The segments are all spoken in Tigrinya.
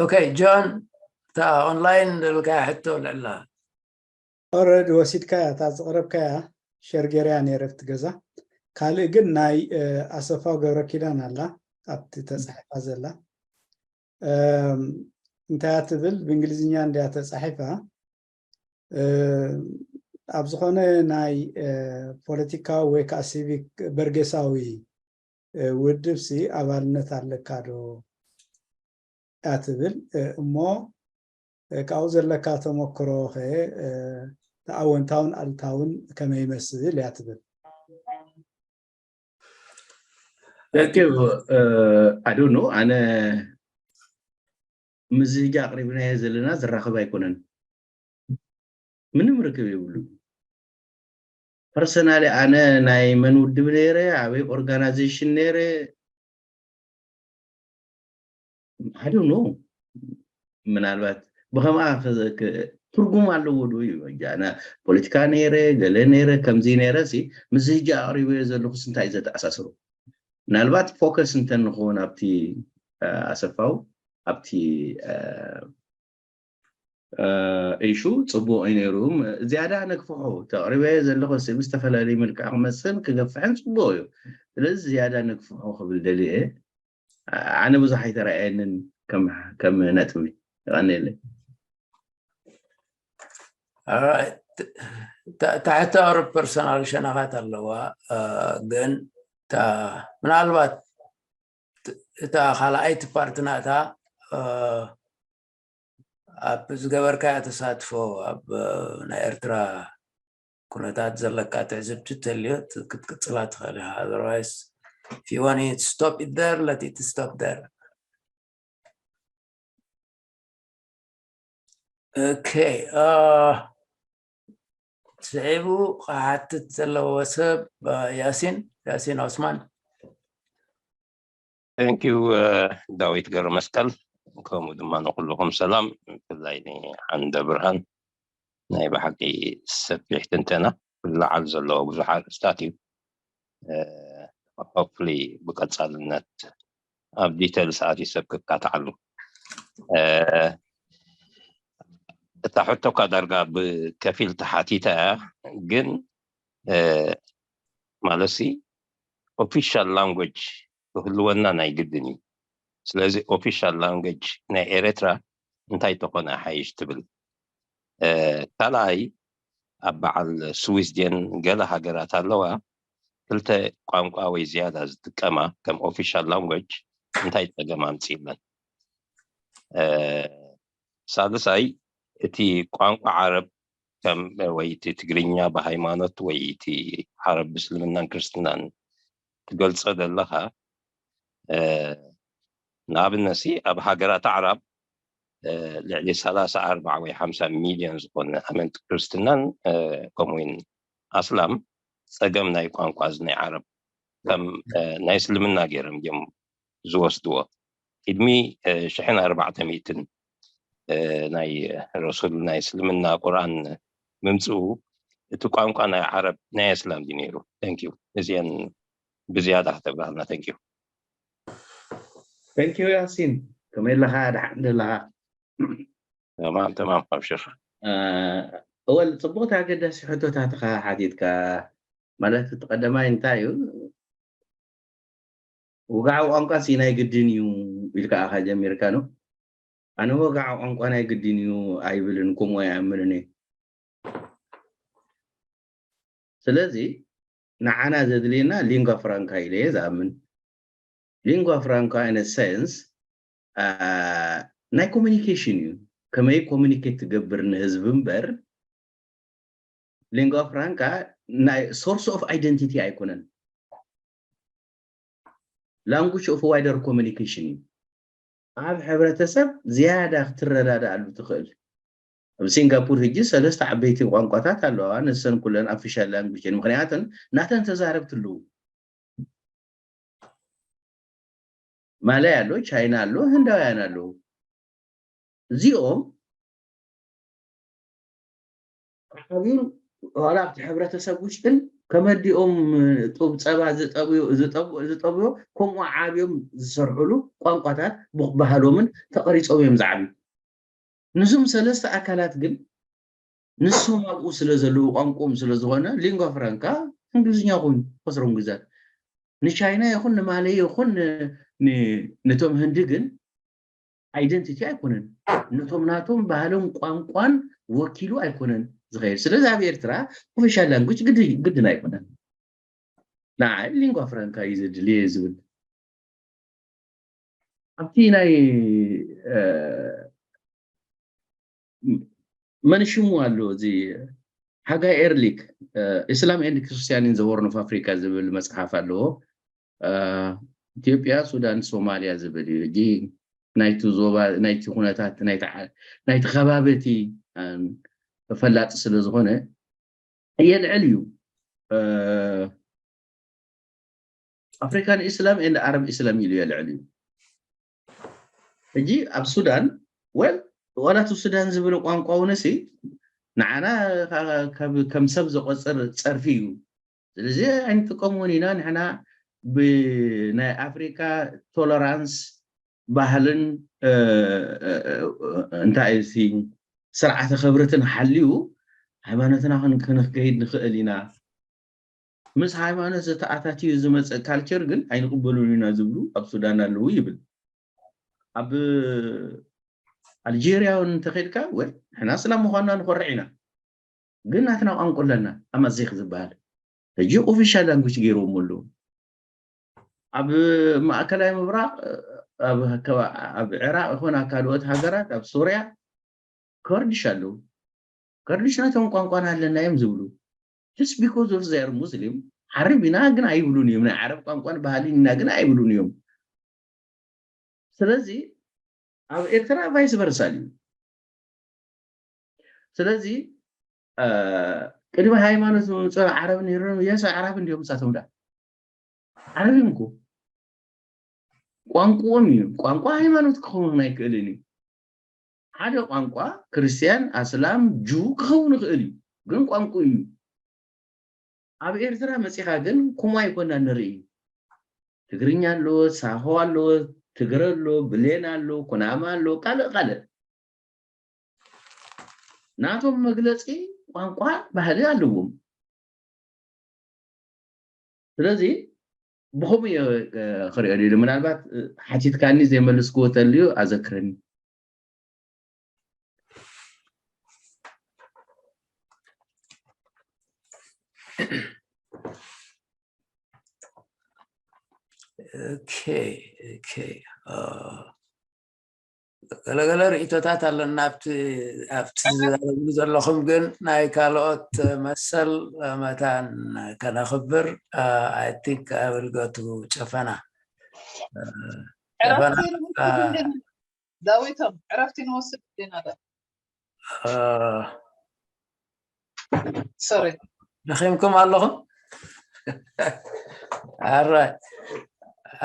ኦኬ ጆን፣ እታ ኦንላይን ደልካያ ሕቶ ልዕላ። ኦረድ ወሲድካያ፣ እታ ዝቕረብካያ ሸር ገይረያ ነይረ ኣብቲ ገዛ። ካልእ ግን ናይ ኣሰፋው ገብረ ኪዳን ኣላ ኣብቲ ተፃሒፋ ዘላ። እንታይ ትብል? ብእንግሊዝኛ እንድያ ተፃሒፋ። ኣብ ዝኾነ ናይ ፖለቲካዊ ወይ ከዓ ሲቪክ በርጌሳዊ ውድብ ሲ ኣባልነት ኣለካ ዶ እያ ትብል። እሞ ካብኡ ዘለካ ተመክሮ ከ ኣወንታውን ኣልታውን ከመይ ይመስል እያ ትብል። I don't know። ኣነ ምዚ ህጂ ኣቕሪብናዮ ዘለና ዝራኸብ ኣይኮነን። ምንም ርክብ የብሉ። ፐርሰናሊ ኣነ ናይ መን ውድብ ነይረ፣ ኣበይ ኦርጋናይዜሽን ነይረ፣ I don't know። ምናልባት ብኸምኣ ትርጉም ኣለዎ ዶ እዩ? ፖለቲካ ነይረ፣ ገለ ነይረ፣ ከምዚ ነይረ ሲ፣ ምስ ህጂ ኣቕሪበዮ ዘለኹስ እንታይ ዘተኣሳስሩ? ምናልባት ፎከስ እንተንኸውን ኣብቲ ኣሰፋው ኣብቲ ኢሹ ፅቡቅ እዩ ነይሩ። ዝያዳ ነግፍሖ፣ ተቕሪበዮ ዘለኹ ሲ ብዝተፈላለዩ መልክዕ ክመፅን ክገፍሕን ፅቡቅ እዩ። ስለዚ ዝያዳ ነግፍሖ ክብል ደልየ። ኣነ ብዙሕ ኣይተረኣየንን ከም ነጥቢ። ይቐንየለይ። ታሕቲ ኣውሮፕ ፐርሰናል ሸነኻት ኣለዋ። ግን ምናልባት እታ ካልኣይቲ ፓርት ናታ ኣብ ዝገበርካዮ ተሳትፎ ኣብ ናይ ኤርትራ ኩነታት ዘለካ ትዕዝብቲ ተልዮ ክትቅጽላ ትኽእል ኢኻ። Otherwise, if you want to stop it there, let it stop there. Okay. ስዒቡ ክሓትት ዘለዎ ሰብ ያሲን ያሲን ዑስማን። Thank you ዳዊት ገብረ መስቀል፣ ከምኡ ድማ ንኩልኹም ሰላም፣ ብፍላይ ንዓንደ ብርሃን ናይ ብሓቂ ሰፊሕ ትንተና፣ ክለዓል ዘለዎ ብዙሕ ኣርእስታት እዩ። Hopefully ብቀጻልነት ኣብ ዲቴል ሰዓት ይሰብ ክካትዓሉ። እታ ሕቶካ ዳርጋ ብከፊል ተሓቲታ እያ፣ ግን ማለት ሲ ኦፊሻል ላንጉጅ ክህልወና ናይ ግድን እዩ። ስለዚ ኦፊሻል ላንጉጅ ናይ ኤረትራ እንታይ ተኾነ ሓይሽ ትብል። ካልኣይ ኣብ በዓል ስዊስ ድየን ገለ ሃገራት ኣለዋ ክልተ ቋንቋ ወይ ዝያዳ ዝጥቀማ ከም ኦፊሻል ላንጉጅ እንታይ ጸገም ኣምጺእለን? ሳልሳይ እቲ ቋንቋ ዓረብ ከም ወይ እቲ ትግርኛ ብሃይማኖት ወይ እቲ ዓረብ ብእስልምናን ክርስትናን ትገልጾ ዘለኻ ንኣብነት ሲ ኣብ ሃገራት ኣዕራብ ልዕሊ ሰላሳ ኣርባዓ ወይ ሓምሳ ሚልዮን ዝኾነ ኣመንቲ ክርስትናን ከምኡውን ኣስላም ጸገም ናይ ቋንቋ እዚ ናይ ዓረብ ከም ናይ እስልምና ገይሮም እዮም ዝወስድዎ። ቅድሚ ሽሕን ኣርባዕተ ሚእትን ናይ ረሱል ናይ እስልምና ቁርኣን ምምፅኡ እቲ ቋንቋ ናይ ዓረብ ናይ ኣስላም ድዩ ነይሩ? Thank you። እዚአን ብዝያዳ ከተብራህልና። Thank you። Thank you ያሲን፣ ከመይ ኣለኻ? ደሓን ደለኻ? ተማም ተማም ኣብሽር። እወል ፅቡቕቲ ኣገዳሲ ሕቶታት ኢኻ ሓቲትካ። ማለት እቲ ቀዳማይ እንታይ እዩ? ውግዓዊ ቋንቋ ሲ ናይ ግድን እዩ ኢልካ ኢኻ ጀሚርካ ነው። ኣነ ወግዓዊ ቋንቋ ናይ ግድን እዩ ኣይብልን፣ ከምኡ ኣይኣምንን እየ። ስለዚ ንዓና ዘድልየና ሊንጓ ፍራንካ ኢለ እየ ዝኣምን። ሊንጓ ፍራንካ in a sense ናይ ኮሚኒኬሽን እዩ፣ ከመይ ኮሚኒኬት ትገብር ንህዝቢ እምበር ሊንጓ ፍራንካ ናይ source of identity ኣይኮነን። Language of wider communication እዩ። ኣብ ሕብረተሰብ ዝያዳ ክትረዳዳኣሉ ትኽእል። ኣብ ሲንጋፖር ሕጂ ሰለስተ ዓበይቲ ቋንቋታት ኣለዋ። ንሰን ኩለን ኦፊሻል ላንጉጅ እየን፣ ምክንያቱን ናተን ተዛረብቲ ኣለዉ። ማላይ ኣሎ፣ ቻይና ኣሎ፣ ህንዳውያን ኣለዉ። እዚኦም ዓብዩን ዋላ ኣብቲ ሕብረተሰብ ውሽጥን ከመዲኦም ጡብ ጸባ ዝጠብዮ ከምኡ ዓብዮም ዝሰርሕሉ ቋንቋታት ባህሎምን ተቐሪጾም እዮም ዝዓብዩ። ንዞም ሰለስተ ኣካላት ግን ንሶም ኣብኡ ስለ ዘለዉ ቋንቋኦም ስለ ዝኾነ ሊንጓ ፍራንካ እንግሊዝኛ ኮይኑ ከስሮም ግዛት ንቻይና ይኹን ንማለይ ይኹን ነቶም ህንዲ ግን ኣይደንቲቲ ኣይኮነን። ነቶም ናቶም ባህልን ቋንቋን ወኪሉ ኣይኮነን ዝኸይድ። ስለዚ ኣብ ኤርትራ ኦፊሻል ላንጉጅ ግድን ኣይኮነን። ንዓይ ሊንጓ ፍራንካ እዩ ዘድልየ ዝብል ኣብቲ ናይ መን ሽሙ ኣሎ እዚ ሓጋይ ኤርሊክ ኢስላም ኤንድ ክርስቲያን ኢን ዘ ሆርን ኦፍ ኣፍሪካ ዝብል መፅሓፍ ኣለዎ። ኢትዮጵያ፣ ሱዳን፣ ሶማሊያ ዝብል እዩ። ሕጂ ናይቲ ዞባ ናይቲ ኩነታት ናይቲ ከባቢ እቲ ፈላጢ ስለ ዝኾነ የልዕል እዩ። ኣፍሪካን ኢስላም ኤንድ ኣረብ ኢስላም ኢሉ የልዕል እዩ። ሕጂ ኣብ ሱዳን ወል ዋላ እቲ ሱዳን ዝብል ቋንቋ እውን ሲ ንዓና ከም ሰብ ዝቆፅር ፀርፊ እዩ። ስለዚ ኣይንጥቀምዎን ኢና ንሕና ብናይ ኣፍሪካ ቶለራንስ ባህልን እንታይ እዩ ስርዓተ ክብርትን ሓልዩ ሃይማኖትና ክንክንክገይድ ንኽእል ኢና። ምስ ሃይማኖት ዝተኣታትዩ ዝመፀ ካልቸር ግን ኣይንቕበሉን ኢና ዝብሉ ኣብ ሱዳን ኣለዉ ይብል። ኣብ ኣልጀርያ እውን እንተኸድካ ወይ ንሕና እስላም ምኳንና ንኮርዕ ኢና፣ ግን ናትና ቋንቋ ኣለና ኣማዜክ ዝበሃል ሕጂ ኦፊሻል ላንጉጅ ገይሮም ኣለዉ። ኣብ ማእከላይ ምብራቕ ኣብ ዕራቕ ይኹን ኣብ ካልኦት ሃገራት ኣብ ሶርያ ከርድሽ ኣለዉ። ከርድሽ ናቶም ቋንቋና ኣለና እዮም ዝብሉ። Just because of their Muslim ዓረብ ኢና ግን ኣይብሉን እዮም። ናይ ዓረብ ቋንቋን ባህልን ኢና ግን ኣይብሉን እዮም። ስለዚ ኣብ ኤርትራ ቫይስ ቨርሳ እዩ። ስለዚ ቅድሚ ሃይማኖት ምምፅኡ ዓረብ ነይሮም የሰ ዓራብ እንዲዮም እሳቶም ዳ ዓረብ እዮም እኮ ቋንቋኦም እዩ። ቋንቋ ሃይማኖት ክኸውን ኣይክእልን እዩ። ሓደ ቋንቋ ክርስቲያን፣ ኣስላም፣ ጁ ክኸውን ይኽእል እዩ፣ ግን ቋንቋ እዩ። ኣብ ኤርትራ መፂኻ ግን ኩማ ይኮና ንርኢ። ትግርኛ ኣለዎ፣ ሳሆ ኣለዎ፣ ትግረ ኣሎ፣ ብሌን ኣሎ፣ ኩናማ ኣሎ፣ ካልእ ካልእ ናቶም መግለፂ ቋንቋ ባህሊ ኣለዎም። ስለዚ ብኸምኡ እየ ክሪኦ ደሊ። ምናልባት ሓቲትካኒ ዘይመልስክዎ ተልዩ ኣዘክረኒ። ገለገለ ርእቶታት ኣለና ኣብቲ ዝዛረብሉ ዘለኹም፣ ግን ናይ ካልኦት መሰል መታን ከነኽብር። I think I will go to ጨፈና። ዳዊቶም ዕረፍቲ ንወስድ ዲና? ሶሪ ደኺምኩም ኣለኹም? ኣራይ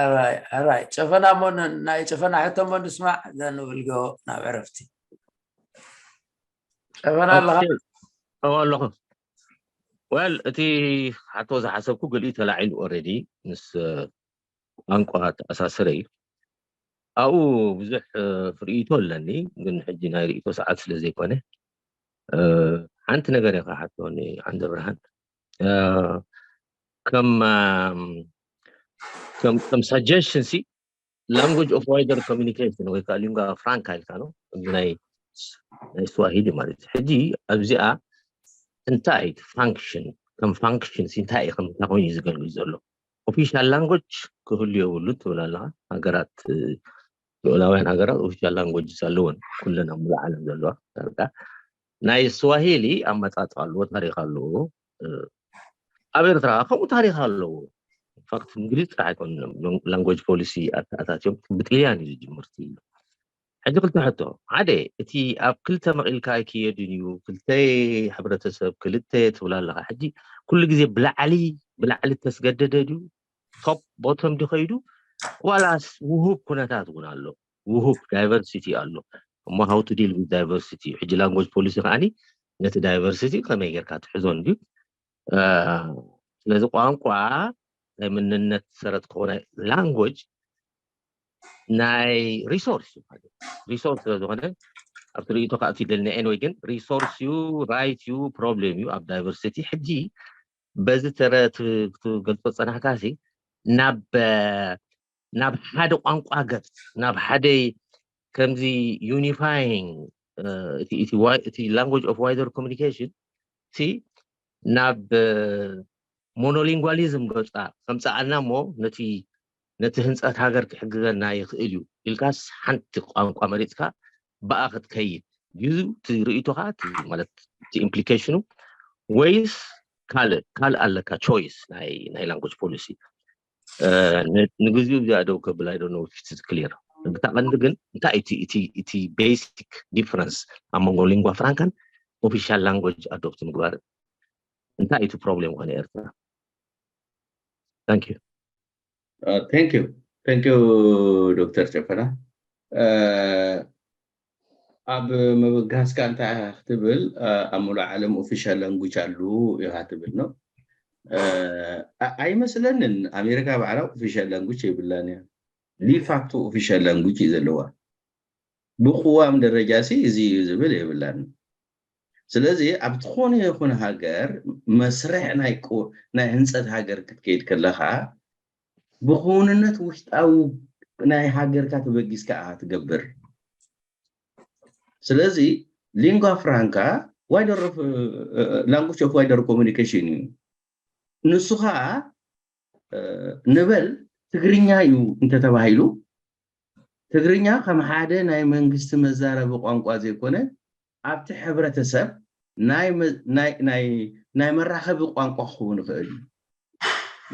ኣራይ ኣራይ ጨፈና እሞ ናይ ጨፈና ሕቶ እሞ ንስማዕ፣ then we'll go ናብ ዕረፍቲ። ጨፈና ኣለኻ? ኣለኹ። ወል እቲ ሕቶ ዝሓሰብኩ ገሊኡ ተላዒሉ ኦረዲ ምስ ቋንቋ ተኣሳስረ እዩ። ኣብኡ ብዙሕ ርእይቶ ኣለኒ፣ ግን ሕጂ ናይ ርእይቶ ሰዓት ስለ ዘይኮነ ሓንቲ ነገር እየ ክሓቶ ንዓንደ ብርሃን። ከም ከም ሳጀሽን ሲ language of wider communication ወይ ከዓ ሊንጓ ፍራንካ ኢልካ ነው ናይ ናይ ስዋሂሊ ማለት እዩ። ሕጂ ኣብዚኣ እንታይ ፋንክሽን ከም ፋንክሽን እንታይ ከም እንታይ ኮይኑ እዩ ዝገልግል ዘሎ? ኦፊሻል ላንጎጅ ክህሉ የብሉ ትብል ኣለካ። ሃገራት ልኡላውያን ሃገራት ኦፊሻል ላንጎጅ ኣለወን፣ ኩለን ኣብ ሙሉእ ዓለም ዘለዋ ዳርጋ። ናይ ስዋሂሊ ኣመፃፅኣ ኣለዎ፣ ታሪክ ኣለዎ። ኣብ ኤርትራ ከምኡ ታሪክ ኣለዎ። ኢንፋክት እንግሊዝ ጥራሕ ኣይኮኑን ላንጎጅ ፖሊሲ ኣተኣታትዮም ብጥልያን እዩ ዝጅምርቲ። ሕጂ ክልተ ሕቶ፣ ሓደ እቲ ኣብ ክልተ መቒልካ ኣይክየድን እዩ፣ ክልተ ሕብረተሰብ ክልተ ትብል ኣለኻ። ሕጂ ኩሉ ግዜ ብላዕሊ ብላዕሊ ተስገደደ ድዩ ቶፕ ቦቶም ድኸይዱ ዋላስ ውሁብ ኩነታት እውን ኣሎ፣ ውሁብ ዳይቨርሲቲ ኣሎ። እሞ how to deal with diversity ሕጂ ላንጎጅ ፖሊሲ ከዓኒ ነቲ ዳይቨርሲቲ ከመይ ጌርካ ትሕዞ እንድዩ። ስለዚ ቋንቋ ናይ መንነት ሰረት ክኾነ language ናይ resource እዩ ማለት resource ስለዝኾነ ኣብቲ ርእይቶ ከዓ ትደልና anyway ግን resource እዩ right እዩ problem እዩ ኣብ diversity ሕጂ በዚ ተረ ትገልጾ ጸናሕካ ሲ ናብ ናብ ሓደ ቋንቋ ገጽ ናብ ሓደ ከምዚ unifying እቲ language of wider communication ሲ ናብ monolingualism ገጻ ከምጽኣልና እሞ ነቲ ነቲ ህንጸት ሃገር ክሕግዘና ይኽእል እዩ ኢልካስ ሓንቲ ቋንቋ መሪጽካ ብኣ ክትከይድ ድዩ እቲ ርእይቶኻ ማለት እቲ implication ኡ ወይስ ካልእ ካልእ ኣለካ choice ናይ ናይ language policy ንግዜኡ እዚኣ ደው ከብል I don't know if it's clear ብታ ቀንዲ ግን እንታይ እቲ እቲ እቲ basic difference ኣብ መንጎ lingua franca ን official language adopt ምግባር እንታይ እቲ problem ኾነ ኤርትራ thank you thank you thank you ዶክተር ጨፈና ኣብ ምብጋስካ እንታይ ክትብል ኣብ ሙሉእ ዓለም official language ኣሉ ኢኻ ትብል ነው ኣይመስለንን ኣሜሪካ ባዕላ official language የብላን እያ de facto official language እዩ ዘለዋ ብቅዋም ደረጃ ሲ እዚ እዩ ዝብል የብላን ስለዚ ኣብ ዝኾነ ይኹን ሃገር መስርሕ ናይ ህንፀት ሃገር ክትከይድ ከለኻ ብክውንነት ውሽጣዊ ናይ ሃገርካ ተበጊስካ ኢኻ ትገብር ስለዚ lingua franca wider language of wider communication እዩ ንሱ ከዓ ንበል ትግርኛ እዩ እንተተባሂሉ ትግርኛ ከም ሓደ ናይ መንግስቲ መዛረቢ ቋንቋ ዘይኮነ ኣብቲ ሕብረተሰብ ናይ መራኸቢ ቋንቋ ክኸውን ይኽእል እዩ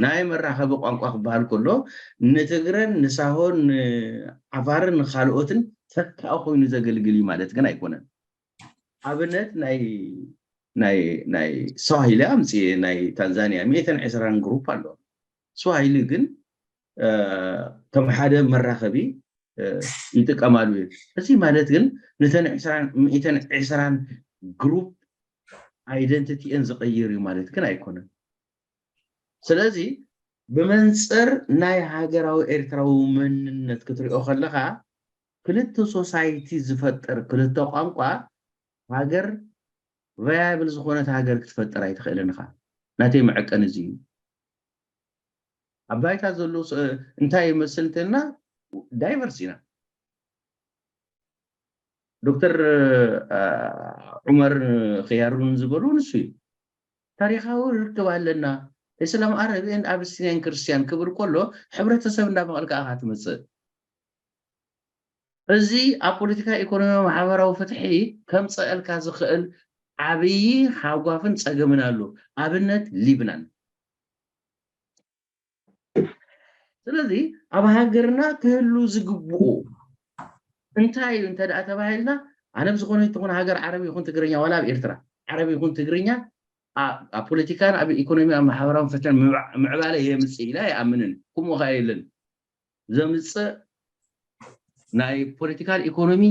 ናይ መራኸቢ ቋንቋ ክበሃል ከሎ ንትግረን ንሳሆን ንዓፋርን ንካልኦትን ተካኢ ኮይኑ ዘገልግል እዩ ማለት ግን ኣይኮነን ኣብነት ናይ ናይ ናይ ስዋሂሊ ኣምፅኤ ናይ ታንዛኒያ ሚእትን ዕስራን ግሩፕ ኣሎ ስዋሂሊ ግን ከም ሓደ መራኸቢ ይጥቀማሉ እዩ እዚ ማለት ግን ንተን ሚእትን ዕስራን ግሩፕ identity ን ዝቕይር እዩ ማለት ግን ኣይኮነን ስለዚ ብመንፅር ናይ ሃገራዊ ኤርትራዊ መንነት ክትሪኦ ከለካ ክልተ society ዝፈጥር ክልተ ቋንቋ ሃገር viable ዝኾነት ሃገር ክትፈጥር ኣይትኽእልን ኢኻ ናተይ መዐቀኒ እዚ እዩ ኣብ ባይታ ዘሎ እንታይ ይመስል እንተልና diverse ኢና ዶክተር ዑመር ክያሩን ዝበሉ ንሱ እዩ ታሪካዊ ርክብ ኣለና እስላም ኣረብ and Abyssinian Christian ክብል ከሎ ሕብረተሰብ እንዳበቐልካ ኢኻ ትመፅእ እዚ ኣብ ፖለቲካ ኢኮኖሚ ማሕበራዊ ፍትሒ ከምፀአልካ ዝኽእል ዓብዪ ሓጓፍን ፀገምን ኣሎ ኣብነት ሊብናን ስለዚ ኣብ ሃገርና ክህሉ ዝግብኡ እንታይ እዩ እንተ ተባሂልና ኣነ ብዝኾነ ትኹን ሃገር ዓረብ ይኹን ትግርኛ ዋላ ኣብ ኤርትራ ዓረብ ይኹን ትግርኛ ኣብ ፖለቲካን ኣብ ኢኮኖሚ ኣብ ማሕበራዊ ፍትሕን ምዕባለ የምፅእ ኢለ ኣይኣምንን። ከምኡ ከዓ የለን። ዘምፅእ ናይ ፖለቲካል ኢኮኖሚ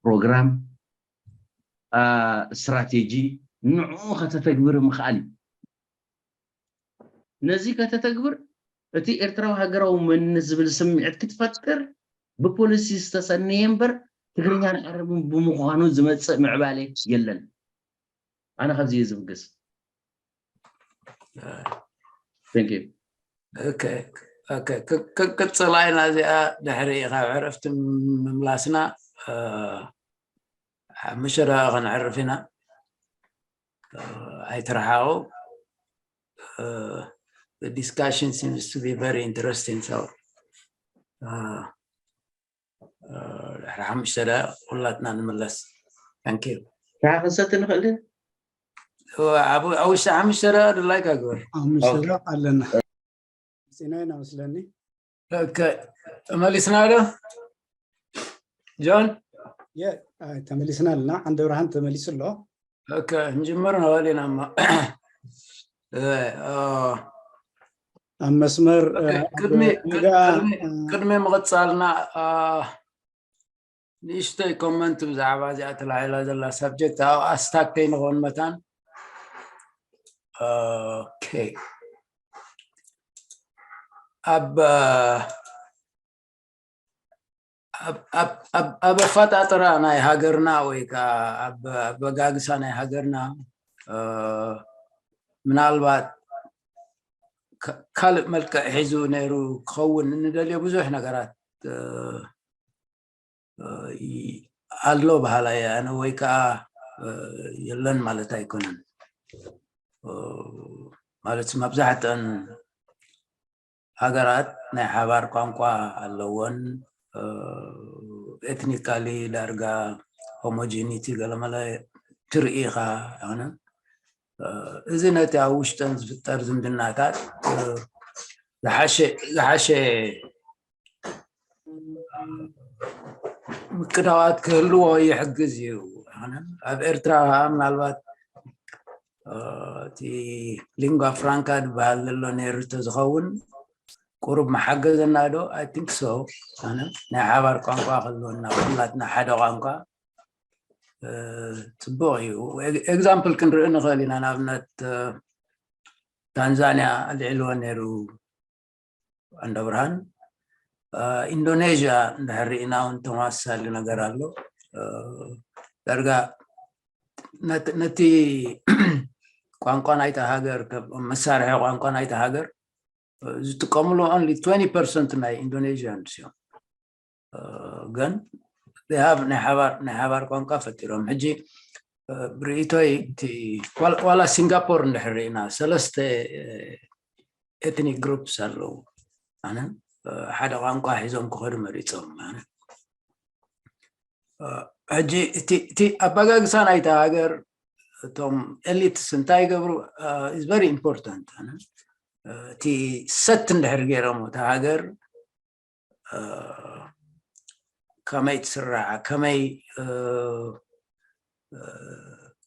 ፕሮግራም ስትራቴጂ ንዕኡ ከተተግብር ምኽኣል እዩ። ነዚ ከተተግብር እቲ ኤርትራዊ ሃገራዊ መንነት ዝብል ስምዒት ክትፈጥር ብፖሊሲ ዝተሰነየ እምበር ትግርኛን ዓረብን ብምዃኑ ዝመፅእ ምዕባለ የለን። ኣነ ካብዚ እየ ዝብገስ። ክንቅፅላ ኢና እዚኣ ድሕሪ ካብ ዕረፍቲ ምምላስና ሓሙሽተ ደቂቃ ከነዕርፍ ኢና። ኣይትረሓቑ። The discussion seems to be very interesting. So, uh, ድሕሪ ሓሙሽተ ደቂቕ ኩላትና ንምለስ። Thank you. ሻሂ ክንሰቲ ንኽእል ድዩ? ኣብ ውሽጢ ሓሙሽተ ደቂቕ ድላይካ ግበር። ሓሙሽተ ደቂቕ ኣለና። መፂና ኢና መስለኒ። ተመሊስና ዶ ጆን? ተመሊስና ኣለና። ዓንደ ብርሃን ተመሊሱ ኣሎ። ክንጅምር ንኽእል ኢና እሞ ኣብ መስመር ቅድሚ ምቕፃልና ንእሽተይ ኮመንት ብዛዕባ እዚኣ ተላዒላ ዘላ ሳብጀክት ኣብ ኣስታክ ከይንኾን መታን ኦኬ ኣብ ኣብ ኣብ ኣብ ኣብ ኣፈጣጥራ ናይ ሃገርና ወይ ከዓ ኣብ ኣበጋግሳ ናይ ሃገርና እ፣ ምናልባት ካ- ካልእ መልክዕ ሒዙ ነይሩ ክኸውን እንደልዮ ብዙሕ ነገራት እ፣ እ፣ ይ- ኣሎ በሃላይ ኣነ ወይ ከዓ እ፣ የለን ማለት ኣይኮነን። እ፣ ማለት መብዛሕትአን ሃገራት ናይ ሓባር ቋንቋ ኣለወን። ኤትኒካሊ ዳርጋ ሆሞጂኒቲ ገለመለ ትርኢ ኢኻ። ኣነ እዚ ነቲ ኣብ ውሽጠን ዝፍጠር ዝምድናታት ዝሓሸ ዝሓሸ ምቅዳዋት ክህልዎ ይሕግዝ እዩ። ኣነ ኣብ ኤርትራ ከዓ ምናልባት እቲ ሊንጓ ፍራንካ ዝበሃል ዘሎ ነይሩ ተዝኸውን ቁሩብ መሓገዘና ዶ? I think so። ኣነ ናይ ሓባር ቋንቋ ክህልወና ኩላትና ሓደ ቋንቋ እ፣ ጽቡቕ እዩ። ኤግዛምፕል ክንርኢ ንኽእል ኢና። ንኣብነት እ፣ ታንዛንያ ኣልዒልዎ ነይሩ ኣንደ ብርሃን። እ፣ ኢንዶኔዥያ እንድሕር ርኢና እውን ተመሳሳሊ ነገር ኣሎ። እ፣ ዳርጋ ነቲ ነቲ ቋንቋ ናይታ ሃገር ከም መሳርሒ ቋንቋ ናይታ ሃገር ዝጥቀምሉ only twenty percent ናይ ኢንዶኔዥያንስ እዮም። ግን they have ናይ ሓባር ናይ ሓባር ቋንቋ ፈጢሮም። ሕጂ ብርእይቶይ እቲ ዋላ- ዋላ ሲንጋፖር እንድሕር ርኢና ሰለስተ ኤትኒክ ግሩፕስ ኣለዉ። ኣነ ሓደ ቋንቋ ሒዞም ክኸዱ መሪፆም ኣነ ሕጂ እቲ እቲ ኣባጋግሳ ናይታ ሃገር እቶም ኤሊትስ እንታይ ይገብሩ is very important። እቲ ሰት እንድሕር ገይሮም እታ ሃገር ከመይ ትስራዕ ከመይ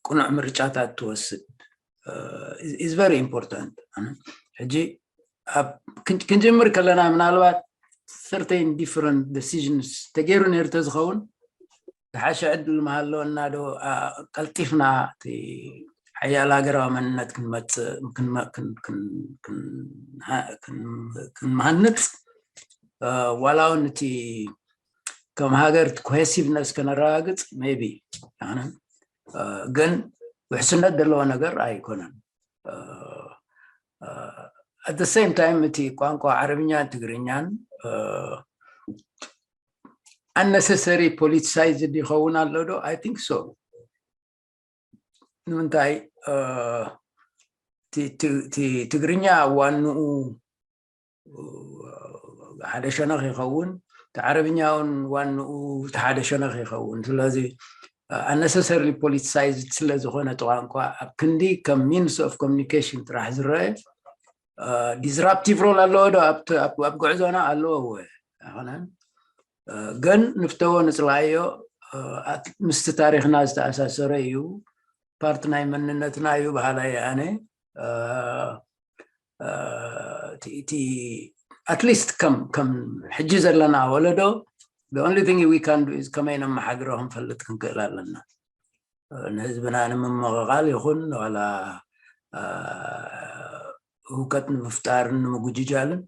ቅኑዕ ምርጫታት ትወስድ is very important። ሕጂ ክንጅምር ከለና ምናልባት certain different decisions ተገይሩ ነይሩ ተዝኸውን ዝሓሸ ዕድል ምሃለወና ዶ ቀልጢፍና ሓያል ሃገራዊ መንነት ክንመፅእ ክንሃንፅ ዋላ እውን እቲ ከም ሃገር ኮሄሲቭነስ ከነረጋግፅ maybe ግን ውሕስነት ዘለዎ ነገር ኣይኮነን። At the same time እቲ ቋንቋ ዓረብኛን ትግርኛን unnecessary politicized ይኸውን ኣሎ ዶ? I think so። ንምንታይ እቲ ትግርኛ ዋንኡ ሓደ ሸነኽ ይኸውን፣ እቲ ዓረብኛ እውን ዋንኡ እቲ ሓደ ሸነኽ ይኸውን። ስለዚ unnecessarily politicized ስለ ዝኾነ እቲ ቋንቋ ኣብ ክንዲ ከም means of communication ጥራሕ ዝረአ disruptive role ኣለዎ ዶ ኣብ ጉዕዞና? ኣለዎ እወ ኣይኮነን። ግን ንፍተዎ ንፅላዮ ምስቲ ታሪክና ዝተኣሳሰረ እዩ፣ ፓርት ናይ መንነትና እዩ በሃላይ ኣነ። እቲ at least ከም ከም ሕጂ ዘለና ወለዶ the only thing we can do is ከመይ ነመሓድሮ ክንፈልጥ ክንክእል ኣለና። ንህዝብና ንምምቕቓል ይኹን ዋላ ህውከት ንምፍጣርን ንምጉጅጃልን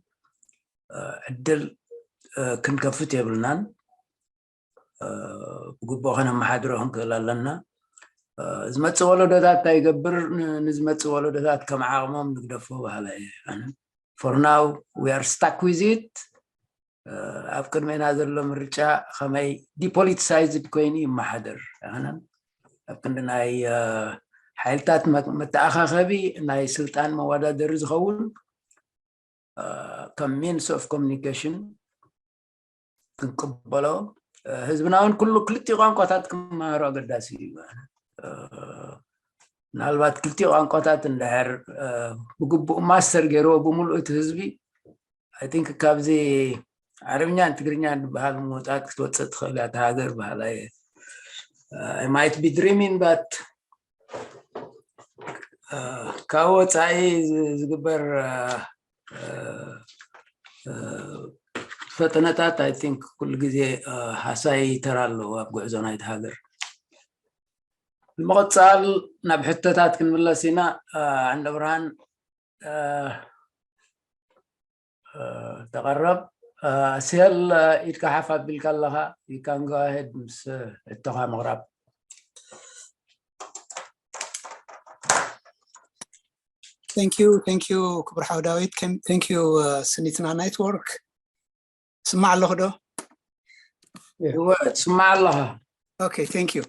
ዕድል ክንከፍት የብልናን። ብግቡእ ከነመሓድሮ ክንክእል ኣለና። ዝመፅእ ወለዶታት እንታይ ይገብር? ንዝመፅእ ወለዶታት ከም ዓቕሞም ንግደፎ በሃላ እየ ኣነ። For now we are stuck with it። ኣብ ቅድሜና ዘሎ ምርጫ ከመይ depoliticized ኮይኑ ይመሓደር ኣነ ኣብ ክንዲ ናይ ሓይልታት መተኣኻኸቢ ናይ ስልጣን መወዳደሪ ዝኸውን ከም means of communication ክንቅበሎ ህዝብና እውን ኩሉ ክልቲኡ ቋንቋታት ክመሃሮ ኣገዳሲ እዩ። ምናልባት ክልቲኡ ቋንቋታት እንድሕር ብግቡእ ማስተር ገይርዎ ብምሉእ እቲ ህዝቢ I think ካብዚ ዓረብኛን ትግርኛን ዝበሃል ምውፃእ ክትወፅእ ትኽእል እያ እታ ሃገር በሃላ እየ። I might be dreaming but ካብ ወፃኢ ዝግበር ፈተነታት I think ኩሉ ግዜ ሃሳይ ተራ ኣለዎ ኣብ ጉዕዞ ናይቲ ሃገር። ንምቕፃል ናብ ሕቶታት ክንምለስ ኢና። ዓንደ ብርሃን ተቐረብ። ስሄል፣ ኢድካ ሓፍ ኣቢልካ ኣለኻ። You can go ahead ምስ ሕቶኻ ምቕራብ። Thank you, thank you ክቡር ሓው ዳዊት። Thank you ስኒትና ኔትወርክ። ስማዕ ኣለኹ ዶ? እወ፣ ትስማዕ ኣለኻ። Okay, thank you.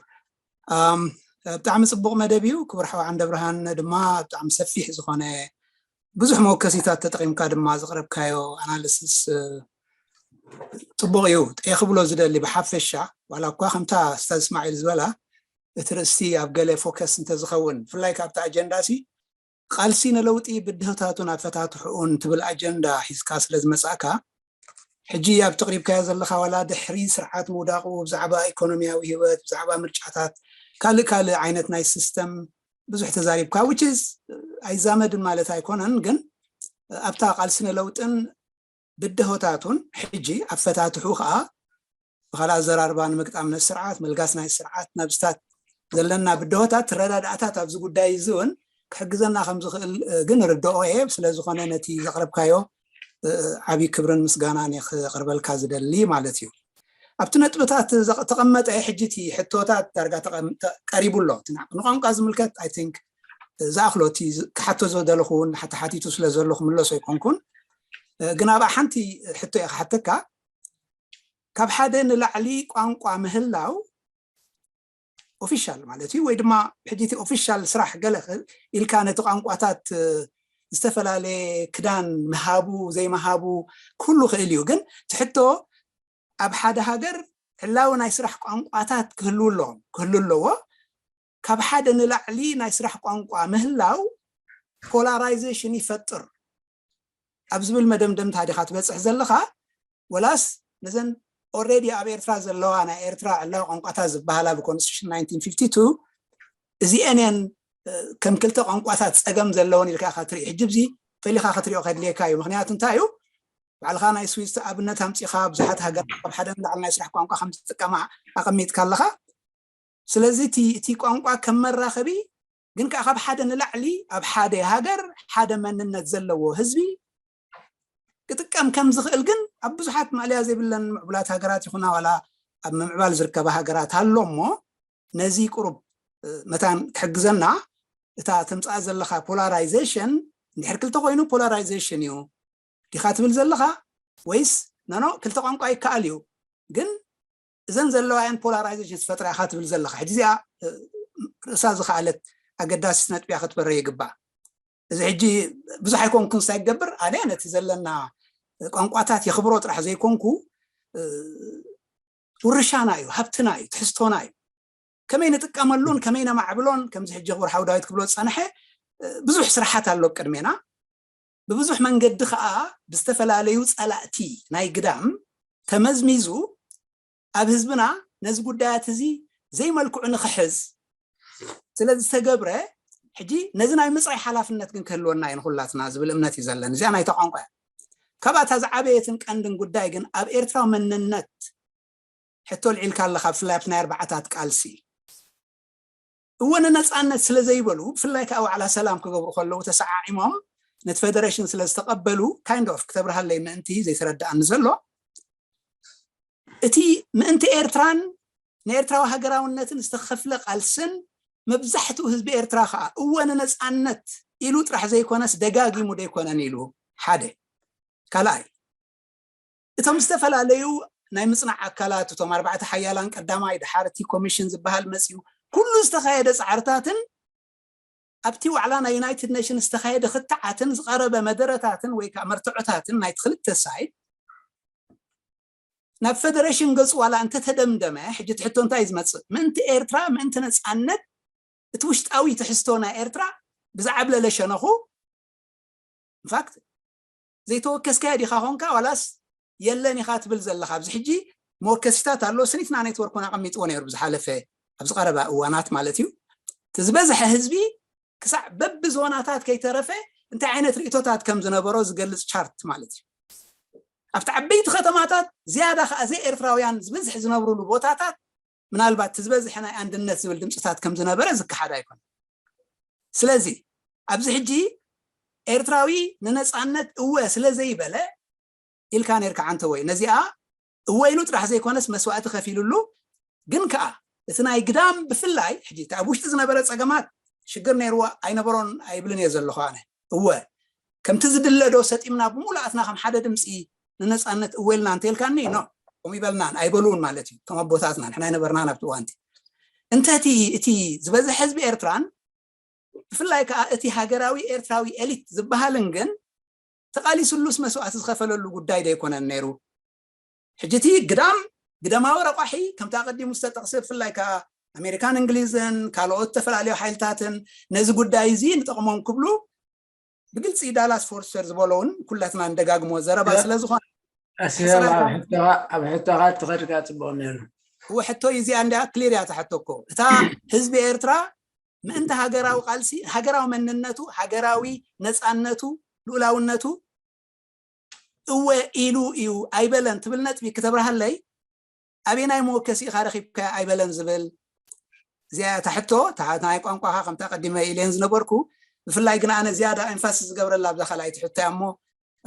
ብጣዕሚ ፅቡቕ መደብ እዩ ክቡር ሓው ዓንደ ብርሃን። ድማ ብጣዕሚ ሰፊሕ ዝኾነ ብዙሕ መወከሲታት ተጠቒምካ ድማ ዘቕረብካዮ ኣናሊሲስ ፅቡቕ እዩ። ጠየ ክብሎ ዝደሊ ብሓፈሻ፣ ዋላ እኳ ከምታ ስታዝ እስማዒል ዝበላ እቲ ርእስቲ ኣብ ገለ ፎከስ እንተዝኸውን፣ ብፍላይ ካብቲ ኣጀንዳ ሲ ቃልሲ ንለውጢ ብድሆታቱን ኣፈታትሕኡን ትብል ኣጀንዳ ሒዝካ ስለ ዝመጻእካ፣ ሕጂ ኣብ ተቕሪብካዮ ዘለኻ ዋላ ድሕሪ ስርዓት ምውዳቑ ብዛዕባ ኢኮኖሚያዊ ህይወት፣ ብዛዕባ ምርጫታት፣ ካልእ ካልእ ዓይነት ናይ ሲስተም ብዙሕ ተዛሪብካ፣ which is ኣይዛመድን ማለት ኣይኮነን፣ ግን ኣብታ ቃልሲ ንለውጥን ብድሆታቱን ሕጂ ኣፈታትሑ ከዓ ብካልእ ኣዘራርባ ንምግጣም ነቲ ስርዓት፣ ምልጋስ ናይ ስርዓት ናብዝታት ዘለና ብድሆታት፣ ረዳድኣታት ኣብዚ ጉዳይ እዚ እውን ክሕግዘና ከም ዝኽእል ግን ርድኦ እየ። ስለ ዝኾነ ነቲ ዘቕረብካዮ ዓብዪ ክብርን ምስጋናን እየ ክቕርበልካ ዝደሊ ማለት እዩ። ኣብቲ ነጥብታት ተቐመጠ ሕጂ እቲ ሕቶታት ዳርጋ ቀሪቡ ኣሎ። ንቋንቋ ዝምልከት I think ዝኣኽሎ እቲ ክሓቶ ዝደለኹ እውን ሓተሓቲቱ ስለ ዘሎ ክምለሶ ኣይኮንኩን። ግን ኣብኣ ሓንቲ ሕቶ እየ ክሓተካ። ካብ ሓደ ንላዕሊ ቋንቋ ምህላው ኦፊሻል ማለት እዩ፣ ወይ ድማ ሕጂ እቲ ኦፊሻል ስራሕ ገለ ኢልካ ነቲ ቋንቋታት ዝተፈላለየ ክዳን ምሃቡ ዘይምሃቡ ኩሉ ክእል እዩ። ግን ትሕቶ ኣብ ሓደ ሃገር ዕላዊ ናይ ስራሕ ቋንቋታት ክህልው ኣለዎም ክህሉ ኣለዎ። ካብ ሓደ ንላዕሊ ናይ ስራሕ ቋንቋ ምህላው ፖላራይዜሽን ይፈጥር ኣብ ዝብል መደምደምታ ዲኻ ትበፅሕ ዘለኻ? ወላስ ነዘን ኦልሬዲ ኣብ ኤርትራ ዘለዋ ናይ ኤርትራ ዕላዊ ቋንቋታት ዝበሃላ ብኮንስቲቱሽን ናይንቲን ፊፍቲ ቱ እዚአን እየን ከም ክልተ ቋንቋታት ፀገም ዘለወን ኢልካ ኢኻ ትርኢ? ሕጂ ብዚ ፈሊኻ ክትሪኦ ከድልየካ እዩ። ምክንያቱ እንታይ እዩ? ባዕልኻ ናይ ስዊስ ኣብነት ኣምፂኻ ብዙሓት ሃገራት ካብ ሓደ ንላዕሊ ናይ ስራሕ ቋንቋ ከም ዝጥቀማ ኣቐሚጥካ ኣለኻ። ስለዚ እቲ ቋንቋ ከም መራኸቢ ግን ከዓ ካብ ሓደ ንላዕሊ ኣብ ሓደ ሃገር ሓደ መንነት ዘለዎ ህዝቢ ክጥቀም ከም ዝኽእል ግን ኣብ ብዙሓት ማእለያ ዘይብለን ምዕቡላት ሃገራት ይኹና ዋላ ኣብ ምምዕባል ዝርከባ ሃገራት ኣሎ እሞ ነዚ ቁሩብ መታን ክሕግዘና እታ ተምፅኣ ዘለኻ ፖላራይዜሽን እንድሕር ክልተ ኮይኑ ፖላራይዜሽን እዩ ዲኻ ትብል ዘለኻ ወይስ ኖኖ ክልተ ቋንቋ ይከኣል እዩ ግን እዘን ዘለዋ እየን ፖላራይዜሽን ዝፈጥራ ኢኻ ትብል ዘለኻ። ሕጂ እዚኣ ርእሳ ዝኸኣለት ኣገዳሲት ነጥቢ እያ ክትበረ ይግባእ። እዚ ሕጂ ብዙሕ ኣይኮንኩን ሳይገብር ኣነ ነቲ ዘለና ቋንቋታት የኽብሮ ጥራሕ ዘይኮንኩ ውርሻና እዩ፣ ሃብትና እዩ፣ ትሕዝቶና እዩ። ከመይ ንጥቀመሉን ከመይ ነማዕብሎን ከምዚ ሕጂ ክቡር ሓው ዳዊት ክብሎ ዝፀንሐ ብዙሕ ስራሓት ኣሎ ቅድሜና። ብብዙሕ መንገዲ ከዓ ብዝተፈላለዩ ፀላእቲ ናይ ግዳም ተመዝሚዙ ኣብ ህዝብና ነዚ ጉዳያት እዚ ዘይመልክዑ ንክሕዝ ስለ ዝተገብረ ሕጂ ነዚ ናይ ምፅራይ ሓላፍነት ግን ክህልወና እዩ ንኩላትና ዝብል እምነት እዩ ዘለኒ። እዚኣ ናይታ ቋንቋ እያ። ካብኣታ ዝዓበየትን ቀንድን ጉዳይ ግን ኣብ ኤርትራዊ መንነት ሕቶ ኣልዒልካ ኣለካ፣ ብፍላይ ኣብቲ ናይ ኣርባዓታት ቃልሲ እወ ንነፃነት ስለ ዘይበሉ ብፍላይ ከዓ ዋዕላ ሰላም ክገብሩ ከለዉ ተሰዓዒሞም ነቲ ፌደሬሽን ስለ ዝተቐበሉ kind of ክተብርሃለይ ምእንቲ ዘይተረድኣኒ ዘሎ እቲ ምእንቲ ኤርትራን ንኤርትራዊ ሃገራውነትን ዝተኸፍለ ቃልስን መብዛሕትኡ ህዝቢ ኤርትራ ከዓ እወ ንነፃነት ኢሉ ጥራሕ ዘይኮነስ ደጋጊሙ ደይኮነን ኢሉ ሓደ ካልኣይ እቶም ዝተፈላለዩ ናይ ምፅናዕ ኣካላት እቶም ኣርባዕተ ሓያላን ቀዳማይ ደሓርቲ ኮሚሽን ዝበሃል መፅዩ ኩሉ ዝተኻየደ ፃዕርታትን ኣብቲ ዋዕላ ናይ ዩናይትድ ኔሽን ዝተኻየደ ክትዓትን ዝቐረበ መደረታትን ወይ ከዓ መርትዖታትን ናይቲ ክልተ ሳይድ ናብ ፌደሬሽን ገፁ ዋላ እንተተደምደመ ሕጂ ትሕቶ እንታይ ዝመፅእ ምእንቲ ኤርትራ ምእንቲ ነፃነት እቲ ውሽጣዊ ትሕዝቶ ናይ ኤርትራ ብዝዓብለለ ሸነኹ ኢንፋክት ዘይተወከስካዮ ዲኻ ኾንካ ዋላስ የለን ኢኻ ትብል ዘለኻ ኣብዚ ሕጂ መወከሲታት ኣሎ ስኒትና ኔትወርክ እውን ኣቐሚጥዎ ነይሩ ብዝሓለፈ ኣብዚ ቀረባ እዋናት ማለት እዩ እቲ ዝበዝሐ ህዝቢ ክሳዕ በቢ ዞናታት ከይተረፈ እንታይ ዓይነት ርእቶታት ከም ዝነበሮ ዝገልፅ ቻርት ማለት እዩ ኣብቲ ዓበይቲ ከተማታት ዝያዳ ከዓ ዘይ ኤርትራውያን ዝበዝሕ ዝነብሩሉ ቦታታት ምናልባት ዝበዝሐ ናይ ኣንድነት ዝብል ድምፅታት ከም ዝነበረ ዝከሓድ ኣይኮነ ስለዚ ኣብዚ ሕጂ ኤርትራዊ ንነፃነት እወ ስለ ዘይበለ ኢልካ ነርካ ዓንተ ወይ ነዚኣ እወ ኢሉ ጥራሕ ዘይኮነስ መስዋእቲ ከፊሉሉ ግን ከዓ እቲ ናይ ግዳም ብፍላይ ሕጂ እቲ ኣብ ውሽጢ ዝነበረ ፀገማት ሽግር ነይርዎ ኣይነበሮን ኣይብልን እየ ዘለኹ ኣነ። እወ ከምቲ ዝድለ ዶ ሰጢምና ብምሉኣትና ከም ሓደ ድምፂ ንነፃነት እወ ኢልና እንተልካኒ ኖ ከምኡ ይበልናን ኣይበሉን ማለት እዩ። ከም ኣቦታትና ንሕና ኣይነበርናን ኣብቲ እዋንቲ እንተ እቲ ዝበዝሐ ህዝቢ ኤርትራን ብፍላይ ከዓ እቲ ሃገራዊ ኤርትራዊ ኤሊት ዝበሃልን ግን ተቓሊስሉስ መስዋእቲ ዝኸፈለሉ ጉዳይ ዶ ኣይኮነን ነይሩ? ሕጂ እቲ ግዳም ግደማዊ ረቋሒ ከምቲ ኣቐዲሙ ዝተጠቕሰ ብፍላይ ከዓ ኣሜሪካን እንግሊዝን ካልኦት ዝተፈላለዩ ሓይልታትን ነዚ ጉዳይ እዚ ንጠቕሞም ክብሉ ብግልፂ ዳላስ ፎርስተር ዝበሎ እውን ኩላትና ንደጋግሞ ዘረባ ስለ ዝኾነ ኣስያም ኣብ ሕቶኻ ትኸድካ ፅቡቕ ነይሩ። እወ ሕቶይ እዚኣ እንዲያ ክሊር እያ ትሕቶ እኮ እታ ህዝቢ ኤርትራ ምእንቲ ሃገራዊ ቃልሲ ሃገራዊ መንነቱ ሃገራዊ ነፃነቱ ልኡላውነቱ እወ ኢሉ እዩ ኣይበለን ትብል ነጥቢ ክተብርሃለይ ኣበየናይ መወከሲ ኢኻ ረኺብካዮ ኣይበለን ዝብል እዚኣ እታ ሕቶ ናይ ቋንቋኻ ከምታ ቀዲመ ኢለን ዝነበርኩ ብፍላይ ግን ኣነ ዝያዳ ኤንፋሲስ ዝገብረላ ኣብዛ ካልኣይቲ ሕቶ እያ እሞ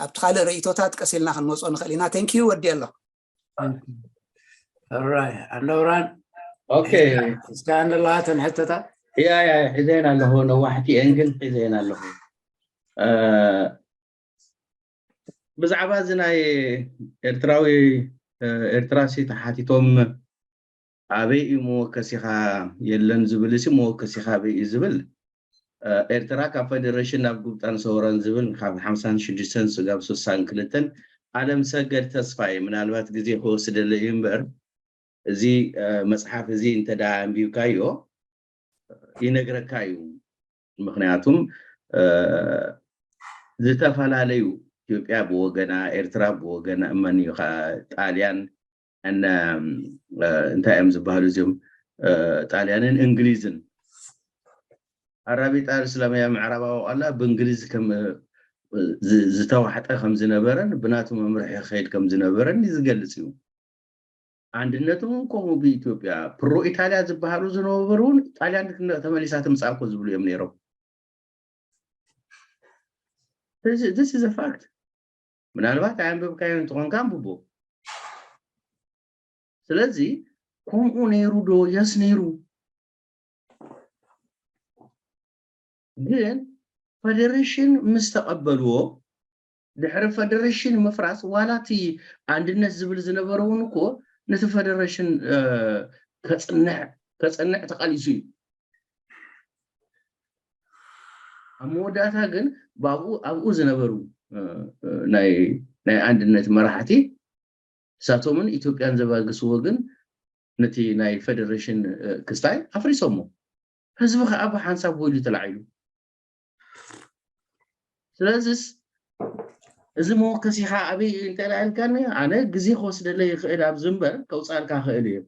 ኣብቲ ካልእ ርእይቶታት ቀስ ኢልና ክንመፅኦ ንኽእል ኢና። ቴንኪዩ ወዲ ኣሎ ራይ ኣለውራን ኦኬ እስካ ኣለዋ ተን ሕቶታት ያ ያ ሒዘን ኣለኹ ነዋሕቲ እየን ግን ሒዘን ኣለኹ ብዛዕባ እዚ ናይ ኤርትራዊ ኤርትራሲ ተሓቲቶም ኣበይ እዩ መወከሲኻ የለን ዝብል ሲ መወከሲኻ ኣበይ እዩ ዝብል ኤርትራ ካብ ፌደሬሽን ናብ ጉብጣን ሰውራን ዝብል ካብ ሓምሳን ሽዱሽተን ስጋብ ስሳን ክልተን ኣለም ሰገድ ተስፋ እዩ ምናልባት ግዜ ክወስደለ እዩ እምበር እዚ መፅሓፍ እዚ እንተዳ ኣንቢብካዮ ይነግረካ እዩ ምክንያቱም ዝተፈላለዩ ኢትዮጵያ ብወገና ኤርትራ ብወገና እመን እዩ ጣልያን እንታይ እዮም ዝበሃሉ እዚኦም ጣልያንን እንግሊዝን ኣራቢጣ እስላማያ ምዕራባዊ ቃላ ብእንግሊዝ ዝተዋሕጠ ከም ዝነበረን ብናቱ መምርሒ ክኸይድ ከም ዝነበረን ዝገልፅ እዩ። ኣንድነትን ከምኡ ብኢትዮጵያ ፕሮ ኢታልያ ዝበሃሉ ዝነበሩ እውን ጣልያን ተመሊሳ ትምፃእ እኮ ዝብሉ እዮም ነይሮም። This is a fact። ምናልባት ኣያንበብካዮ እንትኾንካ ኣንብቦ። ስለዚ ከምኡ ነይሩ ዶ? የስ ነይሩ። ግን ፈደሬሽን ምስ ተቐበልዎ ድሕሪ ፈደሬሽን ምፍራስ ዋላ እቲ ኣንድነት ዝብል ዝነበረ እውን እኮ ነቲ ፈደሬሽን ከፅንዕ ተቓሊሱ እዩ። ኣብ መወዳእታ ግን ኣብኡ ዝነበሩ ናይ ኣንድነት መራሕቲ እሳቶምን ኢትዮጵያን ዘባግስዎ ግን ነቲ ናይ ፈደሬሽን ክስታይ ኣፍሪሶሞ። ህዝቢ ከዓ ብሓንሳብ ወይሉ ተላዒሉ። ስለዚስ እዚ መወከሲኻ ኣበይ እንተላ ኢልካኒ ኣነ ግዜ ክወስደለይ ይኽእል ኣብዚ እምበር ከውፃልካ ክእል እየ።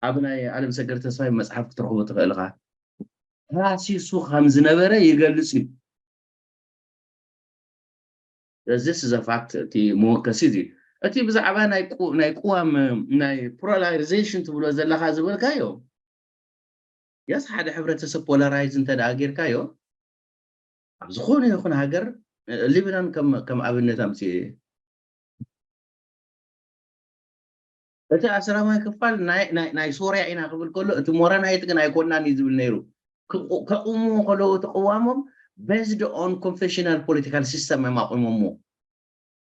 ኣብ ናይ ኣለም ሰገድ ተስፋይ መፅሓፍ ክትረኽቦ ትኽእል ኢኻ። ተሃሲሱ ከም ዝነበረ ይገልፅ እዩ። እዚ ዘፋክት እቲ መወከሲ እዚ እቲ ብዛዕባ ናይ ቅዋም ናይ ፖላራይዜሽን ትብሎ ዘለካ ዝበልካዮ የስ ሓደ ሕብረተሰብ ፖላራይዝ እንተ ደኣ ጌርካዮ ኣብ ዝኾነ ይኹን ሃገር ሊብናን ከም ኣብነት ኣምፅእ እቲ ኣስራማይ ክፋል ናይ ሶርያ ኢና ክብል ከሎ እቲ ሞረናይት ግን ኣይኮናን እዩ ዝብል ነይሩ። ከቕሙ ከለዉ እቲ ቅዋሞም based on confessional political system እዮም ኣቑሞሞ።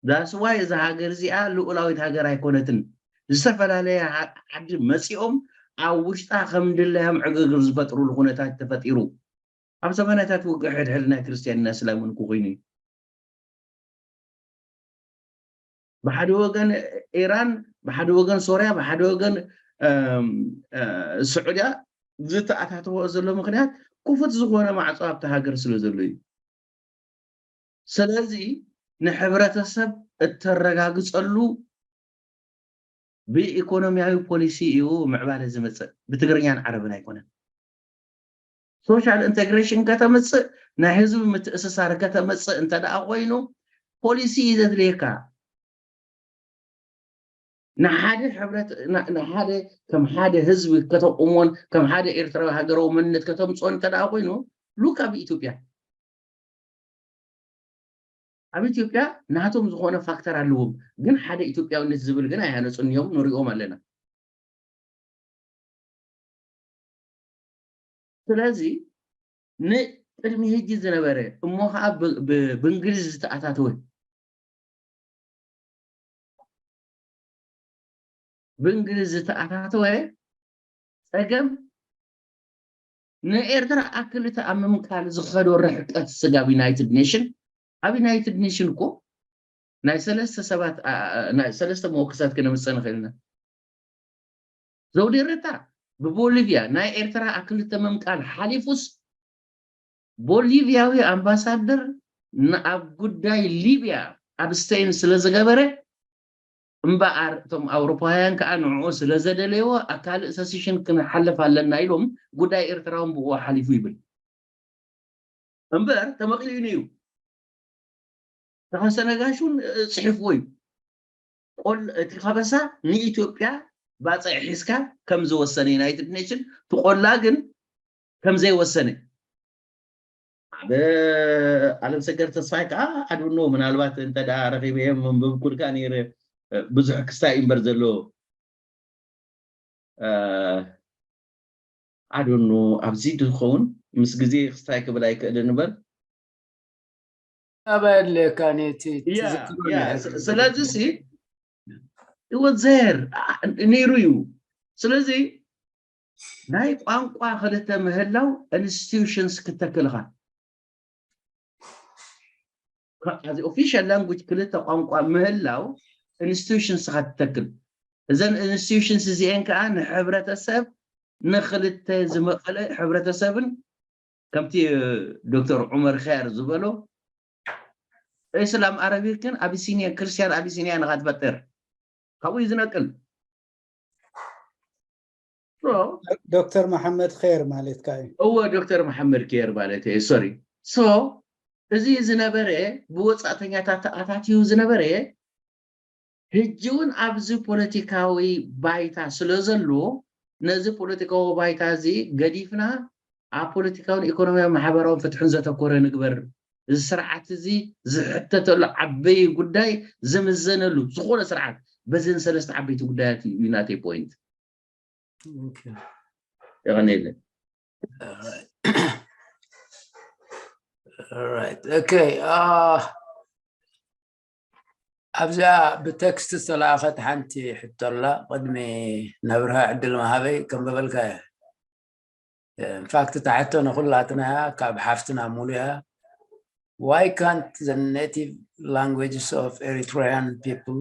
That's why እዛ ሃገር እዚኣ ልኡላዊት ሃገር ኣይኮነትን። ዝተፈላለየ ዓዲ መፂኦም ኣብ ውሽጣ ከም ድላዮም ዕግርግር ዝፈጥሩሉ ኩነታት ተፈጢሩ። ኣብ ሰማንያታት ውግእ ሕድሕድ ናይ ክርስትያንን ኣስላምን እኮ ኮይኑ እዩ። ብሓደ ወገን ኢራን፣ ብሓደ ወገን ሶርያ፣ ብሓደ ወገን ስዑድያ ዝተኣታተወ ዘሎ ምክንያት ክፉት ዝኾነ ማዕፆ ኣብቲ ሃገር ስለ ዘሎ እዩ። ስለዚ ንሕብረተሰብ እተረጋግፀሉ ብኢኮኖሚያዊ ፖሊሲ እዩ ምዕባለ ዝመፅእ፣ ብትግርኛን ዓረብን ኣይኮነን። ሶሻል ኢንተግሬሽን ከተምፅእ ናይ ህዝቢ ምትእስሳር ከተምፅእ እንተ ደኣ ኮይኑ ፖሊሲ እዩ ዘድልየካ። ንሓደ ሕብረት ንሓደ ከም ሓደ ህዝቢ ከተቁሞን ከም ሓደ ኤርትራዊ ሃገራዊ መንነት ከተምፅኦን እንተ ደኣ ኮይኑ ሉክ ኣብ ኢትዮጵያ ኣብ ኢትዮጵያ ናቶም ዝኾነ ፋክተር ኣለዎም፣ ግን ሓደ ኢትዮጵያውነት ዝብል ግን ኣይሃነፁን እዮም፣ ንሪኦም ኣለና። ስለዚ ንቅድሚ ሕጂ ዝነበረ እሞ ከዓ ብ- ብ- ብእንግሊዝ ዝተኣታተወ ብእንግሊዝ ዝተኣታተወ ፀገም ንኤርትራ ኣክልተ ኣብ ምምቃል ዝኸዶ ርሕቀት ስጋብ ዩናይትድ ኔሽን ኣብ ዩናይትድ ኔሽን እኮ ናይ ሰለስተ ሰባት ኣ- ኣ- ናይ ሰለስተ መወከሳት ክነምፀ ንኽእል ኢና። ዘውዴ ረታ ብቦሊቪያ ናይ ኤርትራ ኣክልተ ምምቃል ሓሊፉስ ቦሊቪያዊ ኣምባሳደር ንኣብ ጉዳይ ሊብያ ኣብ ስቴን ስለ ዝገበረ እምበኣር እቶም ኣውሮፓውያን ከዓ ንዕኡ ስለ ዘደለይዎ ኣብ ካልእ ሰሲሽን ክንሓልፍ ኣለና ኢሎም ጉዳይ ኤርትራውን ብኡ ሓሊፉ ይብል እምበር ተመቒሉ እዩ ነይሩ። ተኸሰ ነጋሽ እውን ጽሒፍዎ እዩ። ቆል እቲ ከበሳ ንኢትዮጵያ ባፅዕ ሒዝካ ከም ዝወሰነ ዩናይትድ ኔሽን ትቆላ ግን ከም ዘይወሰነ ኣብ ኣለም ሰገር ተስፋይ ከዓ ኣድብኖ ምናልባት እንተ ደኣ ረኺበ እየ ምንብብ ኩልካ ነይረ ብዙሕ ክስታይ እምበር ዘሎ ኣዶኖ ኣብዚ ዝኸውን ምስ ግዜ ክስታይ ክብል ኣይክእልን እምበር ኣባይ ኣድልየካ ነቲ ትዝክሮ ስለዚ ሲ ወዘር ነይሩ እዩ። ስለዚ ናይ ቋንቋ ክልተ ምህላው ኢንስቲትዩሽንስ ክተክልኻ as official language ክልተ ቋንቋ ምህላው ኢንስቲትዩሽንስ ኻ ትተክል። እዘን ኢንስቲትዩሽንስ እዚአን ከዓ ንሕብረተሰብ ንክልተ ዝመቐለ ሕብረተሰብን ከምቲ ዶክተር ዑመር ኸያር ዝበሎ እስላም ኣረቢክን ኣቢሲኒያ ክርስቲያን ኣቢሲኒያ ንኻ ትፈጥር ካብኡ እዩ ዝነቅል። ዶክተር መሐመድ ኸይር ማለትካ እዩ። እወ ዶክተር መሐመድ ኸይር ማለት እዩ። ሶሪ ሶ እዚ ዝነበረ ብወፃእተኛታት ተኣታትዩ ዝነበረ ሕጂ እውን ኣብዚ ፖለቲካዊ ባይታ ስለ ዘሎ ነዚ ፖለቲካዊ ባይታ እዚ ገዲፍና ኣብ ፖለቲካውን ኢኮኖሚያዊ ማሕበራውን ፍትሕን ዘተኮረ ንግበር። እዚ ስርዓት እዚ ዝሕተተሉ ዓበይ ጉዳይ ዝምዘነሉ ዝኾነ ስርዓት በዘን ሰለስተ ዓበይቲ ጉዳያት እዩ ናተይ ፖይንት። የቐንየለይ። Okay. ኣብዚኣ ብቴክስት ዝተለኣኸት ሓንቲ ሕቶ ኣላ። ቅድሚ ነብርሃ ዕድል መሃበይ ከንብበልካ እየ። ኢንፋክት እታ ሕቶ ንኹላትና እያ፣ ካብ ሓፍትና ሙሉ እያ። Why can't the native languages of Eritrean people,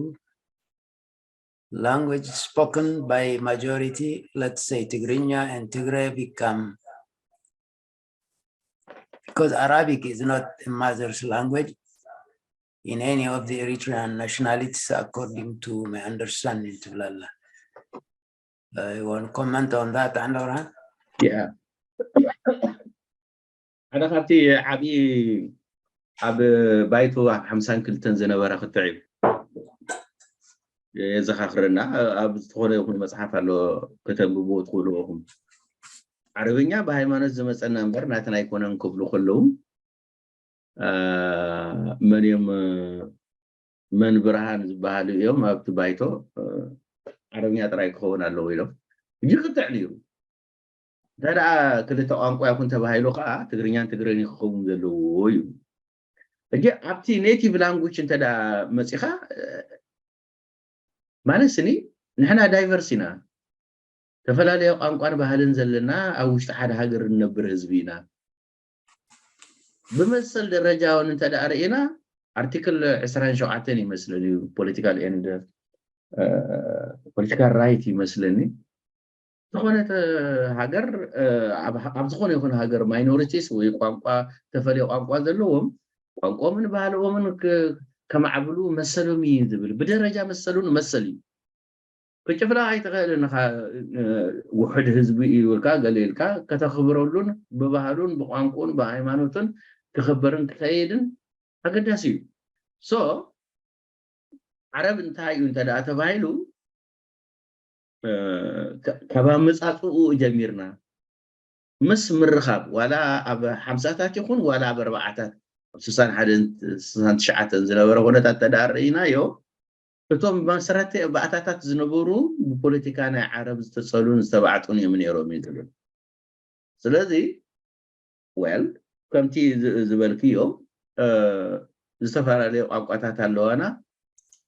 language spoken by majority, let's say Tigrinya and Tigray, become because Arabic is not a mother's language in any of the Eritrean nationalities, according to my understanding. ትብላላ you want comment on that? ኣንዳብርሃን ሓደ ካብቲ ዓብዪ ኣብ ባይቶ ኣብ ሓምሳን ክልተን ዝነበረ ክትዕ እዩ የዘኻኽረና። ኣብ ዝኾነ ይኹን መፅሓፍ ኣሎ ከተንብብዎ ትኽእልዎ ኢኹም። ዓረብኛ ብሃይማኖት ዝመፀና እምበር ናትና ኣይኮነን ክብሉ ከለዉ መን እዮም መን ብርሃን ዝበሃሉ እዮም ኣብቲ ባይቶ ዓረብኛ ጥራይ ክኸውን ኣለዎ ኢሎም ሕጂ ክትዕ ነይሩ። እንተ ደኣ ክልተ ቋንቋ ይኹን ተባሂሉ ከዓ ትግርኛን ትግረን ክኸውን ዘለዎ እዩ። ሕጂ ኣብቲ ኔቲቭ ላንጉጅ እንተ ደኣ መፂኻ ማለት ስኒ ንሕና ዳይቨርስ ኢና። ተፈላለየ ቋንቋን ባህልን ዘለና ኣብ ውሽጢ ሓደ ሃገር እንነብር ህዝቢ ኢና። ብመሰል ደረጃ እውን እንተ ደኣ ርኢና ኣርቲክል ዕስራን ሸውዓተን ይመስለኒ እዩ political and political right ይመስለኒ። ዝኾነት ሃገር ኣብ ዝኾነ ይኹን ሃገር ማይኖሪቲስ ወይ ቋንቋ ተፈልየ ቋንቋ ዘለዎም ቋንቋኦምን ባህልኦምን ከማዕብሉ መሰሎም እዩ ዝብል ብደረጃ መሰሉን መሰል እዩ። ክጭፍላ ኣይትኽእልን ኢኻ። ውሑድ ህዝቢ እዩ ኢልካ ገለ ኢልካ ከተኽብረሉን ብባህሉን ብቋንቁን ብሃይማኖትን ክኽበርን ክኸይድን ኣገዳሲ እዩ። ሶ ዓረብ እንታይ እዩ እንተ ደኣ ተባሂሉ ካብ ኣመፃፅኡ ጀሚርና ምስ ምርኻብ ዋላ ኣብ ሓምሳታት ይኹን ዋላ ኣብ ኣርባዓታት ስሳን ሓደን ስሳን ትሽዓተን ዝነበረ ኩነታት ተዳርኢናዮ፣ እቶም መሰረተ ባእታታት ዝነበሩ ብፖለቲካ ናይ ዓረብ ዝተፀሉን ዝተባዕጡን እዮም ነይሮም እዩ ዝብል። ስለዚ well ከምቲ ዝበልክዮ ዝተፈላለዩ ቋንቋታት ኣለዋና።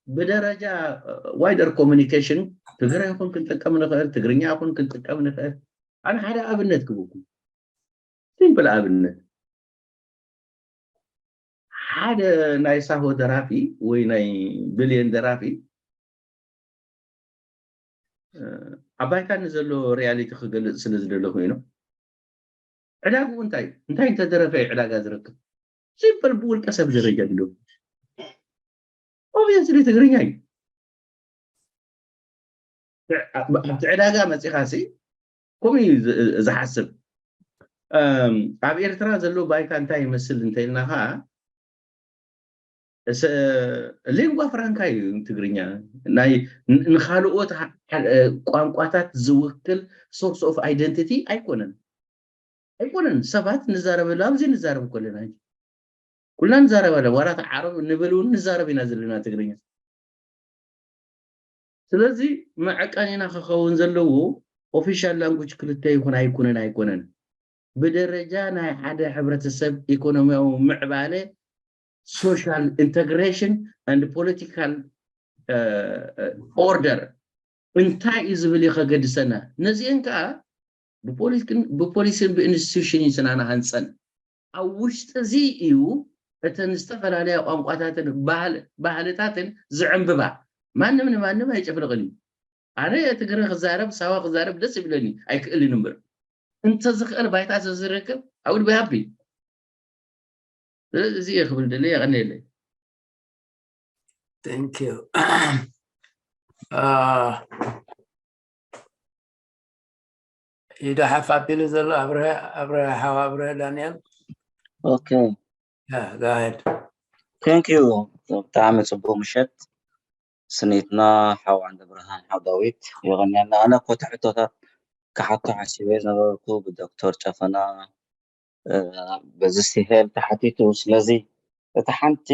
ብደረጃ wider communication ትግረ ይኹን ክንጥቀም ንኽእል፣ ትግርኛ ይኹን ክንጥቀም ንኽእል። ኣነ ሓደ ኣብነት ክብኩም፣ simple ኣብነት፣ ሓደ ናይ ሳሆ ደራፊ ወይ ናይ ብልየን ደራፊ ኣብ ባይታ ንዘሎ reality ክገልፅ ስለ ዝደለኹ እዩ። ዕዳግኡ እንታይ እንታይ እንተደረፈ እዩ ዕዳጋ ዝረክብ? Simple ብውልቀ ሰብ ደረጃ ድዶ? Obviously ትግርኛ እዩ። ኣብቲ ዕዳጋ መፂኻ ሲ ከምኡ እዩ ዝሓስብ። ኣብ ኤርትራ ዘሎ ባይታ እንታይ ይመስል እንተኢልና ከዓ lingua franca እዩ ትግርኛ። ናይ ንካልኦት ቋንቋታት ዝውክል source of identity ኣይኮነን ኣይኮነን። ሰባት ንዛረበሉ ኣብዚ ንዛረብ ከለና ኩልና ንዛረብ ኣለና። ዋላ ዓረብ ንብል እውን ንዛረብ ኢና ዘለና ትግርኛ። ስለዚ መዐቀኒና ክኸውን ዘለዎ official language ክልተ ይኹን ኣይኩነን ኣይኮነን፣ ብደረጃ ናይ ሓደ ሕብረተሰብ ኢኮኖሚያዊ ምዕባለ፣ social integration and political order እንታይ እዩ ዝብል እዩ ከገድሰና። ነዚአን ከዓ ብፖሊስን ብኢንስቲቱሽን እዩ ስናና ሃንፀን። ኣብ ውሽጢ እዚ እዩ እተን ዝተፈላለያ ቋንቋታትን ባህልታትን ዝዕንብባ። ማንም ንማንም ኣይጭፍልቕን እዩ። ኣነ ትግረ ክዛረብ ሳዋ ክዛረብ ደስ ይብለኒ ኣይክእልን እምበር እንተዝኽእል ባይታ ዝርክብ ኣውድ ብሃቢ። ስለዚ እዚ እየ ክብል ደለ። የቐነየለይ። Thank you. ኢዳ ሓፍ ኣቢሉ ዘሎ ኣብርሀ ኣብርሀ ሓው ኣብርሀ ዳንኤል። Okay. Yeah, go ahead. Thank you. ብጣዕሚ ጽቡቅ ምሸት ስኒትና ሓው ዓንደ ብርሃን ሓው ዳዊት የቐንየልና። ኣነ ኮቲ ሕቶታት ክሓቶ ሓሲበ ዝነበርኩ ብዶክተር ጨፈና በዚ ሲሄል ተሓቲቱ። ስለዚ እቲ ሓንቲ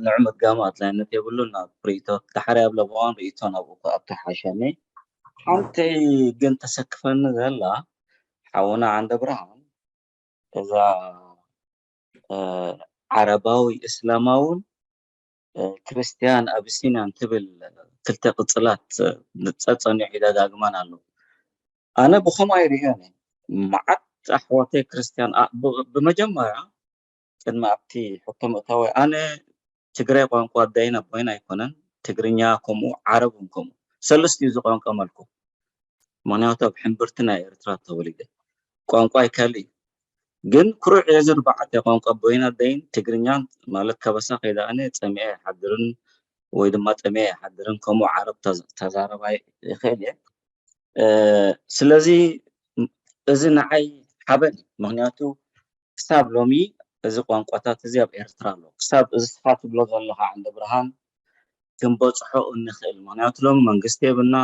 ንዑ ምድጋሙ ኣድላይነት የብሉን። ናብ ርእቶ ዳሕሪ ኣብ ለበዋን ርእቶ ናብኡ ክኣቱ ሓሸኒ። ሓንቲ ግን ተሰክፈኒ ዘላ ሓውና ዓንደ ብርሃን እዛ ዓረባዊ እስላማውን ክርስቲያን ኣቢሲንያን ትብል ክልተ ቅፅላት ጸጸኒሑ ይደጋግመን ኣሎ። ኣነ ብኸምኡ ኣይርእዮን እየ። መዓት ኣሕዋተይ ክርስቲያን ብመጀመርያ ቅድሚ ኣብቲ ሕቶ ምእታወይ ኣነ ትግራይ ቋንቋ ኣዳይን ኣቦይን ኣይኮነን፣ ትግርኛ ከምኡ ዓረብ እውን ከምኡ ሰለስቲኡ ዝቋንቋ መልኩ ምክንያቱ ኣብ ሕምብርቲ ናይ ኤርትራ ተወሊደ ቋንቋይ ካልእ እዩ። ግን ኩሩዕ እየ ዝርባዓተ ቋንቋ ኣቦይን ኣደይን ትግርኛን ማለት ከበሳ ከይደኣነ ፀሚአ ይሓድርን ወይ ድማ ጠሚአ ይሓድርን ከምኡ ዓረብ ተዛረባይ ይኽእል እየ። ስለዚ እዚ ንዓይ ሓበን እዩ። ምክንያቱ ክሳብ ሎሚ እዚ ቋንቋታት እዚ ኣብ ኤርትራ ኣሎ። ክሳብ እዚ ስኻ ትብሎ ዘለኻ ዓንደ ብርሃን ክንበፅሖ እንኽእል። ምክንያቱ ሎሚ መንግስቲ የብልና፣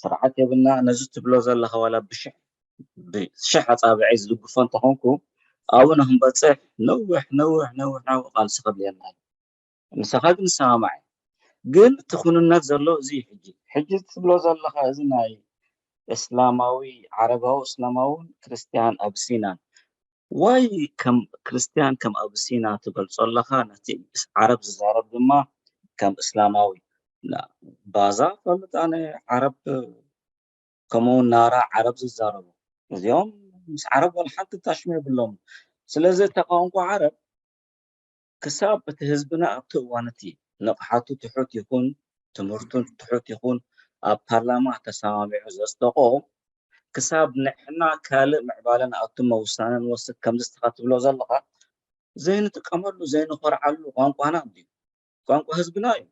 ስርዓት የብልና። ነዚ ትብሎ ዘለኻ ዋላ ብሽሕ ብሽሕ ኣፃብዐይ ዝድግፎ እንተኾንኩ ኣብኡ ንክንበፅሕ ነዊሕ ነዊሕ ነዊሕ ነዊሕ ቃልሲ ከድልየና እዩ። ምሳኻ ግን ንሰማማዕ እየ። ግን እቲ ኩንነት ዘሎ እዚ እዩ። ሕጂ ሕጂ ትብሎ ዘለኻ እዚ ናይ እስላማዊ ዓረባዊ እስላማውን ክርስቲያን ኣብሲናን ዋይ ከም ክርስቲያን ከም ኣብሲና ትገልጾ ኣለኻ ነቲ ዓረብ ዝዛረብ ድማ ከም እስላማዊ ባዛ ፈልጥ ኣነ ዓረብ ከምኡ ናራ ዓረብ ዝዛረቡ እዚኦም ምስ ዓረብ ወላ ሓንቲ ታሽሙ የብሎም። ስለዚ እቲ ቋንቋ ዓረብ ክሳብ እቲ ህዝብና ኣብቲ እዋን እቲ ንቕሓቱ ትሑት ይኹን ትምህርቱ ትሑት ይኹን ኣብ ፓርላማ ተሰማሚዑ ዘስደቆ ክሳብ ንሕና ካልእ ምዕባለ ንኣቱ መውሳነ ንወስድ ከምዚ ስትኻ ትብሎ ዘለኻ ዘይንጥቀመሉ ዘይንኾርዓሉ ቋንቋና እንድዩ። ቋንቋ ህዝብና እዩ።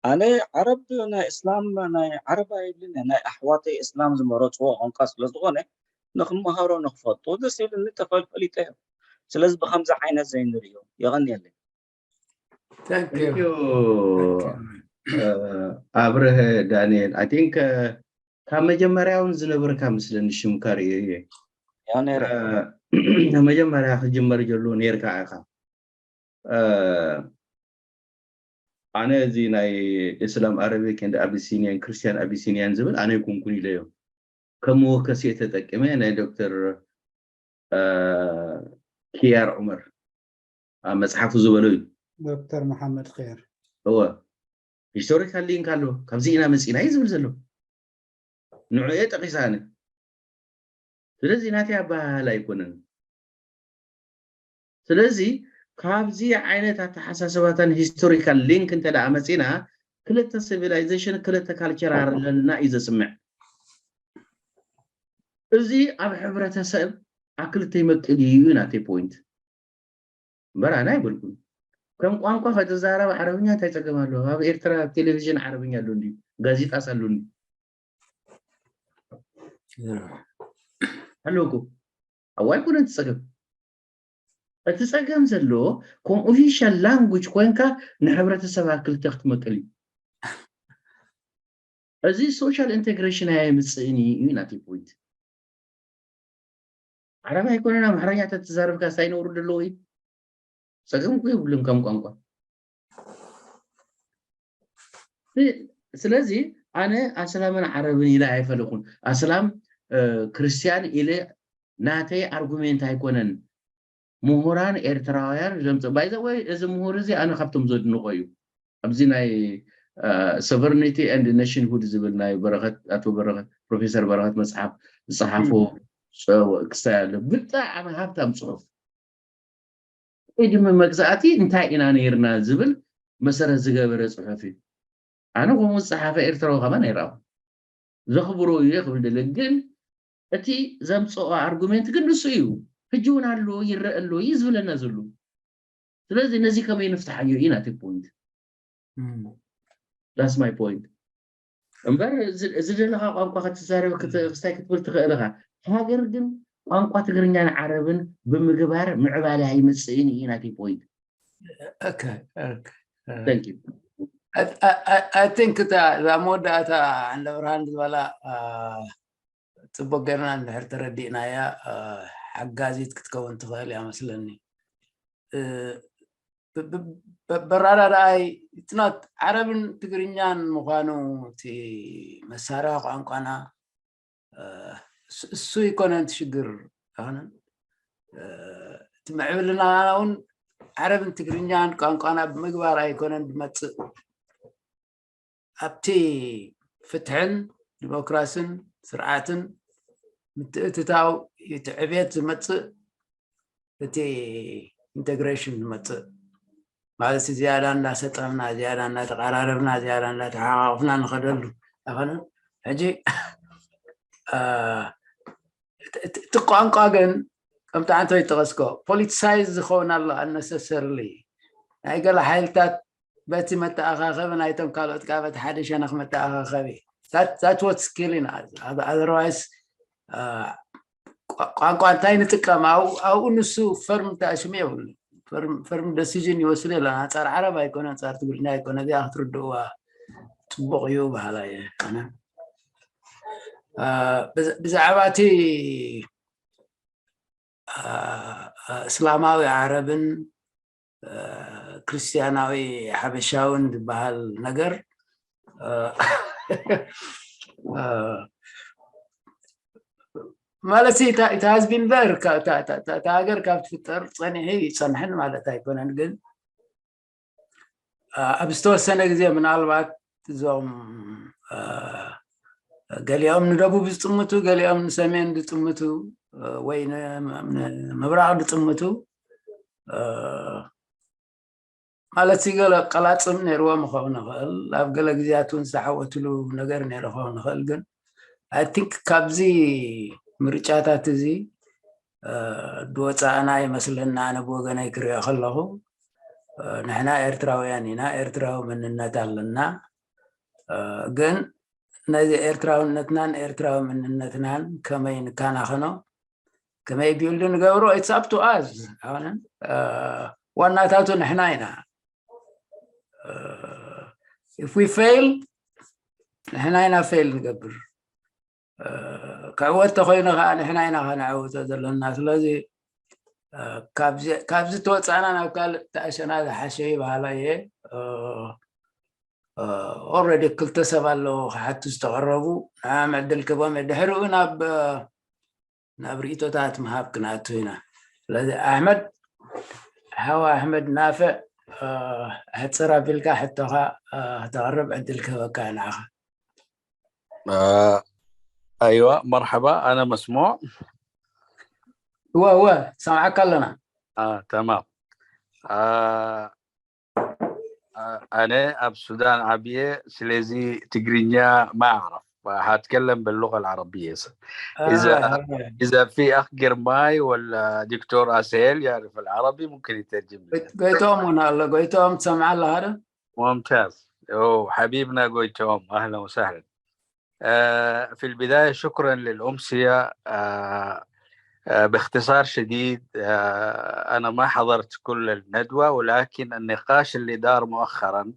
ኣነ ዓረብ ናይ እስላም ናይ ዓረብ ኣይብልን ናይ ኣሕዋተይ እስላም ዝመረፅዎ ቋንቋ ስለዝኾነ ንክመሃሮ ንክፈልጦ ደስ ኢሉኒ ተፈልፈሊጠ እዮም። ስለዚ ብከምዚ ዓይነት ዘይንርእዮ የቐንየለይ። ኣብርሀ ዳንኤል I think ካብ መጀመርያውን ዝነበርካ ምስለኒ ሽምካ ርእዮ እየ። መጀመርያ ክጅመር ጀሎ ነርካ ኢኻ። ኣነ እዚ ናይ እስላም ኣረቢክ and ኣቢሲኒያን ክርስቲያን ኣቢሲኒያን ዝብል ኣነ ይኩንኩን ኢለዮ። ከም መወከሲ ተጠቅመ ናይ ዶክተር ኪያር ዑመር ኣብ መፅሓፉ ዝበሎ እዩ። ዶክተር መሓመድ ር እወ፣ ሂስቶሪካል ሊንክ ኣሎ። ካብዚ ኢና መፂና እዩ ዝብል ዘሎ። ንዑ እየ ጠቂሳነ። ስለዚ ናተይ ኣባህላ ኣይኮነን። ስለዚ ካብዚ ዓይነት ኣተሓሳስባታን ሂስቶሪካል ሊንክ እንተ ደኣ መፂና ክልተ ሲቪላይዜሽን ክልተ ካልቸር ኣለና እዩ ዘስምዕ። እዚ ኣብ ሕብረተሰብ ኣብ ክልተ ይመቅል እዩ ናተይ ፖይንት። እምበር ኣነ ኣይበልኩን። ከም ቋንቋ ከተዛረብ ዓረብኛ እንታይ ጸገም ኣለዎ? ኣብ ኤርትራ ቴሌቪዥን ዓረብኛ ኣሎ እንዲ ጋዜጣስ ኣሎ እንዲ ኣለኩ። ኣዋ ኣይኮነ እቲ ጸገም። እቲ ጸገም ዘሎ ከም ኦፊሻል ላንጉጅ ኮንካ ንሕብረተሰብ ኣብ ክልተ ክትመቅል እዩ። እዚ ሶሻል ኢንቴግሬሽን ኣየምፅእን እዩ ናቲ ፖይንት። ዓረብ ኣይኮነን ኣምሓርኛ ተተዛረብካ ሳይ ነውሩ ዘለዎ እዩ። ጸገም እኮ የብሉን ከም ቋንቋ። ስለዚ ኣነ ኣስላምን ዓረብን ኢለ ኣይፈለኩን። ኣስላም ክርስቲያን ኢለ ናተይ ኣርጉሜንት ኣይኮነን። ምሁራን ኤርትራውያን ዘምጽእ ባይዘወይ እዚ ምሁር እዚ ኣነ ካብቶም ዘድንቆ እዩ። ኣብዚ ናይ ሶቨርኒቲ ኤንድ ኔሽንሁድ ዝብል ናይ በረኸት ኣቶ በረኸት ፕሮፌሰር በረኸት መጽሓፍ ዝጸሓፎ ክስታይ ኣሎ። ብጣዕሚ ሃብታም ጽሑፍ። ቅድሚ መግዛእቲ እንታይ ኢና ነይርና ዝብል መሰረት ዝገበረ ጽሑፍ እዩ። ኣነ ከምኡ ዝጸሓፈ ኤርትራዊ ከማን ኣይረኣኹ። ዘኽብሮ እዩ ክብል ደለ ግን እቲ ዘምጽኦ ኣርጉሜንት ግን ንሱ እዩ። ሕጂ እውን ኣሎ ይረአ ኣሎ እዩ ዝብለና ዘሎ። ስለዚ ነዚ ከመይ ንፍትሓዮ እዩ ናቲ ፖይንት። ዳስ ማይ ፖይንት። እምበር ዝደለካ ቋንቋ ክትዛረብ ክስታይ ክትብል ትኽእል ኢኻ። ሃገር ግን ቋንቋ ትግርኛን ዓረብን ብምግባር ምዕባለ ኣይመፅእን እዩ ናቲ ፖይንት። I think እዛ መወዳእታ ዓንደ ብርሃን ዝበላ ፅቡቅ ገርና እንድሕር ተረዲእናያ ሓጋዚት ክትከውን ትኽእል እያ መስለኒ። በራዳዳኣይ ፅናት ዓረብን ትግርኛን ምዃኑ እቲ መሳርያ ቋንቋና እሱ ይኮነ እቲ ሽግር ኣይኮነን። እቲ ምዕብልናና እውን ዓረብን ትግርኛን ቋንቋና ብምግባር ኣይኮነን ዝመፅእ። ኣብቲ ፍትሕን ዲሞክራስን ስርዓትን ምትእትታው እቲ ዕብየት ዝመፅእ እቲ ኢንቴግሬሽን ዝመፅእ ማለት ዝያዳ እንዳሰጠምና ዝያዳ እንዳተቀራረብና ዝያዳ እንዳተሓቃቅፍና ንኸደሉ ኣይኮነን። ሕጂ እቲ ቋንቋ ግን ከምቲ ኣንተ ይጠቀስኮ ፖሊቲሳይዝ ዝኸውን ኣሎ ኣነሰሰርሊ ናይ ገለ ሓይልታት በቲ መተኣኻኸቢ ናይቶም ካልኦት ካብ በቲ ሓደ ሸነኽ መተኣኻኸቢ that's what killing us otherwise ቋንቋ እንታይ ንጥቀም ኣብኡ ንሱ ፈርም ተኣሽሙ የብሉ ፈርም ደሲዥን ይወስድ የለን ኣንፃር ዓረብ ኣይኮነ ኣንፃር ትግርኛ ኣይኮነ እዚኣ ክትርድእዋ ፅቡቅ እዩ በሃላ እየ ኣነ ብዛዕባ እቲ እስላማዊ ዓረብን ክርስትያናዊ ሓበሻውን ዝበሃል ነገር ማለት እታ has been there እታ ሃገር ካብ ትፍጠር ፀኒሑ ይፀንሐን ማለት ኣይኮነን ግን ኣብ ዝተወሰነ ግዜ ምናልባት እዞም ገሊኦም ንደቡብ ዝጥምቱ ገሊኦም ንሰሜን ዝጥምቱ ወይ ንምብራቕ ዝጥምቱ ማለት ገለ ቀላፅም ነይርዎም ክኸውን ይኽእል ኣብ ገለ ግዜያት እውን ዝተሓወትሉ ነገር ነይሩ ክኸውን ይኽእል ግን I think ካብዚ ምርጫታት እዚ ዝወፃእና ይመስለና ኣነ ብወገነይ ክሪኦ ከለኹ ንሕና ኤርትራውያን ኢና ኤርትራዊ መንነት ኣለና ግን ነዚ ኤርትራውነትናን ኤርትራዊ መንነትናን ከመይ ንከናኸኖ ከመይ ቢልድ ንገብሮ it's up to us ዋናታቱ ንሕና ኢና if we fail ንሕና ኢና ፌል ንገብር ክዕወት ተኮይኑ ከዓ ንሕና ኢና ከነዕውቶ ዘለና ስለዚ እ፣ ካብዚ፣ ካብዚ ተወፃእና ናብ ካልእ ተኣሸና ዝሓሸ ይበሃላ እየ። እ፣ እ፣ ኦልሬዲ ክልተ ሰብ ኣለዉ ክሓቱ ዝተቐረቡ፣ ንዓም ዕድል ክቦም እየ። ድሕሪኡ ናብ፣ እ፣ ናብ ርእይቶታት ምሃብ ክንኣቱ ኢና። ስለዚ ኣሕመድ፣ ሓው ኣሕመድ ናፍዕ፣ እ፣ ሕፅር ኣቢልካ ሕቶኻ፣ እ፣ ክተቕርብ ዕድል ክህበካ ንዓኻ። آه، أيوة، مرحبا، أنا مسموع. እወ እወ፣ ሰምዓካ ኣለና። آه، تمام. آه، آه، أنا أب السودان عبية، سليزي تقرينيا ما أعرف، فهتكلم باللغة العربية. إذا آه، إذا في أخ جرماي ولا دكتور أسيل يعرف العربي ممكن يترجم لي. ጎይቶም እውን ኣሎ። ጎይቶም ትሰምዓ ኣለኻ ዶ? ممتاز. أوه، حبيبنا جويتوم، أهلا وسهلا. آه، في البداية شكرا للأمسية. آه، آه، باختصار شديد، آه، أنا ما حضرت كل الندوة، ولكن النقاش اللي دار مؤخرا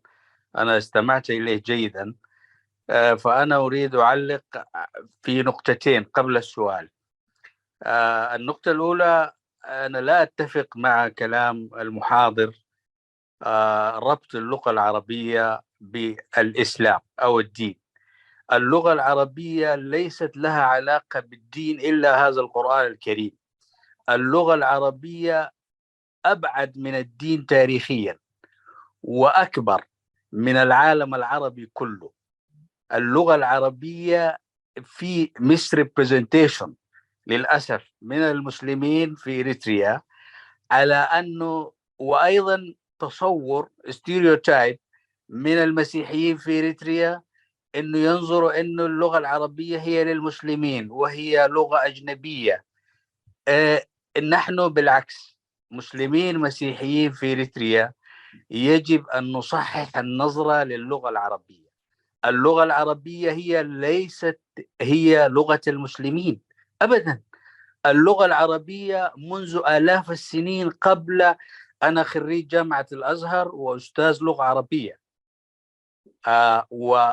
أنا استمعت إليه جيدا. آه، فأنا أريد أعلق في نقطتين قبل السؤال. آه، النقطة الأولى، أنا لا أتفق مع كلام المحاضر، آه، ربط اللغة العربية بالإسلام أو الدين. اللغة العربية ليست لها علاقة بالدين إلا هذا القرآن الكريم. اللغة العربية أبعد من الدين تاريخيا، وأكبر من العالم العربي كله. اللغة العربية في misrepresentation للأسف من المسلمين في إريتريا، على أنه، وأيضا تصور stereotype من المسيحيين في إريتريا، أنه ينظروا أن اللغة العربية هي للمسلمين وهي لغة أجنبية. آه، نحن بالعكس، مسلمين مسيحيين في إريتريا، يجب أن نصحح النظرة للغة العربية. اللغة العربية هي ليست هي لغة المسلمين أبدا. اللغة العربية منذ آلاف السنين قبل، أنا خريج جامعة الأزهر وأستاذ لغة عربية. آه، و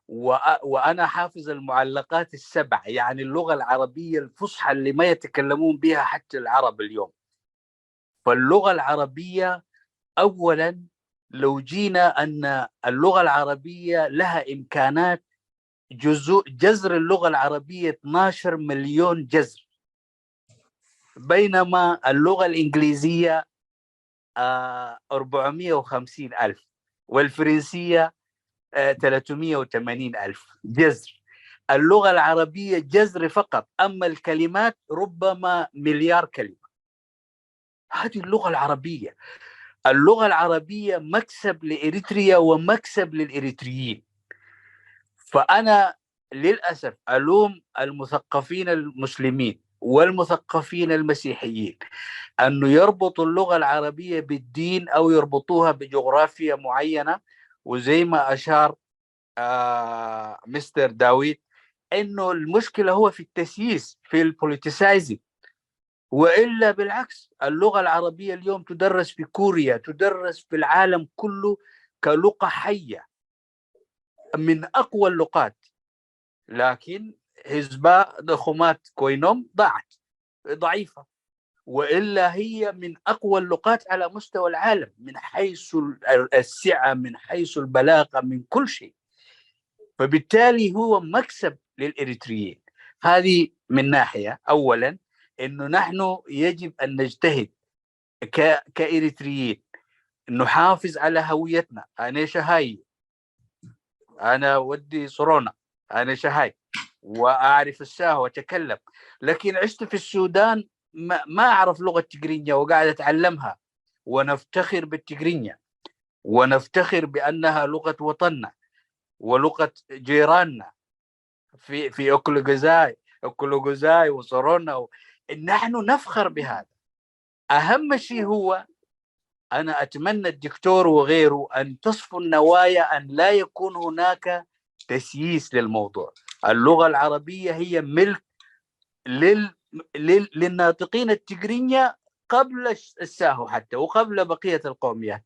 و وأنا حافظ المعلقات السبع، يعني اللغة العربية الفصحى اللي ما يتكلمون بها حتى العرب اليوم. فاللغة العربية أولا، لو جينا أن اللغة العربية لها إمكانات، جزء جذر اللغة العربية اثناشر مليون جذر، بينما اللغة الإنجليزية، آه، أربعمية وخمسين ألف، والفرنسية، آه، ثلاثمية وثمانين ألف جذر. اللغة العربية جذر فقط، أما الكلمات ربما مليار كلمة. هذه اللغة العربية. اللغة العربية مكسب لإريتريا ومكسب للإريتريين. فأنا للأسف ألوم المثقفين المسلمين والمثقفين المسيحيين أنه يربطوا اللغة العربية بالدين أو يربطوها بجغرافيا معينة، وزي ما أشار، آه، مستر داوود، إنه المشكلة هو في التسييس، في البوليتيسايزنج. وإلا بالعكس، اللغة العربية اليوم تدرس في كوريا، تدرس في العالم كله كلغة حية، من أقوى اللغات، لكن ህዝባ ድኹማት ኮይኖም ضاعت، ضعيفة، وإلا هي من أقوى اللغات على مستوى العالم من حيث ال- السعة، من حيث البلاغة، من كل شيء. فبالتالي هو مكسب للإريتريين. هذه من ناحية، أولا، إنه نحن يجب أن نجتهد ك- كإريتريين نحافظ على هويتنا. أنا شهاي، أنا ودي صرونا، أنا شهاي، وأعرف الساهو وأتكلم، لكن عشت في السودان ما, ما أعرف لغة تجرينيا وقاعد أتعلمها، ونفتخر بالتجرينيا، ونفتخر بأنها لغة وطننا ولغة جيراننا في في أكلوغوزاي، أكلوغوزاي وصورونا و... نحن نفخر بهذا. أهم شيء هو، أنا أتمنى الدكتور وغيره أن تصفوا النوايا، أن لا يكون هناك تسييس للموضوع. اللغة العربية هي ملك لل... لل... للناطقين التجرينيا قبل الساهو حتى، وقبل بقية القوميات.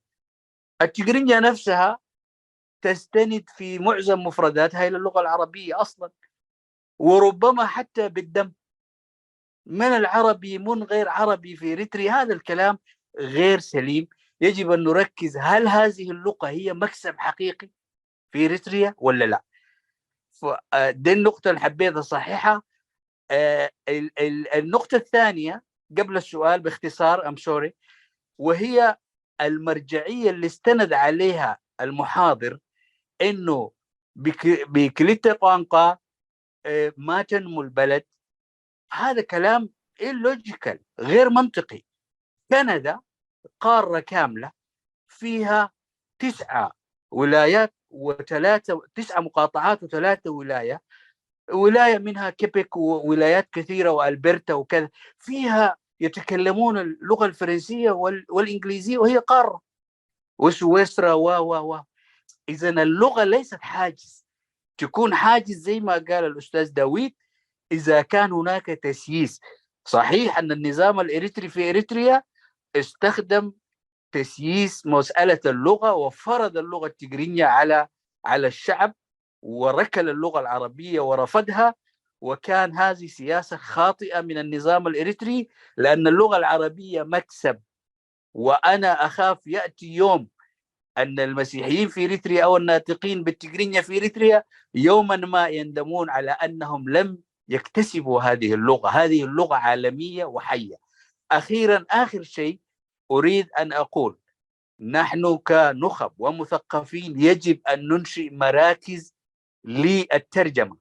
التجرينيا نفسها تستند في معظم مفرداتها إلى اللغة العربية أصلا، وربما حتى بالدم. من العربي، من غير عربي في إريتريا، هذا الكلام غير سليم. يجب أن نركز، هل هذه اللغة هي مكسب حقيقي في إريتريا ولا لا؟ ف- آه، دي النقطة اللي حبيت أصححها. آه، ال- ال- النقطة الثانية قبل السؤال باختصار، I'm sorry، وهي المرجعية اللي استند عليها المحاضر، إنه بك- بكليتا قوانقا، آه، ما تنمو البلد. هذا كلام illogical، غير منطقي. كندا قارة كاملة فيها تسعة ولايات وثلاثة، تسعة مقاطعات وثلاثة ولاية، ولاية منها كيبك وولايات كثيرة وألبرتا وكذا، فيها يتكلمون اللغة الفرنسية وال-، والإنجليزية، وهي قارة، وسويسرا و، و، و. إذن اللغة ليست حاجز. تكون حاجز زي ما قال الأستاذ داوود إذا كان هناك تسييس. صحيح أن النظام الإريتري في إريتريا استخدم تسييس مسألة اللغة، وفرض اللغة التجرينية على، على الشعب، وركل اللغة العربية ورفضها، وكان هذه سياسة خاطئة من النظام الإريتري، لأن اللغة العربية مكسب. وأنا أخاف يأتي يوم أن المسيحيين في إريتريا أو الناطقين بالتجرينيا في إريتريا يوما ما يندمون على أنهم لم يكتسبوا هذه اللغة. هذه اللغة عالمية وحية. أخيرا، آخر شيء أريد أن أقول، نحن كنخب ومثقفين يجب أن ننشئ مراكز للترجمة،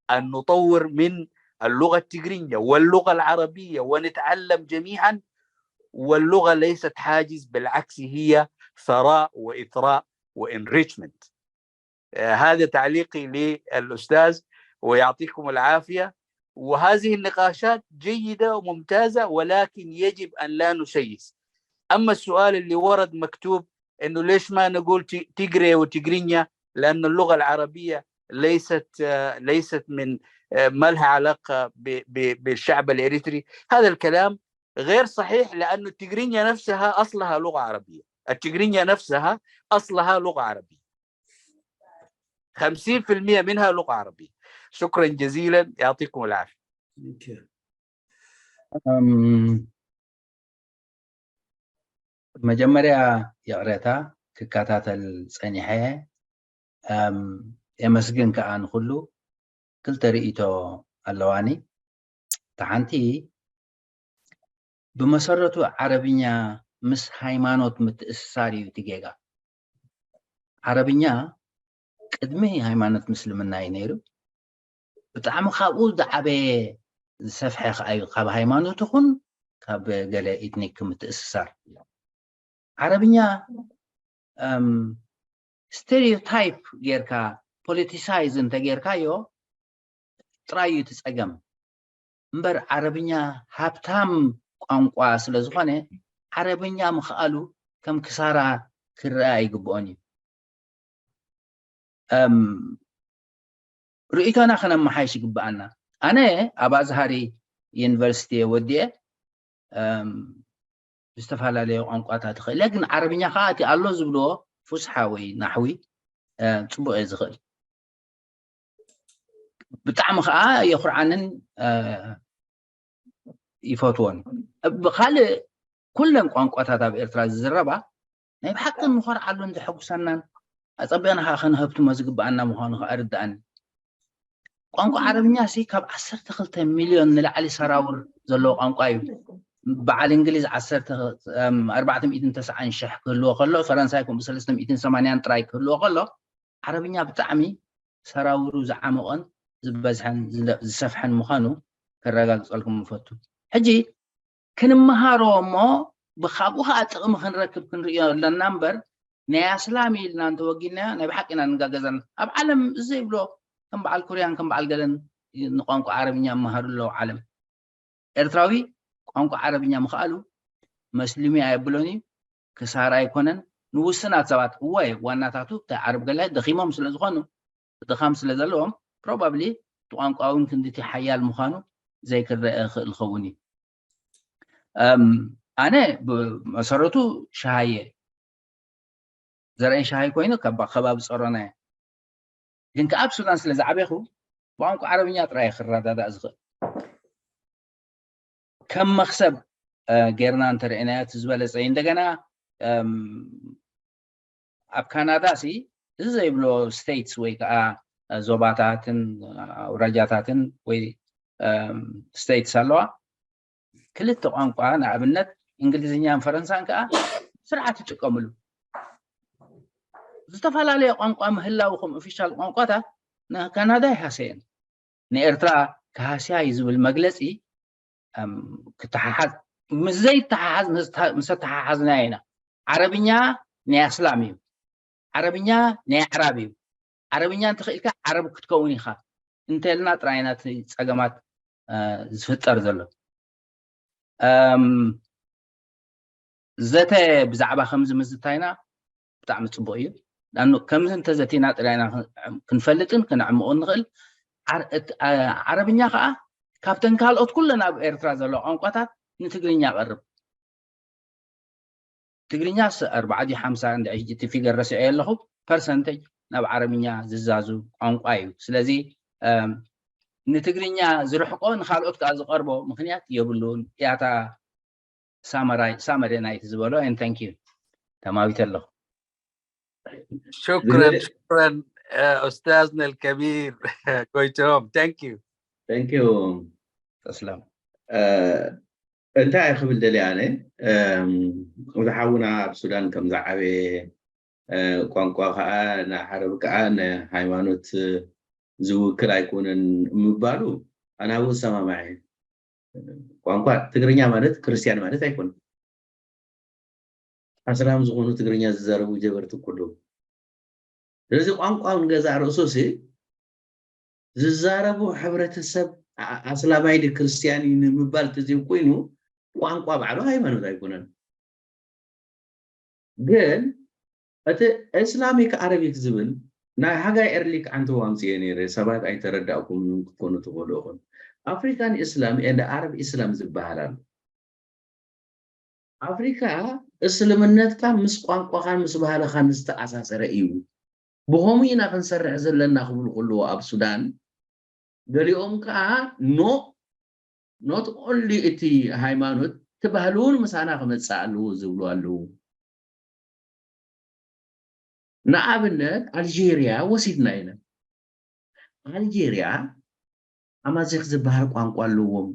أن نطور من اللغة التجرينية واللغة العربية ونتعلم جميعا. واللغة ليست حاجز، بالعكس هي ثراء وإثراء و enrichment. آه، هذا تعليقي للأستاذ، ويعطيكم العافية. وهذه النقاشات جيدة وممتازة، ولكن يجب أن لا نسيس. أما السؤال اللي ورد مكتوب إنه ليش ما نقول تي-، تيغري وتيغرينيا، لأن اللغة العربية ليست، آه، ليست من، آه، ما لها علاقة ب-، ب-، بالشعب الإريتري. هذا الكلام غير صحيح، لأن التيغرينيا نفسها أصلها لغة عربية. التيغرينيا نفسها أصلها لغة عربية. خمسين في المية منها لغة عربية. شكرا جزيلا، يعطيكم العافية. Thank you. መጀመርያ ይቕሬታ ክከታተል ፀኒሐ የመስግን ከዓ ንኩሉ። ክልተ ርእይቶ ኣለዋኒ። ተሓንቲ ብመሰረቱ ዓረብኛ ምስ ሃይማኖት ምትእስሳር እዩ እቲ ጌጋ። ዓረብኛ ቅድሚ ሃይማኖት ምስልምና እዩ ነይሩ። ብጣዕሚ ካብኡ ዝዓበየ ዝሰፍሐ ከዓ እዩ፣ ካብ ሃይማኖት ይኹን ካብ ገለ ኢትኒክ ምትእስሳር። ዓረብኛ stereotype ጌርካ politicize እንተጌርካዮ ጥራይ እዩ እቲ ፀገም። እምበር ዓረብኛ ሃብታም ቋንቋ ስለ ዝኾነ ዓረብኛ ምኽኣሉ ከም ክሳራ ክረኣ ኣይግብኦን እዩ። ርእይቶና ከነመሓይሽ ይግብኣና። ኣነ ኣብ ኣዝሃሪ ዩኒቨርሲቲ ወዲኤ ብዝተፈላለየ ቋንቋታት ይኽእል እየ፣ ግን ዓረብኛ ከዓ እቲ ኣሎ ዝብልዎ ፉስሓ ወይ ናሕዊ ፅቡቅ እየ ዝኽእል። ብጣዕሚ ከዓ የኹርዓንን ይፈትዎን። ብካልእ ኩለን ቋንቋታት ኣብ ኤርትራ ዝዝረባ ናይ ብሓቂ ንኾርዓሉን ዘሐጉሰናን ኣጸቢቕና ከዓ ከነህብትሞ ዝግብኣና ምዃኑ ከዓ ርድኣኒ። ቋንቋ ዓረብኛ ሲ ካብ ዓሰርተ ክልተ ሚልዮን ንላዕሊ ሰራውር ዘለዎ ቋንቋ እዩ። በዓል እንግሊዝ ዓሰርተ ኣርባዕተ ሚእትን ተስዓን ሽሕ ክህልዎ ከሎ ፈረንሳይ ከምኡ ሰለስተ ሚእትን ሰማንያን ጥራይ ክህልዎ ከሎ ዓረብኛ ብጣዕሚ ሰራውሩ ዝዓመቐን ዝበዝሐን ዝሰፍሐን ምዃኑ ከረጋግጸልኩም ንፈቱ። ሕጂ ክንመሃሮ እሞ ብካብኡ ከዓ ጥቕሚ ክንረክብ ክንርእዮ ኣለና እምበር ናይ ኣስላም ኢልና እንተወጊድናዮ ናይ ብሓቂ ኢና ንጋገዘና። ኣብ ዓለም እዚ ዘይብሎ ከም በዓል ኮርያን ከም በዓል ገለን ንቋንቋ ዓረብኛ ይመሃሩ ኣለዉ ዓለም። ኤርትራዊ ቋንቋ ዓረብኛ ምኽኣሉ መስሊሚ ኣየብሎን እዩ፣ ክሳራ ኣይኮነን። ንውስናት ሰባት እወ ዋናታቱ እንታይ ዓረብ ገለ ደኺሞም ስለ ዝኾኑ ድኻም ስለ ዘለዎም probably እቲ ቋንቋ እውን ክንድቲ ሓያል ምዃኑ ዘይክረአ ይኽእል ዝኸውን እዩ። ኣነ ብመሰረቱ ሸሃየ ዘርእይ ሸሃይ ኮይኑ ካብ ከባቢ ጸሮና እየ። ግን ከኣ ኣብ ሱዳን ስለ ዝዓበኹ ብቋንቋ ዓረብኛ ጥራይ ክረዳዳእ ዝኽእል። ከም መኽሰብ ጌርና እንተርእናዮ እቲ ዝበለፀ እዩ። እንደገና ኣብ ካናዳ ሲ እዚ ዘይብሎ ስቴትስ ወይ ከዓ ዞባታትን ኣውራጃታትን ወይ ስቴትስ ኣለዋ። ክልተ ቋንቋ ንኣብነት እንግሊዝኛን ፈረንሳን ከዓ ስርዓት ይጥቀምሉ። ዝተፈላለየ ቋንቋ ምህላው ከም ኦፊሻል ቋንቋታት ንካናዳ ይሃሰየን። ንኤርትራ ክሃስያ እዩ ዝብል መግለፂ ክተሓሓዝ ምስ ዘይተሓሓዝ ምስ ተሓሓዝና ኢና። ዓረብኛ ናይ ኣስላም እዩ፣ ዓረብኛ ናይ ኣዕራብ እዩ። ዓረብኛ እንተኽኢልካ ዓረብ ክትከውን ኢኻ እንተልና ጥራይና እቲ ፀገማት ዝፍጠር ዘሎ። ዘተ ብዛዕባ ከምዚ ምዝታይና ብጣዕሚ ፅቡቅ እዩ። ከምዚ እንተዘቲና ጥራይና ክንፈልጥን ክነዕምቆ ንኽእል። ዓረብኛ ከዓ ካብተን ካልኦት ኩለን ኣብ ኤርትራ ዘለዋ ቋንቋታት ንትግርኛ ቀርብ። ትግርኛ ኣርባዓ ድዩ ሓምሳ እንደ ሕጂ እቲ ፊገር ረሲዐ ኣለኹ ፐርሰንተጅ ናብ ዓረብኛ ዝዛዙ ቋንቋ እዩ። ስለዚ ንትግርኛ ዝርሕቆ ንካልኦት ከዓ ዝቀርቦ ምክንያት የብሉን። ያታ ሳመራይ ሳመደ ናይቲ ዝበሎ and thank you ተማዊተ ኣለኹ። شكرا شكرا أستاذنا الكبير ጎይቶም thank you thank you ተስላም እንታይ ክብል ደልየ ኣነ ዝሓውና ኣብ ሱዳን ከም ዝዓበየ ቋንቋ ከዓ ንዓረብ ከዓ ንሃይማኖት ዝውክል ኣይኮነን ምባሉ ኣነ ኣብኡ ዝሰማማዕ እየ። ቋንቋ ትግርኛ ማለት ክርስትያን ማለት ኣይኮነን። ኣስላም ዝኾኑ ትግርኛ ዝዛረቡ ጀበርቲ እኮ ኣለዉ። ስለዚ ቋንቋ እውን ገዛእ ርእሱ ሲ ዝዛረቡ ሕብረተሰብ ኣስላማይ ድ ክርስትያን እዩ ንምባል ተዘይኮይኑ ቋንቋ ባዕሉ ሃይማኖት ኣይኮነን። ግን እቲ ኢስላሚክ ኣረቢክ ዝብል ናይ ሃጋይ ኤርሊክ ዓንተው ኣምፅኤ ነይረ ሰባት ኣይተረዳእኩምን ክትኮኑ ትኽእሉ ኢኹም። ኣፍሪካን ኢስላም and ኣረብ ኢስላም ዝበሃል ኣሎ። ኣፍሪካ እስልምነትካ ምስ ቋንቋኻን ምስ ባህልኻን ዝተኣሳሰረ እዩ። ብኸምኡ ኢና ክንሰርሕ ዘለና ክብሉ ከለዉ ኣብ ሱዳን ገሊኦም ከዓ no not only እቲ ሃይማኖት እቲ ባህሊ እውን ምሳና ክመፅእ ኣለዎ ዝብሉ ኣለዉ። ንኣብነት ኣልጀርያ ወሲድና ኢና። ኣልጀርያ ኣማዚክ ዝበሃል ቋንቋ ኣለዎም።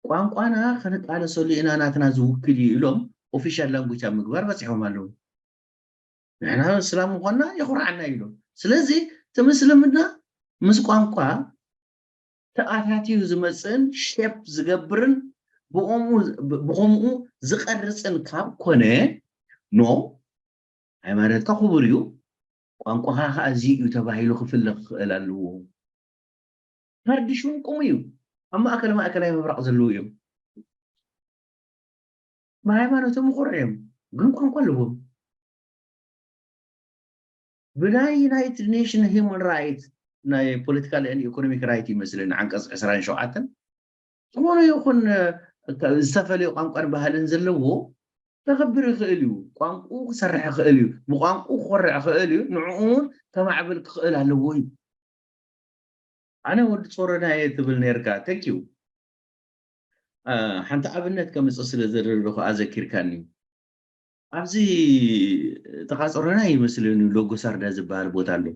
ቋንቋና ከነቃለሰሉ ኢና ናትና ዝውክል እዩ ኢሎም ኦፊሻል ላንጉጅ ኣብ ምግባር በፂሖም ኣለዉ። ንሕና እስላም ምኳንና የኹርዓና ኢሎም። ስለዚ እቲ ምስልምና ምስ ቋንቋ ተኣታትዩ ዝመፅእን ሼፕ ዝገብርን ብኸምኡ ዝቐርፅን ካብ ኮነ ኖ ሃይማኖትካ ክቡር እዩ፣ ቋንቋኻ ከዓ እዚ እዩ ተባሂሉ ክፍለ ክኽእል ኣለዎ። ካርድሽ እውን ከምኡ እዩ። ኣብ ማእከለ ማእከላይ ምብራቕ ዘለዉ እዮም። ብሃይማኖቶም ይኾርዑ እዮም፣ ግን ቋንቋ ኣለዎም። ብናይ ዩናይትድ ኔሽን ሂማን ራይት ናይ ፖለቲካል ን ኢኮኖሚክ ራይት ይመስለኒ ዓንቀፅ ዕስራን ሸውዓተን ዝኾነ ይኹን ዝተፈለዩ ቋንቋን ባህልን ዘለዎ ከኽብር ይኽእል እዩ። ቋንቁ ክሰርሕ ይኽእል እዩ። ብቋንቁ ክኾርዕ ይኽእል እዩ። ንዕኡ እውን ከማዕብል ክኽእል ኣለዎ እዩ። ኣነ ወዲ ጾረና እየ ትብል ነርካ። Thank you። ሓንቲ ኣብነት ከምፅእ ስለ ዝደለኹ ኣዘኪርካኒ። ኣብዚ ጥቓ ጾረና ይመስለኒ ሎጎ ሳርዳ ዝበሃል ቦታ ኣሎ።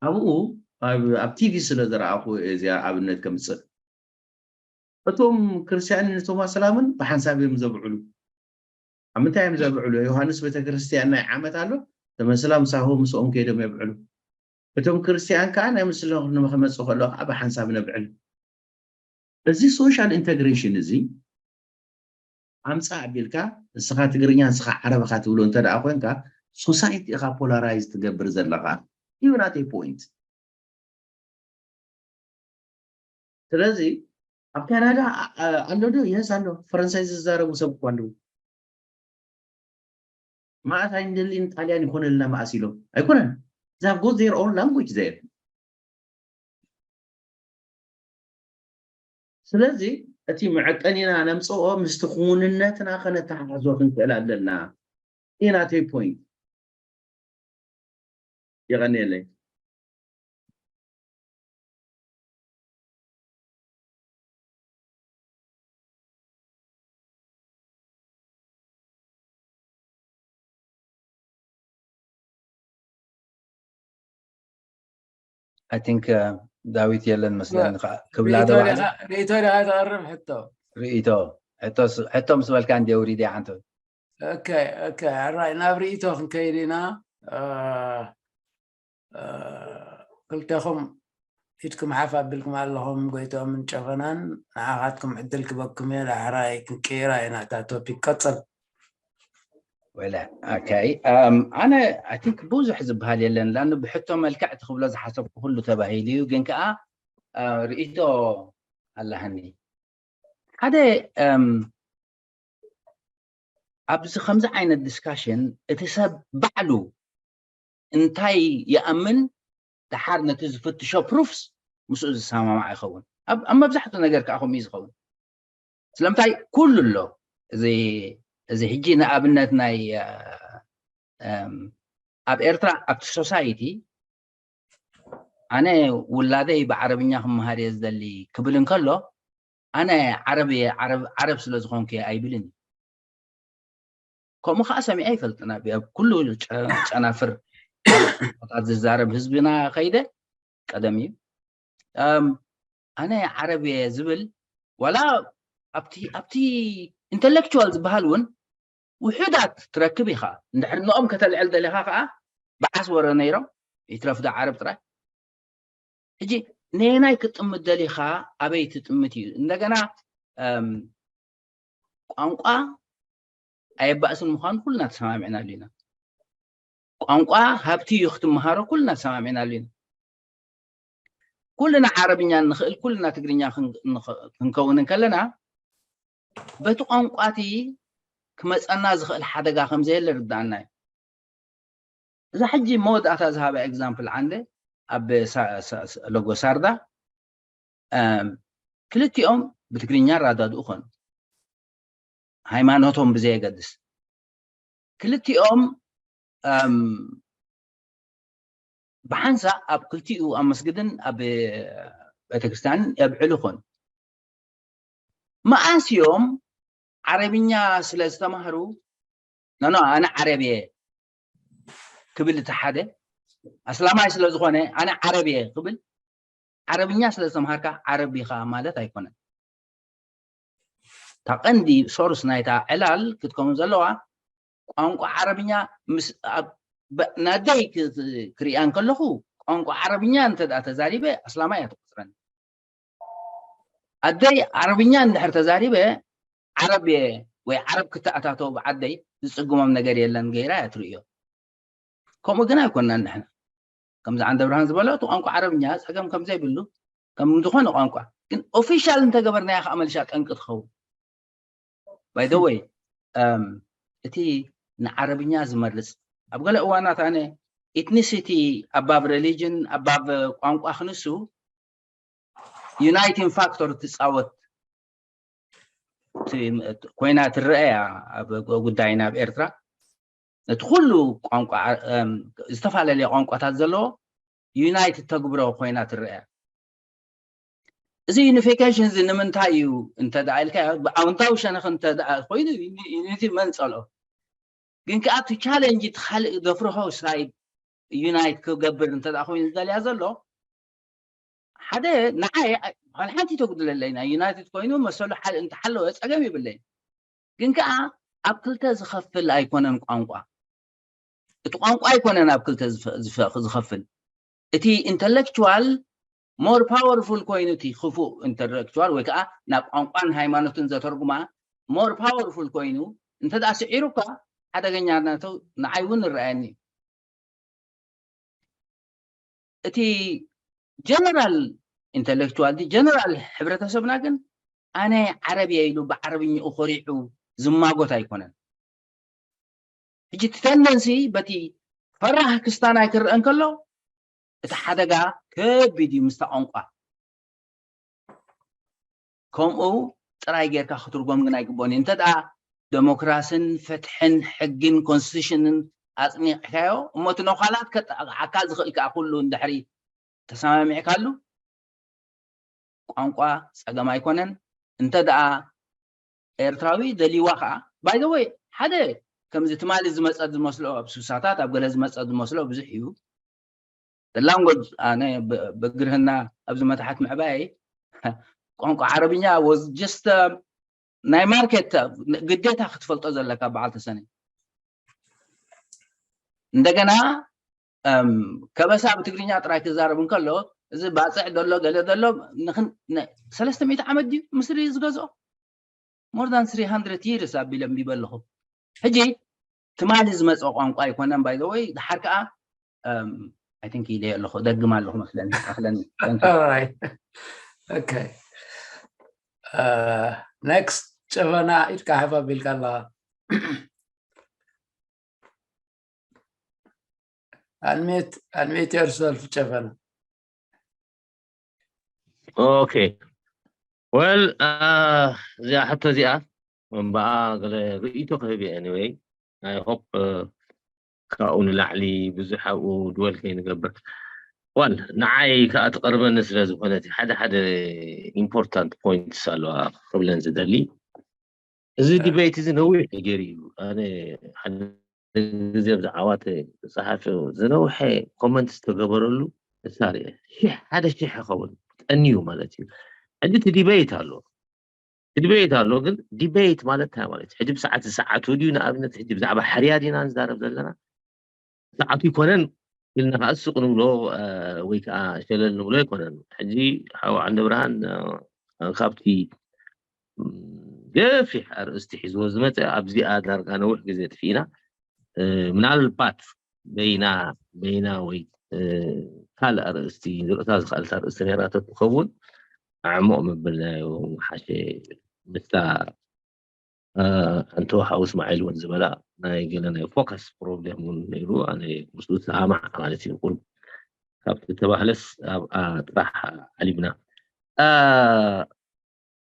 ኣብኡ ኣብ ቲቪ ስለ ዝረኣኹ እዚኣ ኣብነት ከምፅእ። እቶም ክርስትያንን እቶም ኣስላምን ብሓንሳብ እዮም ዘብዕሉ። ኣብ ምንታይ እዮም ዘብዕሉ? ዮሃንስ ቤተክርስትያን ናይ ዓመት ኣሎ፣ እቶም ኣስላም ሳሆ ምስኦም ከይዶም የብዕሉ። እቶም ክርስትያን ከዓ ናይ ምስሎም ንክመፁ ከለዉ ከዓ ብሓንሳብ ነብዕል። እዚ ሶሻል ኢንተግሬሽን እዚ ኣምፃእ ኣቢልካ ንስኻ ትግርኛ ንስኻ ዓረብ ኢኻ ትብሎ እንተ ደኣ ኮንካ ሶሳይቲ ኢኻ ፖላራይዝ ትገብር ዘለኻ እዩ ናተይ ፖይንት። ስለዚ ኣብ ካናዳ ኣሎ ዶ? የስ ኣሎ። ፈረንሳይ ዝዛረቡ ሰብ እኮ ኣለዉ። መኣስ ኣይንደልን ጣልያን ይኾነልና መኣስ ኢሎም ኣይኮነን። They have got their own language there. ስለዚ እቲ መዐቀኒና ነምፅኦ ምስቲ ክውንነትና ከነተሓሕዞ ክንክእል ኣለና። እዩ ናተይ ፖይንት። የቐንየለይ። I think ዳዊት የለን መስለኒ። ክብላ ዶ ሪኢቶ ዲኻ ተቕርብ? ሕቶ ሪኢቶ ሕቶ ምስ በልካ እንዲ ውሪድ ሓንቶ። ኦኬ ኦኬ። ሕራይ፣ ናብ ሪኢቶ ክንከይድ ኢና። ክልተኹም ኢድኩም ሓፍ ኣቢልኩም ኣለኹም፣ ጎይቶምን ጨፈናን። ንዓኻትኩም ዕድል ክበኩም እየ። ዳሕራይ ክንቀይራ ኢና እታ ቶፒክ። ቀጽል። ወላ ኦኬ። ኣነ I think ብዙሕ ዝበሃል የለን፣ ላኑ ብሕቶ መልክዕ እቲ ክብሎ ዝሓሰብኩ ኩሉ ተባሂሉ እዩ። ግን ከዓ ርኢቶ ኣለሃኒ። ሓደ ኣብዚ ከምዚ ዓይነት ዲስካሽን እቲ ሰብ ባዕሉ እንታይ ይኣምን፣ ደሓር ነቲ ዝፍትሾ ፕሩፍስ ምስኡ ዝሰማማዕ ይኸውን። ኣብ መብዛሕትኡ ነገር ከዓ ከምኡ እዩ ዝኸውን። ስለምንታይ ኩሉ ኣሎ። እዚ ሕጂ ንኣብነት ናይ ኣብ ኤርትራ ኣብቲ ሶሳይቲ ኣነ ውላደይ ብዓረብኛ ክመሃር እየ ዝደሊ ክብል እንከሎ፣ ኣነ ዓረብ እየ፣ ዓረብ ስለ ዝኾንኩ እየ ኣይብልን እዩ። ከምኡ ከዓ ሰሚዐ ይፈልጥና። ኣብ ኩሉ ጨናፍር ታት ዝዛረብ ህዝብና ከይደ ቀደም እዩ ኣነ ዓረብ እየ ዝብል። ዋላ ኣብቲ ኢንተሌክቹዋል ዝበሃል እውን ውሑዳት ትረክብ ኢኻ። እንድሕር ንኦም ከተልዕል ደሊኻ ከዓ በዓስ ወረ ነይሮም ይትረፍዶ ዓረብ ጥራይ። ሕጂ ነየናይ ክጥምት ደሊኻ፣ ኣበይ ትጥምት እዩ። እንደገና ቋንቋ ኣየባእስን ምዃኑ ኩልና ተሰማሚዕናሉ ኢና። ቋንቋ ሃብቲ እዩ ክትመሃሮ ኩልና ተሰማሚዕናሉ ኢና። ኩልና ዓረብኛ ንኽእል፣ ኩልና ትግርኛ ክንከውን እንከለና በቲ ቋንቋቲ ክመፀና ዝኽእል ሓደጋ ከምዘየለ ርዳኣና እዩ። እዛ ሕጂ መወዳእታ ዝሃበ ኤግዛምፕል ዓንደ ኣብ ሎጎ ሳርዳ ክልቲኦም ብትግርኛ ራዳድኡ ኮኑ፣ ሃይማኖቶም ብዘየገድስ ክልቲኦም ብሓንሳእ ኣብ ክልቲኡ ኣብ መስግድን ኣብ ቤተክርስትያንን የብዕሉ ኮኑ። መኣስ እዮም ዓረብኛ ስለ ዝተማህሩ፣ ኖኖ ኣነ ዓረብ እየ ክብል እቲ ሓደ ኣስላማይ ስለ ዝኾነ ኣነ ዓረብ እየ ክብል፣ ዓረብኛ ስለ ዝተምሃርካ ዓረብ ኢኻ ማለት ኣይኮነን። እታ ቀንዲ ሶርስ ናይታ ዕላል ክትከውን ዘለዋ ቋንቋ ዓረብኛ ምስ ናደይ ክሪኣ እንከለኹ ቋንቋ ዓረብኛ እንተ ተዛሪበ ኣስላማይ እያ ትቆፅረኒ። ኣደይ ዓረብኛ እንድሕር ተዛሪበ ዓረብ እየ ወይ ዓረብ ክተኣታተው ብዓደይ ዝፅግሞም ነገር የለን ገይራ እያ ትርእዮ። ከምኡ ግን ኣይኮንናን ንሕና። ከምዚ ዓንደ ብርሃን ዝበሎ እቲ ቋንቋ ዓረብኛ ፀገም ከምዘይብሉ ከም ዝኾነ ቋንቋ ግን ኦፊሻል እንተገበርናያ ከዓ መልሻ ጠንቂ ትኸውን። ባይ ዘ ወይ እቲ ንዓረብኛ ዝመርፅ ኣብ ገለ እዋናት ኣነ ኢትኒሲቲ ኣባብ ሬሊጅን ኣባብ ቋንቋ ክንሱ ዩናይቲንግ ፋክተር ትፃወት ኮይና ትረአ እያ ኣብ ጉዳይና ኣብ ኤርትራ። ነቲ ኩሉ ቋንቋ ዝተፈላለየ ቋንቋታት ዘለዎ ዩናይት ተግብሮ ኮይና ትረአ። እዚ ዩኒፊኬሽን እዚ ንምንታይ እዩ እንተ ደኣ ኢልካ ብኣውንታዊ ሸነኽ እንተ ደኣ ኮይኑ ዩኒቲ መን ጸልኦ። ግን ከኣ እቲ ቻለንጅ እቲ ካልእ ዘፍርሆ ሳይድ ዩናይት ክገብር እንተ ደኣ ኮይኑ ዝደልያ ዘሎ ሓደ ንዓይ ሓንቲ ተጉድለለይ ናይ ዩናይትድ ኮይኑ መሰሉ እንተሓለወ ጸገም ይብለይ። ግን ከኣ ኣብ ክልተ ዝኸፍል ኣይኮነን ቋንቋ። እቲ ቋንቋ ኣይኮነን ኣብ ክልተ ዝኸፍል። እቲ ኢንተሌክቹዋል ሞር ፓወርፉል ኮይኑ እቲ ክፉእ ኢንተሌክቹዋል ወይ ከዓ ናብ ቋንቋን ሃይማኖትን ዘተርጉማ ሞር ፓወርፉል ኮይኑ እንተ ደኣ ስዒሩ እኳ ሓደገኛነቱ ንዓይ እውን ይረኣየኒ እዩ። እቲ ጀነራል ኢንተሌክቹዋል ጀነራል ሕብረተሰብና ግን ኣነ ዓረብ እየ ኢሉ ብዓረብኝኡ ኮሪዑ ዝማጎት ኣይኮነን። ሕጂ እቲ ተንደንሲ በቲ ፈራህ ክስታናይ ክረአ እንከሎ እቲ ሓደጋ ከቢድ እዩ ምስታ ቋንቋ። ከምኡ ጥራይ ጌርካ ክትርጎም ግን ኣይግብኦን እዩ። እንተ ደኣ ደሞክራስን ፍትሕን ሕግን ኮንስቲቱሽንን ኣጽኒዕካዮ እሞ እቲ ነዃላት ከጠቓዓካ ዝኽእል ከኣ ኩሉ እንድሕሪ ተሰማሚዕካሉ ቋንቋ ጸገም ኣይኮነን። እንተ ደኣ ኤርትራዊ ደልይዋ ከኣ ባይ ዘ ወይ ሓደ ከምዚ ትማሊ ዝመጸት ዝመስሎ ኣብ ሱሳታት ኣብ ገለ ዝመጸት ዝመስሎ ብዙሕ እዩ። ላንጎጅ ኣነ ብግርህና ኣብዚ መታሓት ምዕባይ ቋንቋ ዓረብኛ ወዝ ጀስት ናይ ማርኬት ግዴታ ክትፈልጦ ዘለካ በዓል ተሰነ። እንደገና ከበሳ ብትግርኛ ጥራይ ክዛረብ እንከሎ እዚ ባፅዕ ዘሎ ገለ ዘሎ ሰለስተ ሚእቲ ዓመት ድዩ ምስሪ ዝገዝኦ? More than three hundred years ኣቢለ ኣንቢበ ኣለኹ። ሕጂ ትማሊ ዝመፅኦ ቋንቋ ኣይኮነን። By the way ድሓር ከዓ I think ኢለ ኣለኹ፣ ደግም ኣለኹ መስለኒ። ኣኽለኒ። ኦኬ፣ ኔክስት ጨፈና ኢድካ ሓፍ ኣቢልካ ኣለኻ። Unmute, unmute yourself ጨፈና። ኦኬ፣ well፣ እዚኣ ሕቶ እዚኣ እምበኣ ገለ ርእይቶ ክህብ እየ። Anyway፣ I hope ካብኡ ንላዕሊ ብዙሕ ኣብኡ ድወል ከይንገብር። Well፣ ንዓይ ከዓ ትቐርበኒ ስለ ዝኾነት ሓደ ሓደ important points ኣለዋ ክብለን ዝደሊ። እዚ debate እዚ ነዊሕ ገይሩ እዩ። ኣነ ሓደ ግዜ ብዛዕባ እቲ ጸሓፊ ዝነውሐ comment ዝተገበረሉ እሳርየ ሽሕ ሓደ ሽሕ ይኸውን ጠንዩ ማለት እዩ። ሕጂ እቲ debate ኣሎ፣ እቲ debate ኣሎ። ግን debate ማለት እንታይ ማለት እዩ? ሕጂ ብሰዓት ሰዓቱ ድዩ? ንኣብነት ሕጂ ብዛዕባ ሕርያ ዲና ንዛረብ ዘለና? ሰዓቱ ይኮነን ኢልና ከዓ ስቕ ንብሎ ወይ ከዓ ሸለል ንብሎ ኣይኮነን። ሕጂ ሓው ዓንደ ብርሃን ካብቲ ገፊሕ ኣርእስቲ ሒዝዎ ዝመፀ ኣብዚኣ ዳርጋ ነዊሕ ግዜ ጥፊእና። ምናልባት በይና በይና ወይ ካልእ ኣርእስቲ ዝርእታ ዝኽኣልት ኣርእስቲ ነይራቶ ትኸውን ኣዕሙቕ ምብል ናዮ ምሓሸ። ምስታ ኣንቶ ሓው እስማዒል እውን ዝበላ ናይ ገለ ናይ ፎከስ ፕሮብሌም እውን ነይሩ። ኣነ ምስኡ ዝሰማማዕ ማለት እዩ። ቁሩብ ካብቲ ተባህለስ ኣብኣ ጥራሕ ዓሊምና።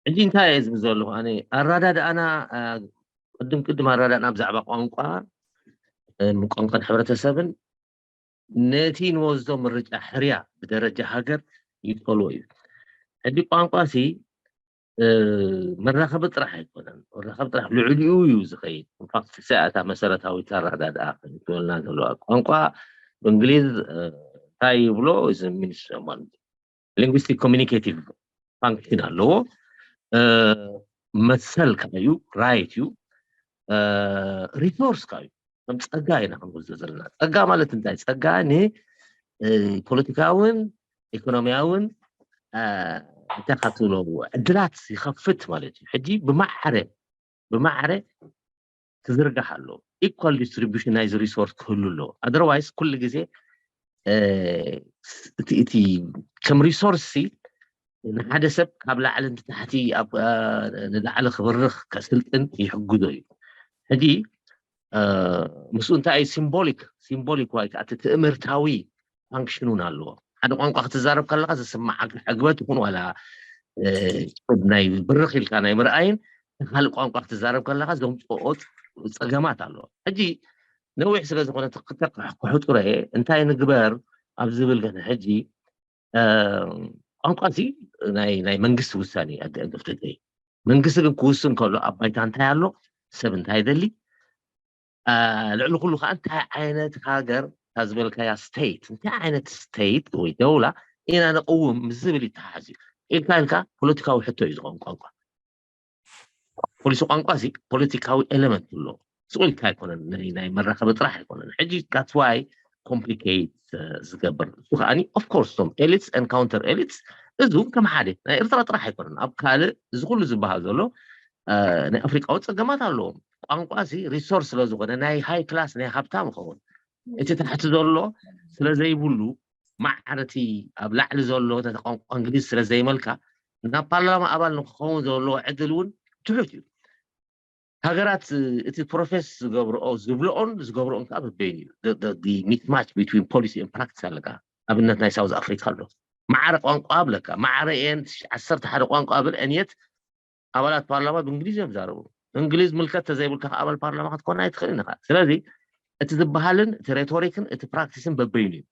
ሕጂ እንታይ እየ ዝብል ዘለኹ? ኣነ ኣረዳድኣና ቅድም ቅድም ኣረዳድኣና ብዛዕባ ቋንቋ ቋንቋን ሕብረተሰብን ነቲ ንወስዶ ምርጫ ሕርያ ብደረጃ ሃገር ይጸልዎ እዩ። ሕጂ ቋንቋ ሲ መራኸቢ ጥራሕ ኣይኮነን። መራኸቢ ጥራሕ ልዕሊኡ እዩ ዝኸይድ። ኢንፋክት እሳ እታ መሰረታዊት ኣረዳድኣ ክትበልና ዘለዋ ቋንቋ ብእንግሊዝ እንታይ ይብሎ? ሚኒስትሪ ሊንግዊስቲክ ኮሚኒኬቲቭ ፋንክሽን ኣለዎ። መሰል ከኣ እዩ፣ ራይት እዩ፣ ሪሶርስ ከኣ እዩ። ከም ፀጋ ኢና ክንወስዶ ዘለና። ፀጋ ማለት እንታይ? ፀጋ ንፖለቲካውን ኢኮኖሚያውን እንታይ ካብ ትብሎ ዕድላት ይኸፍት ማለት እዩ። ሕጂ ብማዕረ ብማዕረ ክዝርጋሕ ኣለዎ። ኢኳል ዲስትሪቢሽን ናይዚ ሪሶርስ ክህሉ ኣለዎ። ኣደርዋይስ ኩሉ ግዜ እቲ ከም ሪሶርስ ንሓደ ሰብ ካብ ላዕሊ ንታሕቲ ንላዕሊ ክብርኽ ከስልጥን ይሕግዞ እዩ። ሕጂ ምስኡ እንታይ እዩ ሲምቦሊክ ሲምቦሊክ ወይ ከዓ ትእምርታዊ ፋንክሽን እውን ኣለዎ። ሓደ ቋንቋ ክትዛረብ ከለካ ዝስማዓካ ሕግበት ይኹን ዋላ ናይ ብርኽ ኢልካ ናይ ምርኣይን ካልእ ቋንቋ ክትዛረብ ከለካ ዘምፅኦ ፀገማት ኣለዎ። ሕጂ ነዊሕ ስለ ዝኾነ ክሕፅረ እየ እንታይ ንግበር ኣብ ዝብል ግን ሕጂ ቋንቋ እዚ ናይ መንግስቲ ውሳኔ ኣደእንተፍተተይ መንግስቲ ግን ክውስን ከሎ ኣብ ባይታ እንታይ ኣሎ ሰብ እንታይ ይደሊ ልዕሊ ኩሉ ከዓ እንታይ ዓይነት ሃገር እታ ዝበልካያ ስቴት እንታይ ዓይነት ስቴት ወይ ደውላ ኢና ነቅውም ምስ ዝብል ይተሓዝ እዩ። ኢልካ ኢልካ ፖለቲካዊ ሕቶ እዩ ዝኸውን ቋንቋ። ፖሊሲ ቋንቋ እዚ ፖለቲካዊ ኤለመንት ኣሎ። ስቕ ኢልካ ኣይኮነን ናይ መራኸቢ ጥራሕ ኣይኮነን። ሕጂ that's why complicated ዝገብር እሱ ከዓኒ of course እቶም elites and counter elites እዚ እውን ከም ሓደ ናይ ኤርትራ ጥራሕ ኣይኮነን ኣብ ካልእ እዚ ኩሉ ዝበሃል ዘሎ ናይ ኣፍሪቃዊ ፀገማት ኣለዎም። ቋንቋ ሲ ሪሶርስ ስለ ዝኾነ ናይ ሃይ ክላስ ናይ ሃብታም ይኸውን እቲ ታሕቲ ዘሎ ስለ ዘይብሉ ማዕረ እቲ ኣብ ላዕሊ ዘሎ ነቲ ቋንቋ እንግሊዝ ስለ ዘይመልካ ናብ ፓርላማ ኣባል ንክኸውን ዘለዎ ዕድል እውን ትሑት እዩ። ሃገራት እቲ ፕሮፌስ ዝገብርኦ ዝብልኦን ዝገብርኦን ከዓ በበይኑ እዩ። ሚስማች ቢትዊን ፖሊሲ ን ፕራክቲስ ኣለካ። ኣብነት ናይ ሳውዝ ኣፍሪካ ኣሎ። ማዕረ ቋንቋ ኣብለካ ማዕረ ኤን ዓሰርተ ሓደ ቋንቋ ብል ዕንየት ኣባላት ፓርላማ ብእንግሊዝ እዮም ዛረቡ። እንግሊዝ ምልከት ተዘይብልካ ከዓ ኣባል ፓርላማ ክትኮን ኣይትኽእልን ኢኻ። ስለዚ እቲ ዝበሃልን እቲ ሬቶሪክን እቲ ፕራክቲስን በበይኑ እዩ።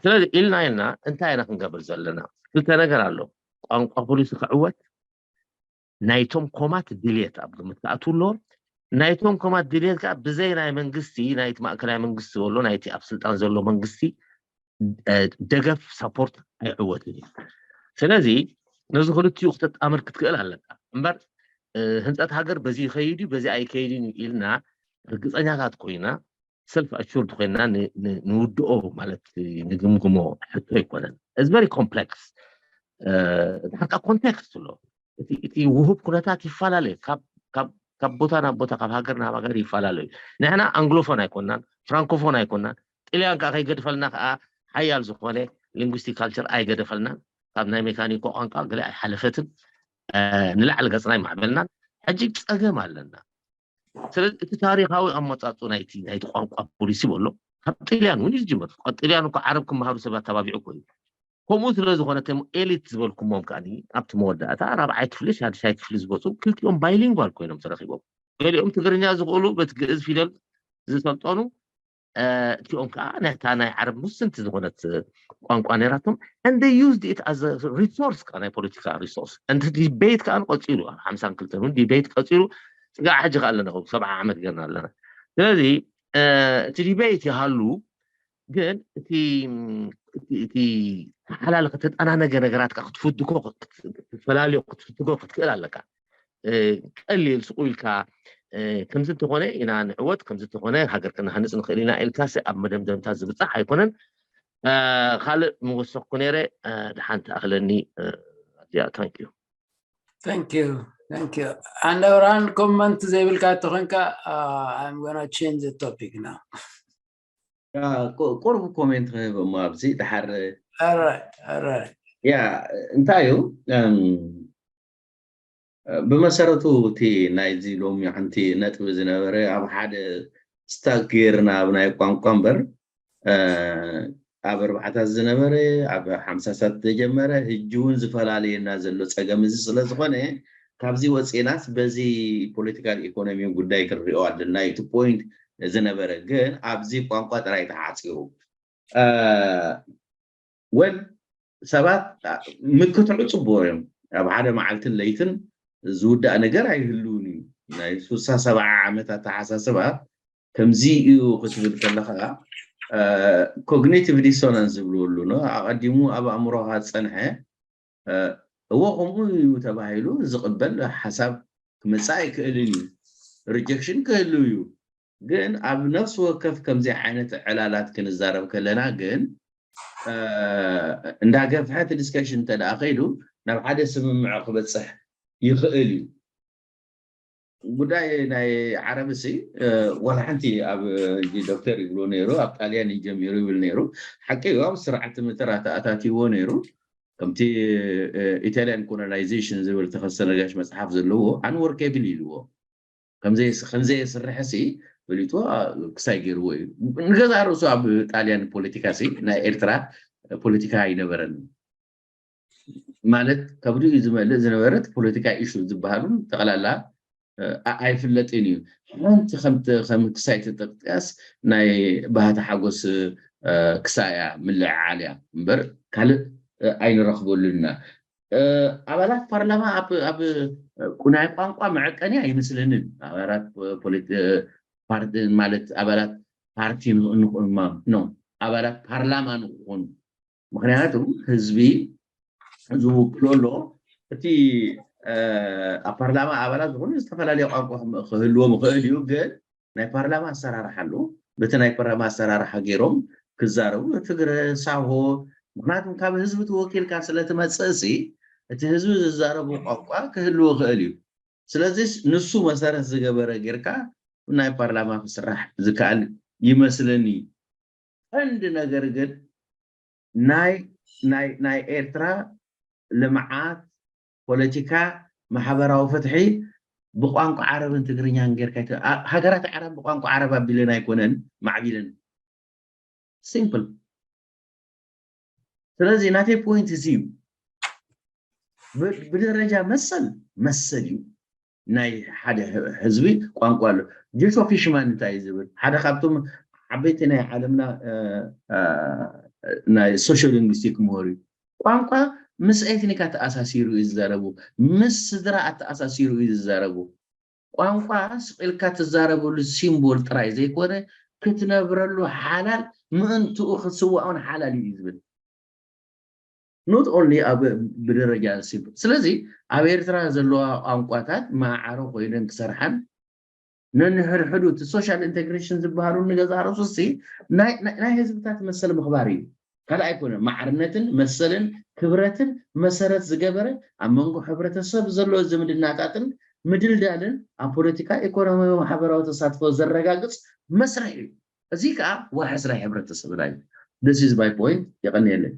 ስለዚ ኢልና ኢልና እንታይ ኢና ክንገብር ዘለና? ክልተ ነገር ኣሎ። ቋንቋ ፖሊሲ ክዕወት ናይቶም ኮማት ድልየት ኣብ ግምት ክኣትው ኣለዎም። ናይቶም ኮማት ድልየት ከዓ ብዘይ ናይ መንግስቲ ናይቲ ማእከላይ መንግስቲ ዘሎ ናይቲ ኣብ ስልጣን ዘሎ መንግስቲ ደገፍ ሳፖርት ኣይዕወትን እዩ። ስለዚ ነዚ ክልቲኡ ክተጣምር ክትክእል ኣለካ እምበር ህንፀት ሃገር በዚ ይኸይድ እዩ በዚ ኣይከይድን እዩ ኢልና ርግፀኛታት ኮይና ሰልፍ ኣሹርድ ኮይና ንውድኦ ማለት ንግምግሞ ሕቶ ኣይኮነን። እዚ ቨሪ ኮምፕሌክስ። ድሓር ከዓ ኮንቴክስት ኣሎ። እቲ ውህብ ኩነታት ይፈላለዩ ካብ ቦታ ናብ ቦታ ካብ ሃገር ናብ ሃገር ይፈላለዩ። ንሕና ኣንግሎፎን ኣይኮናን፣ ፍራንኮፎን ኣይኮናን። ጥልያን ከዓ ከይገድፈልና ከዓ ሓያል ዝኾነ ሊንጉስቲክ ካልቸር ኣይገደፈልናን። ካብ ናይ ሜካኒኮ ቋንቋ ገለ ኣይሓለፈትን። ንላዕሊ ገፅና ይማዕበልናን። ሕጂ ፀገም ኣለና። ስለዚ እቲ ታሪካዊ ኣመፃፁ ናይቲ ናይቲ ቋንቋ ፖሊሲ በሎ ካብ ጥልያን እውን እዩ ዝጅመር። ጥልያን እኮ ዓረብ ክመሃሩ ሰብ ኣተባቢዑ እኮ እዩ። ከምኡ ስለ ዝኾነ እቶም ኤሊት ዝበልኩሞም ከዓ ኣብቲ መወዳእታ ራብዓይ ክፍሊ ሻድሻይ ክፍሊ ዝበፁ ክልቲኦም ባይሊንጓል ኮይኖም ተረኪቦም። ገሊኦም ትግርኛ ዝኽእሉ በቲ ግእዝ ፊደል ዝሰልጠኑ እቲኦም ከዓ ነታ ናይ ዓረብ ውስንቲ ዝኾነት ቋንቋ ነራቶም and they used it as a resource ከዓ ናይ ፖለቲካ ሪሶርስ። እንተ ዲቤት ከዓ ቀፂሉ ኣብ ሓምሳን ክልተን እውን ዲቤት ቀፂሉ ስጋዕ ሕጂ ከዓ ኣለና ሰብዓ ዓመት ገርና ኣለና። ስለዚ እቲ ዲቤት ይሃሉ ግን እቲ ተሓላለ ከተጠናነገ ነገራት ክትፍድኮ ክትፈላልዮ ክትፍትጎ ክትክእል ኣለካ። ቀሊል ስቁ ኢልካ ከምዚ እንተኾነ ኢና ንዕወት ከምዚ እንተኾነ ሃገር ክነሃንፅ ንኽእል ኢና ኢልካ ኣብ መደምደምታ ዝብፃሕ ኣይኮነን። ካልእ ምወሰኩ ነይረ። ድሓን ተኣኽለኒ። ኣዚኣ ታንኪዩ። Thank you, thank you. ኣንደብራን ኮመንት ዘይብልካ ተኾንካ I'm gonna change the topic now. ቁሩብ ኮሜንት ክህብ እሞ ኣብዚ ድሓር ያ እንታይ እዩ ብመሰረቱ እቲ ናይዚ ሎሚ ሓንቲ ነጥቢ ዝነበረ ኣብ ሓደ ስታክ ገይርና ኣብ ናይ ቋንቋ እምበር ኣብ ኣርባዕታት ዝነበረ ኣብ ሓምሳሳት ዝተጀመረ ህጂ እውን ዝፈላለየና ዘሎ ፀገም እዚ ስለዝኾነ ካብዚ ወፂናስ በዚ ፖለቲካል ኢኮኖሚ ጉዳይ ክንሪኦ ኣለና እቲ ፖይንት ዝነበረ ግን ኣብዚ ቋንቋ ጥራይ ተዓፂሩ ወል ሰባት ምክትዑ ፅቡቅ እዮም ኣብ ሓደ መዓልትን ለይትን ዝውዳእ ነገር ኣይህልውን እዩ ናይ ሱሳ ሰብዓ ዓመት ኣተሓሳስባ ከምዚ እዩ ክትብል ከለካ ኮግኒቲቭ ዲሶናንስ ዝብልዎ ኣሎ ኣቀዲሙ ኣብ ኣእምሮካ ዝፀንሐ እዎ ከምኡ እዩ ተባሂሉ ዝቅበል ሓሳብ ክመፅእ ኣይክእልን እዩ ሪጀክሽን ክህሉ እዩ ግን ኣብ ነፍሲ ወከፍ ከምዚ ዓይነት ዕላላት ክንዛረብ ከለና ግን እንዳገፍሐ እቲ ዲስከሽን እንተ ከይዱ ናብ ሓደ ስምምዕ ክበፅሕ ይኽእል እዩ ጉዳይ ናይ ዓረብ ሲ ዋላ ሓንቲ ኣብ ዶክተር ይብሉ ነይሩ ኣብ ጣልያን ጀሚሩ ይብል ነይሩ ሓቂ ኣብ ስርዓት ትምህርትራ ተኣታትዎ ነይሩ ከምቲ ኢታልያን ኮሎናይዜሽን ዝብል ተኸሰነጋሽ መፅሓፍ ዘለዎ ኣንወርኬብል ኢልዎ ከምዘየስርሐ ሲ ፈሊጥዎ ክሳይ ገይርዎ እዩ ንገዛ ርእሱ ኣብ ጣልያን ፖለቲካ ሲ ናይ ኤርትራ ፖለቲካ ኣይነበረን ማለት ከብዱ እዩ ዝመልእ ዝነበረት ፖለቲካ ኢሹ ዝበሃሉ ጠቕላላ ኣይፍለጥን እዩ ሓንቲ ከም ክሳይ ትጥቅስ ናይ ባህቲ ሓጎስ ክሳያ ምልዕዓል እያ እምበር ካልእ ኣይንረኽበሉና ኣባላት ፓርላማ ኣብ ናይ ቋንቋ መዐቀኒ ኣይመስለንን ኣባላት ፓርቲ ማለት ኣባላት ፓርቲ ንኽእማ ኖ ኣባላት ፓርላማ ንክኾኑ ምክንያቱ ህዝቢ ዝውክሎ ኣሎ እቲ ኣብ ፓርላማ ኣባላት ዝኾኑ ዝተፈላለየ ቋንቋ ክህልዎም ይኽእል እዩ ግን ናይ ፓርላማ ኣሰራርሓ ኣለዎ በቲ ናይ ፓርላማ ኣሰራርሓ ገይሮም ክዛረቡ ትግረ ሳሆ ምክንያቱም ካብ ህዝቢ ተወኪልካ ስለትመፅእ ሲ እቲ ህዝቢ ዝዛረቡ ቋንቋ ክህልዎ ይኽእል እዩ ስለዚ ንሱ መሰረት ዝገበረ ጌርካ ናይ ፓርላማ ክስራሕ ዝከኣል ይመስለኒ ቀንዲ ነገር ግን ናይ ናይ ኤርትራ ልምዓት ፖለቲካ ማሕበራዊ ፍትሒ ብቋንቋ ዓረብን ትግርኛን ጌርካ ሃገራት ዓረብ ብቋንቋ ዓረብ ኣቢለን ኣይኮነን ማዕቢለን ሲምፕል ስለዚ ናተይ ፖይንት እዚ እዩ ብደረጃ መሰል መሰል እዩ ናይ ሓደ ህዝቢ ቋንቋ ኣሎ ጆሾ ፊሽማን እንታይ እዩ ዝብል ሓደ ካብቶም ዓበይቲ ናይ ዓለምና ናይ ሶሾ ሊንግስቲክ ምሁር እዩ ቋንቋ ምስ ኤትኒካ ተኣሳሲሩ እዩ ዝዛረቡ ምስ ስድራ ኣተኣሳሲሩ እዩ ዝዛረቡ ቋንቋ ስቕ ኢልካ ትዛረበሉ ሲምቦል ጥራይ ዘይኮነ ክትነብረሉ ሓላል፣ ምእንትኡ ክትስዋእ እውን ሓላል እዩ ዝብል። Not only ኣብ ብደረጃ ሲምፕል። ስለዚ ኣብ ኤርትራ ዘለዋ ቋንቋታት ማዕረ ኮይነን ክሰርሓን፣ ነንሕድሕዱ እቲ ሶሻል ኢንቴግሬሽን ዝበሃሉ ንገዛ ርእሱ ሲ ናይ ህዝብታት መሰል ምኽባር እዩ። ካልእ ኣይኮነን። ማዕርነትን መሰልን ክብረትን መሰረት ዝገበረ፣ ኣብ መንጎ ሕብረተሰብ ዘሎ ዝምድናታትን ምድልዳልን ኣብ ፖለቲካ፣ ኢኮኖሚያዊ፣ ማሕበራዊ ተሳትፎ ዘረጋግጽ መስርሕ እዩ። እዚ ከዓ ዋሕስ ናይ ሕብረተሰብና እዩ። This is my point። የቐንየለይ።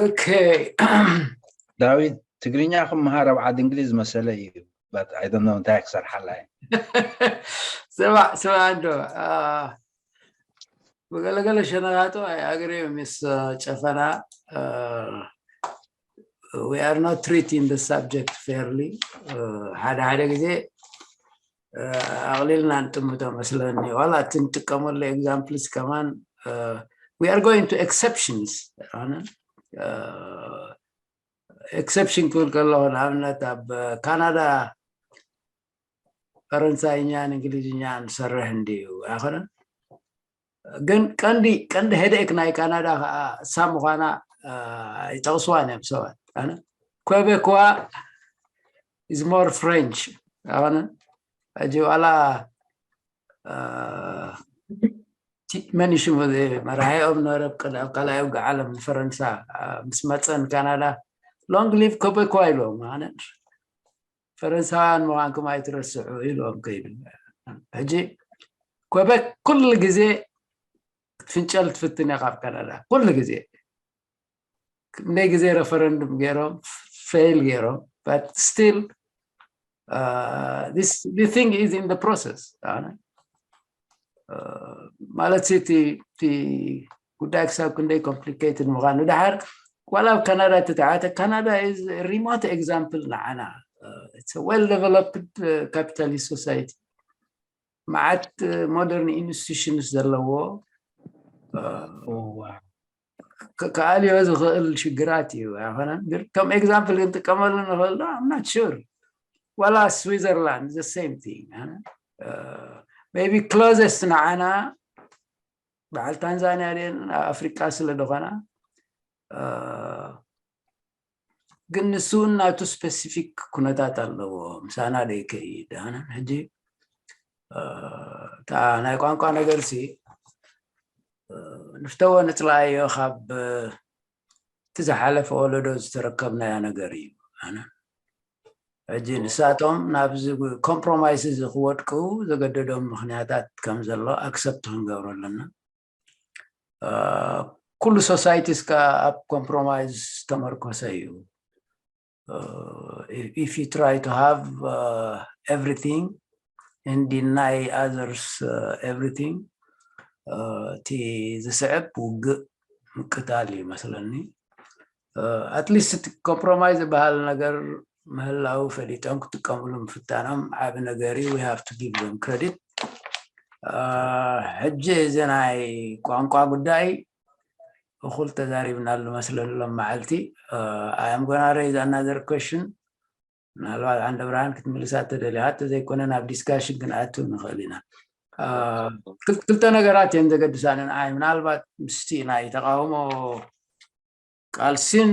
ኦኬ። ዳዊት፣ ትግርኛ ክመሃር ኣብ ዓዲ እንግሊዝ መሰለ እዩ። But I don't know እንታይ ክሰርሓላ እየ። ስማዕ ስማዕ እንዶ ብገለገለ ሸነጋቶ ኣይኣግሬ ምስ ጨፈና we are not treating the subject fairly። ሓደ ሓደ ግዜ ኣቕሊልና ንጥምቶ መስለኒ። ዋላ እቲ ንጥቀመሉ examples ከማን we are going to exceptions። ኣነ exception ክብል ከለኹ ንኣብነት ኣብ ካናዳ ፈረንሳይኛን እንግሊዝኛን ዝሰርሕ እንድዩ ኣይኮነን። ግን ቀንዲ ቀንዲ headache ናይ ካናዳ ከዓ እሳ ምዃና ይጠቕስዋን እዮም ሰባት። ኣነ Quebecois is more French። ኣነ ሕጂ ዋላ መን ሽሙ መራሒኦም ነበረ ኣብ ካልኣይ ውግእ ዓለም ንፈረንሳ ምስ መፀ ንካናዳ long live Quebecois ኢልዎም። ኣነ ፈረንሳውያን ምዃንኩም ኣይትረስዑ ኢልዎም ከይዱ። ሕጂ Quebec ኩሉ ግዜ ክትፍንጨል ትፍትን እያ ካብ ካናዳ ኩሉ ግዜ። ክንደይ ግዜ referendum ገይሮም fail ገይሮም but still this thing is in the process። ማለት እቲ ጉዳይ ክሳብ ክንደይ complicated ምዃኑ ድሓር ዋላ ኣብ ካናዳ ተተዓተ ካናዳ is remote example ንዓና well developed capitalist society መዓት modern institutions ዘለዎ ክኣልዮ ዝኽእል ሽግራት እዩ ኣይኮነን። ከም example ክንጥቀመሉ ንኽእል I'm not sure። ዋላ ስዊዘርላንድ the same thing። Maybe closest ንዓና በዓል ታንዛንያ ድን ኣብ ኣፍሪቃ ስለ ዝኾና ግን ንሱ እውን ናቱ specific ኩነታት ኣለዎ። ምሳና ዶ ይከይድ ኣነ ሕጂ እታ ናይ ቋንቋ ነገር ሲ ንፍተዎ ንፅላዮ ካብ እቲ ዝሓለፈ ወለዶ ዝተረከብናዮ ነገር እዩ። ኣነ ሕጂ ንሳቶም ናብዚ compromise እዚ ክወድቁ ዘገደዶም ምኽንያታት ከም ዘሎ accept ክንገብሮ ኣለና። ኩሉ societies ከ ኣብ compromise ዝተመርኮሰ እዩ። If you try to have everything and deny others everything እቲ ዝስዕብ ውግእ ምቅታል እዩ መስለኒ። At least እቲ compromise ዝበሃል ነገር ምህላው ፈሊጦም ክጥቀምሉ ምፍታኖም ዓቢ ነገር እዩ። We have to give them credit። ሕጂ እዚ ናይ ቋንቋ ጉዳይ እኹል ተዛሪብናሉ መስለኒ ሎም መዓልቲ። I am gonna raise another question። ምናልባት ዓንደ ብርሃን ክትምልሳ ተደሊኻ ተዘይኮነ ናብ discussion ክንኣትው ንኽእል ኢና። ክልተ ነገራት እየን ዘገድሳ ንዓይ ምናልባት ምስቲ ናይ ተቃውሞ ቃልሲን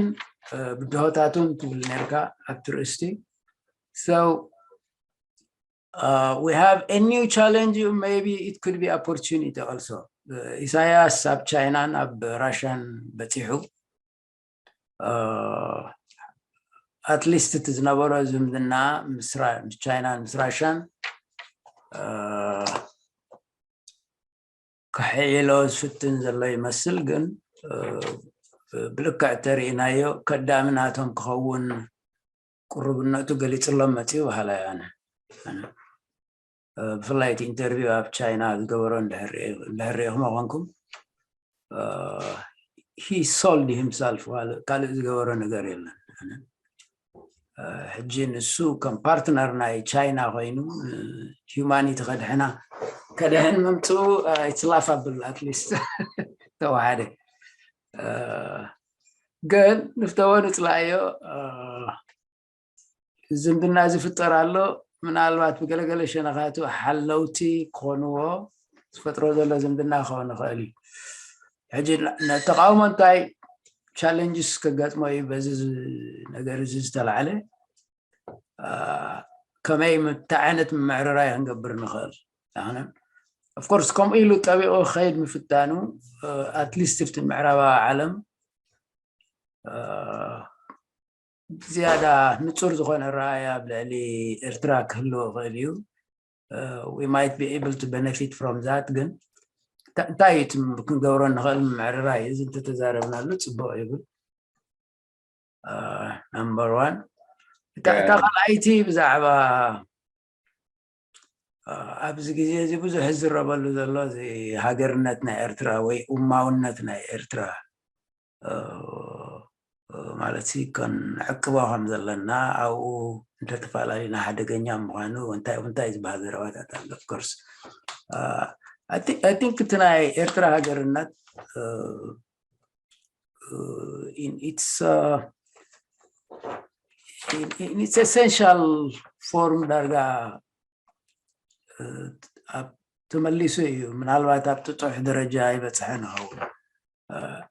ብድሆታቱን ትብል ነርካ ኣብቲ ርእስቲ። So we have a new challenge, maybe it could be opportunity also. ኢሳያስ ኣብ ቻይናን ኣብ ራሽያን በፂሑ at least እቲ ዝነበሮ ዝምድና ምስ ቻይናን ምስ ራሽያን ክሕይሎ ዝፍትን ዘሎ ይመስል። ግን ብልክዕ ተርእናዮ ከዳሚ ናቶም ክኸውን ቁርብነቱ ገሊፅሎም መፅኡ በሃላይ ኣነ። ብፍላይ እቲ interview ኣብ ቻይና ዝገበሮ እንድሕር ሪኢኹም ኮንኩም he sold himself ካልእ ዝገበሮ ነገር የለን። ሕጂ ንሱ ከም partner ናይ ቻይና ኮይኑ humanity ከድሕና ከድሕን ምምፅኡ it's laughable at least ተዋሓደ። ግን ንፍተዎ ንፅላእዮ ዝምድና ዝፍጠር ኣሎ። ምናልባት ብገለገለ ሸነኻቱ ሓለውቲ ክኾንዎ ዝፈጥሮ ዘሎ ዝምድና ክኸውን ይኽእል እዩ። ሕጂ ተቃውሞ እንታይ ቻለንጅስ ከጋጥሞ እዩ በዚ ነገር እዚ ዝተላዕለ? ከመይ እንታይ ዓይነት ምዕርራይ ክንገብር ንኽእል? ኦፍኮርስ ከምኡ ኢሉ ጠቢቑ ክኸይድ ምፍታኑ ኣትሊስት ብቲ ምዕራባዊ ዓለም ዝያዳ ንፁር ዝኾነ ረኣያ ኣብ ልዕሊ ኤርትራ ክህልዎ ይኽእል እዩ። We might be able to benefit from that። ግን እንታይ እዩ ክንገብሮ ንኽእል ምዕርራይ? እዚ እንተተዛረብናሉ ፅቡቅ ይብል። ነምበር ዋን። እታ ካልኣይቲ ብዛዕባ ኣብዚ ግዜ እዚ ብዙሕ ዝዝረበሉ ዘሎ እዚ ሃገርነት ናይ ኤርትራ ወይ ኡማውነት ናይ ኤርትራ ማለት ሲ ከነዕቅቦ ከም ዘለና ኣብኡ እንተተፈላለዩና ሓደገኛ ምዃኑ እንታይ እንታይ ዝበሃል ዘረባታት ኣሎ። ኦፍኮርስ ኣይ ቲንክ እቲ ናይ ኤርትራ ሃገርነት ኢትስ ኤሰንሻል ፎርም ዳርጋ ተመሊሱ እዩ። ምናልባት ኣብ ጥጡሕ ደረጃ ይበፅሐ ንኸውን።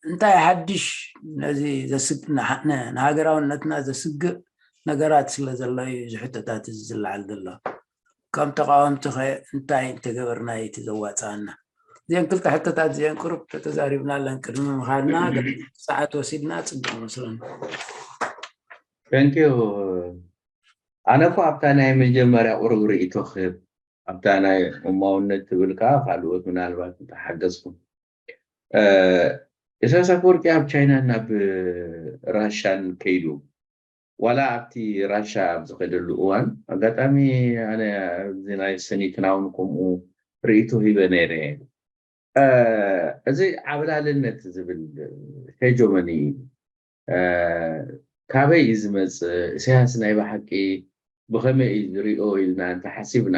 እንታይ ሓድሽ ነዚ ንሃገራውነትና ዘስግእ ነገራት ስለ ዘሎ እዩ እዚ ሕቶታት እዚ ዝለዓል ዘሎ። ከም ተቃወምቲ ከ እንታይ እንተገበርና እቲ ዘዋፅኣና? እዚአን ክልተ ሕቶታት እዚአን ቅሩብ ተተዛሪብናለን ቅድሚ ምኻድና። ሰዓት ወሲድና ፅቡቅ መስለኒ። Thank you። ኣነ እኮ ኣብታ ናይ መጀመርያ ቁሩብ ርእይቶ ክህብ ኣብታ ናይ እማውነት ትብል ከዓ ካልኦት ምናልባት እንተሓገዝኩም። ኢሳያስ ኣፈወርቂ ኣብ ቻይናን ናብ ራሻን ከይዱ ዋላ ኣብቲ ራሻ ኣብ ዝኸደሉ እዋን ኣጋጣሚ ኣነ ኣብዚ ናይ ሰኒትና እውን ከምኡ ርእይቶ ሂበ ነይረ። እዚ ዓብላልነት ዝብል ሄጆመኒ ካበይ እዩ ዝመፅእ? ኢሳያስ ናይ ብሓቂ ብኸመይ እዩ ዝሪኦ ኢልና እንተሓሲብና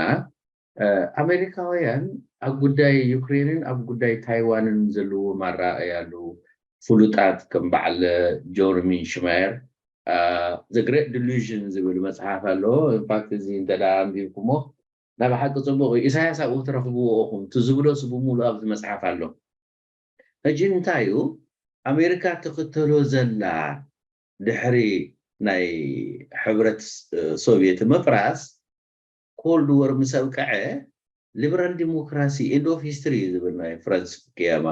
ኣሜሪካውያን ኣብ ጉዳይ ዩክሬንን ኣብ ጉዳይ ታይዋንን ዘለዎም ኣረኣእያ ኣለዉ። ፍሉጣት ከም በዓል ጆርሚን ሽማየር The Great Delusion ዝብል መፅሓፍ ኣለዎ። ኢንፋክት እዚ እንተ ደኣ ኣንቢብኩሞ ናይ ብሓቂ ፅቡቕ እዩ። ኢሳያስ ኣብኡ ትረኽብዎ ኢኹም። እቲ ዝብሎ ሲ ብምሉእ ኣብዚ መፅሓፍ ኣሎ። ሕጂ እንታይ እዩ ኣሜሪካ ትኽተሎ ዘላ ድሕሪ ናይ ሕብረት ሶቪየት ምፍራስ ኮልድ ወር ምስ ኣብቅዐ ሊበራል ዲሞክራሲ ኤንድ ኦፍ ሂስትሪ እዩ ዝብል ናይ ፍራንስ ፍኩያማ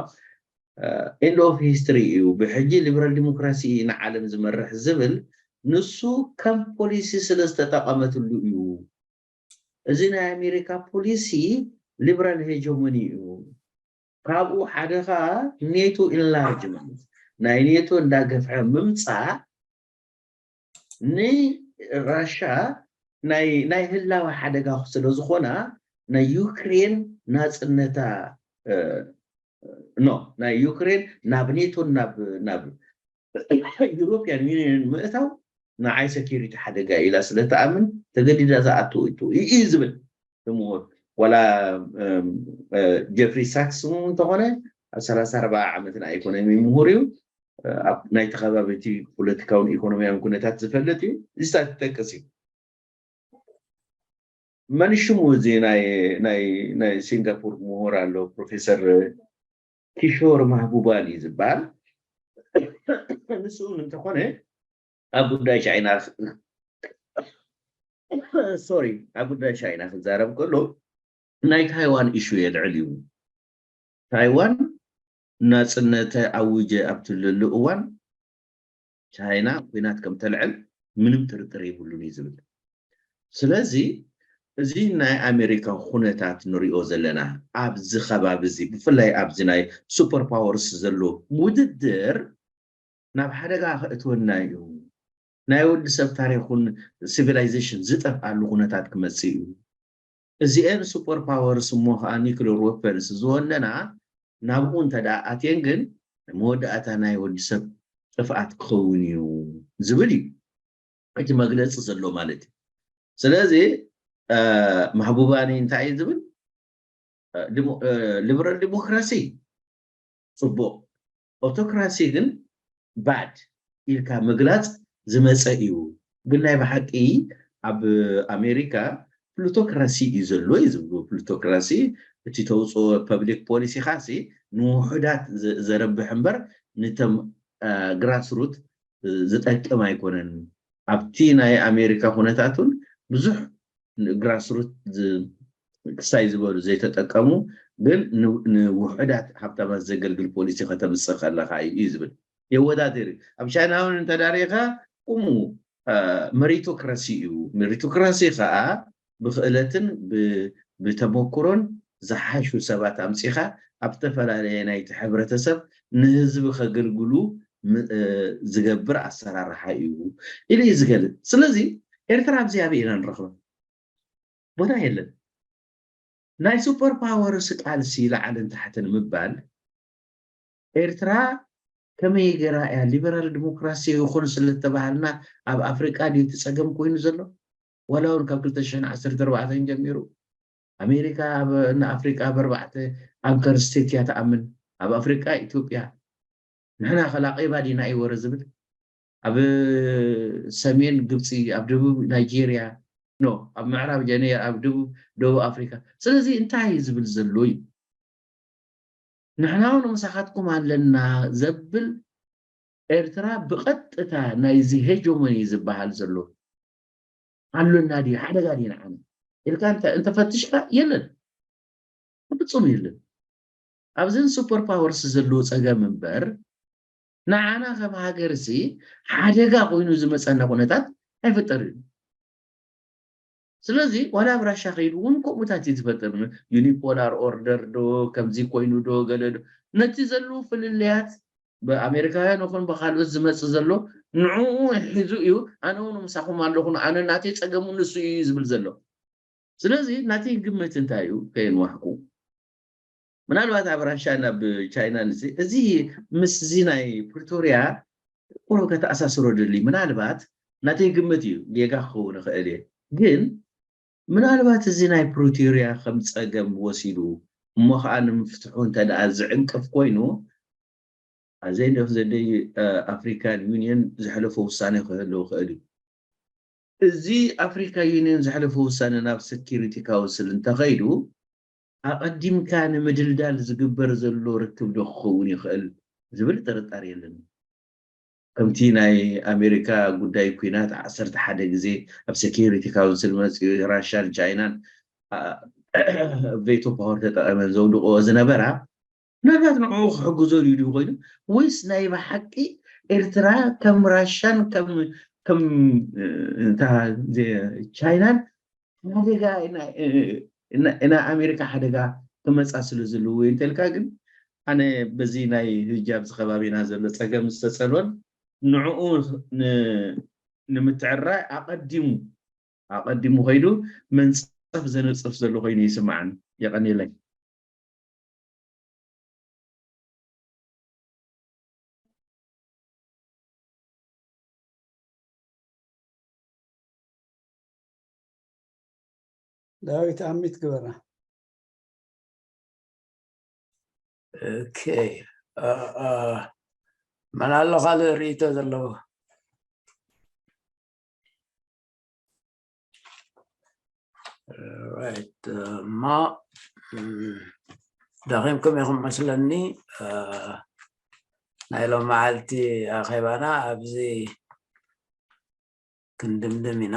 ኤንድ ኦፍ ሂስትሪ እዩ። ብሕጂ ሊበራል ዲሞክራሲ እዩ ንዓለም ዝመርሕ ዝብል ንሱ ከም ፖሊሲ ስለ ዝተጠቐመትሉ እዩ። እዚ ናይ ኣሜሪካ ፖሊሲ ሊበራል ሄጀሞኒ እዩ። ካብኡ ሓደ ከዓ ኔቶ ኢንላርጅመንት ናይ ኔቶ እንዳገፍሐ ምምፃእ ንራሻ ናይ ህላወ ሓደጋ ስለ ዝኾና ናይ ዩክሬን ናፅነታ ኖ ናይ ዩክሬን ናብ ኔቶን ናብ ዩሮፒያን ዩኒየን ምእታው ንዓይ ሰኪሪቲ ሓደጋ ኢላ ስለ ትኣምን ተገዲዳ ዝኣትዎ እዩ ዝብል ምሁር ዋላ ጀፍሪ ሳክስ እንተኾነ ኣብ ሰላሳ ኣርባዓ ዓመትና ኢኮኖሚ ምሁር እዩ። ናይቲ ከባቢ እቲ ፖለቲካውን ኢኮኖሚያውን ኩነታት ዝፈልጥ እዩ። እዚ ይጠቅስ እዩ። መን ሽሙ እዚ ናይ ሲንጋፖር ምሁር ኣሎ ፕሮፌሰር ኪሾር ማህቡባኒ ዝበሃል ንስኡ እንተኾነ ኣብ ጉዳይ ቻይና ሶሪ ኣብ ጉዳይ ቻይና ክዛረብ ከሎ ናይ ታይዋን ኢሹ የልዕል እዩ። ታይዋን ናፅነተ ኣውጀ ኣብ ትብለሉ እዋን ቻይና ኩናት ከም ተልዕል ምንም ጥርጥር የብሉን እዩ ዝብል። ስለዚ እዚ ናይ ኣሜሪካ ኩነታት ንሪኦ ዘለና ኣብዚ ከባቢ እዚ ብፍላይ ኣብዚ ናይ ሱፐር ፓወርስ ዘሎ ውድድር ናብ ሓደጋ ከእትወና እዩ። ናይ ወዲ ሰብ ታሪኹን ሲቪላይዜሽን ዝጠፍኣሉ ኩነታት ክመፅእ እዩ። እዚአን ሱፐር ፓወርስ እሞ ከዓ ኒክለር ወፐንስ ዝወነና ናብኡ እንተ ደኣ ኣትየን ግን መወዳእታ ናይ ወዲ ሰብ ጥፍኣት ክኸውን እዩ ዝብል እዩ እቲ መግለፂ ዘሎ ማለት እዩ። ስለዚ ማህቡባኒ እንታይ እዩ ዝብል? ሊበራል ዲሞክራሲ ፅቡቕ፣ ኦቶክራሲ ግን ባድ ኢልካ ምግላፅ ዝመፀ እዩ። ግን ናይ ብሓቂ ኣብ ኣሜሪካ ፕሉቶክራሲ እዩ ዘሎ እዩ ዝብሉ። ፕሉቶክራሲ እቲ ተውፅኦ ፐብሊክ ፖሊሲኻ ሲ ንውሑዳት ዘ- ዘረብሕ እምበር ንተም ግራስሩት ዝጠቅም ኣይኮነን። ኣብቲ ናይ ኣሜሪካ ኩነታት እውን ብዙሕ ግራስሩት ክሳይ ዝበሉ ዘይተጠቀሙ ግን ንውሑዳት ሃብታማት ዘገልግል ፖሊሲ ከተምፅእ ከለካ እዩ ዝብል። የወዳድር ኣብ ቻይና እውን እንተዳሪካ ቁሙ መሪቶክራሲ እዩ። መሪቶክራሲ ከዓ ብክእለትን ብተመክሮን ዝሓሹ ሰባት ኣምፂኻ ኣብ ዝተፈላለየ ናይቲ ሕብረተሰብ ንህዝቢ ከገልግሉ ዝገብር ኣሰራርሓ እዩ ኢሉ እዩ ዝገልፅ። ስለዚ ኤርትራ ኣብዚ ኣበይ ኢና ንረኽባ? ቦታ የለን። ናይ ሱፐር ፓወርስ ቃልሲ ላዕልን ታሕትን ምባል ኤርትራ ከመይ ገይራ እያ ሊበራል ዲሞክራሲ ይኹን ስለተባሃልና ኣብ ኣፍሪቃ ድዩ እቲ ፀገም ኮይኑ ዘሎ? ዋላ እውን ካብ ክልተ ሽሕን ዓሰርተ ኣርባዕተን ጀሚሩ ኣሜሪካ ንኣፍሪቃ ኣብ ኣርባዕተ ኣንከር ስቴት እያ ትኣምን። ኣብ ኣፍሪቃ ኢትዮጵያ ንሕና ከላቂባ ዲና እዩ ወረ ዝብል ኣብ ሰሜን ግብፂ ኣብ ደቡብ ናይጄርያ ኖ ኣብ ምዕራብ ጀነያ ኣብ ደቡብ ደቡብ ኣፍሪካ ስለዚ እንታይ እዩ ዝብል ዘሎ እዩ ንሕና እውን ምሳኻትኩም ኣለና ዘብል ኤርትራ ብቐጥታ ናይዚ ሄጀሞኒ ዝበሃል ዘሎ ኣሎና ድዩ ሓደጋ ድዩ ንዓና ኢልካ እንተፈትሽካ የለን ብፍፁም የለን ኣብዘን ሱፐር ፓወርስ ዘለዎ ፀገም እምበር ንዓና ከም ሃገር ሲ ሓደጋ ኮይኑ ዝመፀና ኩነታት ኣይፈጠርን እዩ ስለዚ ዋላ ኣብ ራሻ ከይዱ እውን ከምኡታት እዩ ዝፈጥር ዩኒፖላር ኦርደር ዶ ከምዚ ኮይኑ ዶ ገለ ዶ ነቲ ዘለዉ ፍልልያት ብኣሜሪካውያን ይኹን ብካልኦት ዝመፅእ ዘሎ ንዕኡ ሒዙ እዩ ኣነ እውን ምሳኹም ኣለኹ ኣነ ናተይ ፀገሙ ንሱ እዩ ዝብል ዘሎ ስለዚ ናተይ ግምት እንታይ እዩ ከየንዋሕኩ ምናልባት ኣብ ራሻ ናብ ቻይና ንዚ እዚ ምስዚ ናይ ፕሪቶሪያ ቁሩብ ከተኣሳስሮ ድሊ ምናልባት ናተይ ግምት እዩ ጌጋ ክኸውን ይኽእል እየ ግን ምናልባት እዚ ናይ ፕሪቶሪያ ከም ፀገም ወሲዱ እሞ ከዓ ንምፍትሑ እንተ ደኣ ዝዕንቅፍ ኮይኑ ኣዘይ ደፍ ዘደይ ኣፍሪካን ዩኒየን ዘሕለፎ ውሳነ ክህልው ክእል እዩ እዚ ኣፍሪካ ዩኒየን ዘሕለፎ ውሳነ ናብ ሰኪሪቲ ካውንስል እንተኸይዱ ኣቐዲምካ ንምድልዳል ዝግበር ዘሎ ርክብ ዶ ክኸውን ይኽእል ዝብል ጥርጣር የለን ከምቲ ናይ ኣሜሪካ ጉዳይ ኩናት ዓሰርተ ሓደ ግዜ ኣብ ሰኪሪቲ ካውንስል መፅኡ ራሻን ቻይናን ቬቶ ፓወር ተጠቐመን ዘውድቆ ዝነበራ ምናልባት ንዕኡ ክሕግዞ ድዩ ድዩ ኮይኑ ወይስ ናይ ብሓቂ ኤርትራ ከም ራሻን ከም ከም ቻይናን ሓደጋ ናይ ኣሜሪካ ሓደጋ ክመፃ ስለ ዘለዎ እንተልካ ግን ኣነ በዚ ናይ ህጂ ኣብዚ ከባቢና ዘሎ ፀገም ዝተፀልወን ንዕኡ ንምትዕራይ ኣቐዲሙ ኣቐዲሙ ከይዱ መንፀፍ ዘነፅፍ ዘሎ ኮይኑ ይስማዓኒ የቐኒለይ ዳዊት ኣሚት ግበራ ኦኬ መን ኣሎ ካልእ ርእቶ ዘለዎ እማ ደኺምኩም ኢኹም መስለኒ ናይ ሎም መዓልቲ ኣኼባና ኣብዚ ክንድምድም ኢና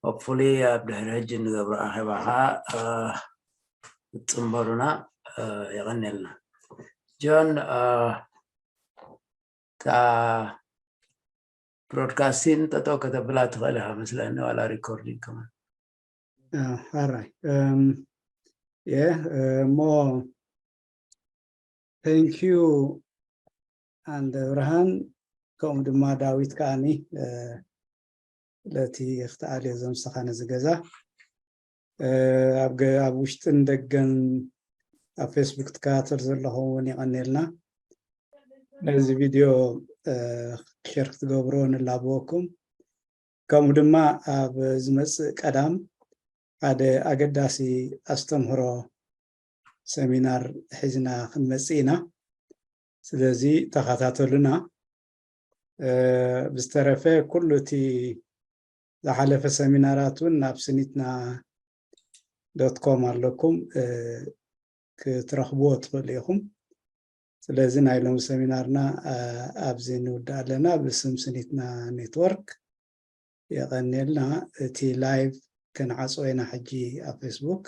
hopefully ኣብ ድሕሪ ሕጂ እንገብሮ ኣኼባ ከዓ ክትፅንበሩና የቐንየልና ጆን እታ ብሮድካስቲን ጠጠው ከተብላ ትኽእል ኢኻ መስለኒ ዋላ ሪኮርዲንግ ከማን ኣራይ እሞ thank you ኣንደ ብርሃን ከምኡ ድማ ዳዊት ከዓኒ ለቲ ክትኣልዮ ዘምስኻ ነዚ ገዛ ኣብ ውሽጥን ደገን ኣብ ፌስቡክ ትከታተል ዘለኹም እውን የቐኒልና ነዚ ቪድዮ ሸር ክትገብሮ ንላበወኩም ከምኡ ድማ ኣብ ዝመፅእ ቀዳም ሓደ ኣገዳሲ ኣስተምህሮ ሰሚናር ሒዝና ክንመፅእ ኢና ስለዚ ተኸታተሉና ብዝተረፈ ኩሉ እቲ ዝሓለፈ ሰሚናራት እውን ናብ ስኒትና ዶት ኮም ኣለኩም ክትረኽብዎ ትኽእሉ ኢኹም። ስለዚ ናይ ሎሚ ሰሚናርና ኣብዚ ንውድእ ኣለና። ብስም ስኒትና ኔትወርክ የቐንየልና። እቲ ላይቭ ከንዓፅዎ ኢና ሕጂ ኣብ ፌስቡክ።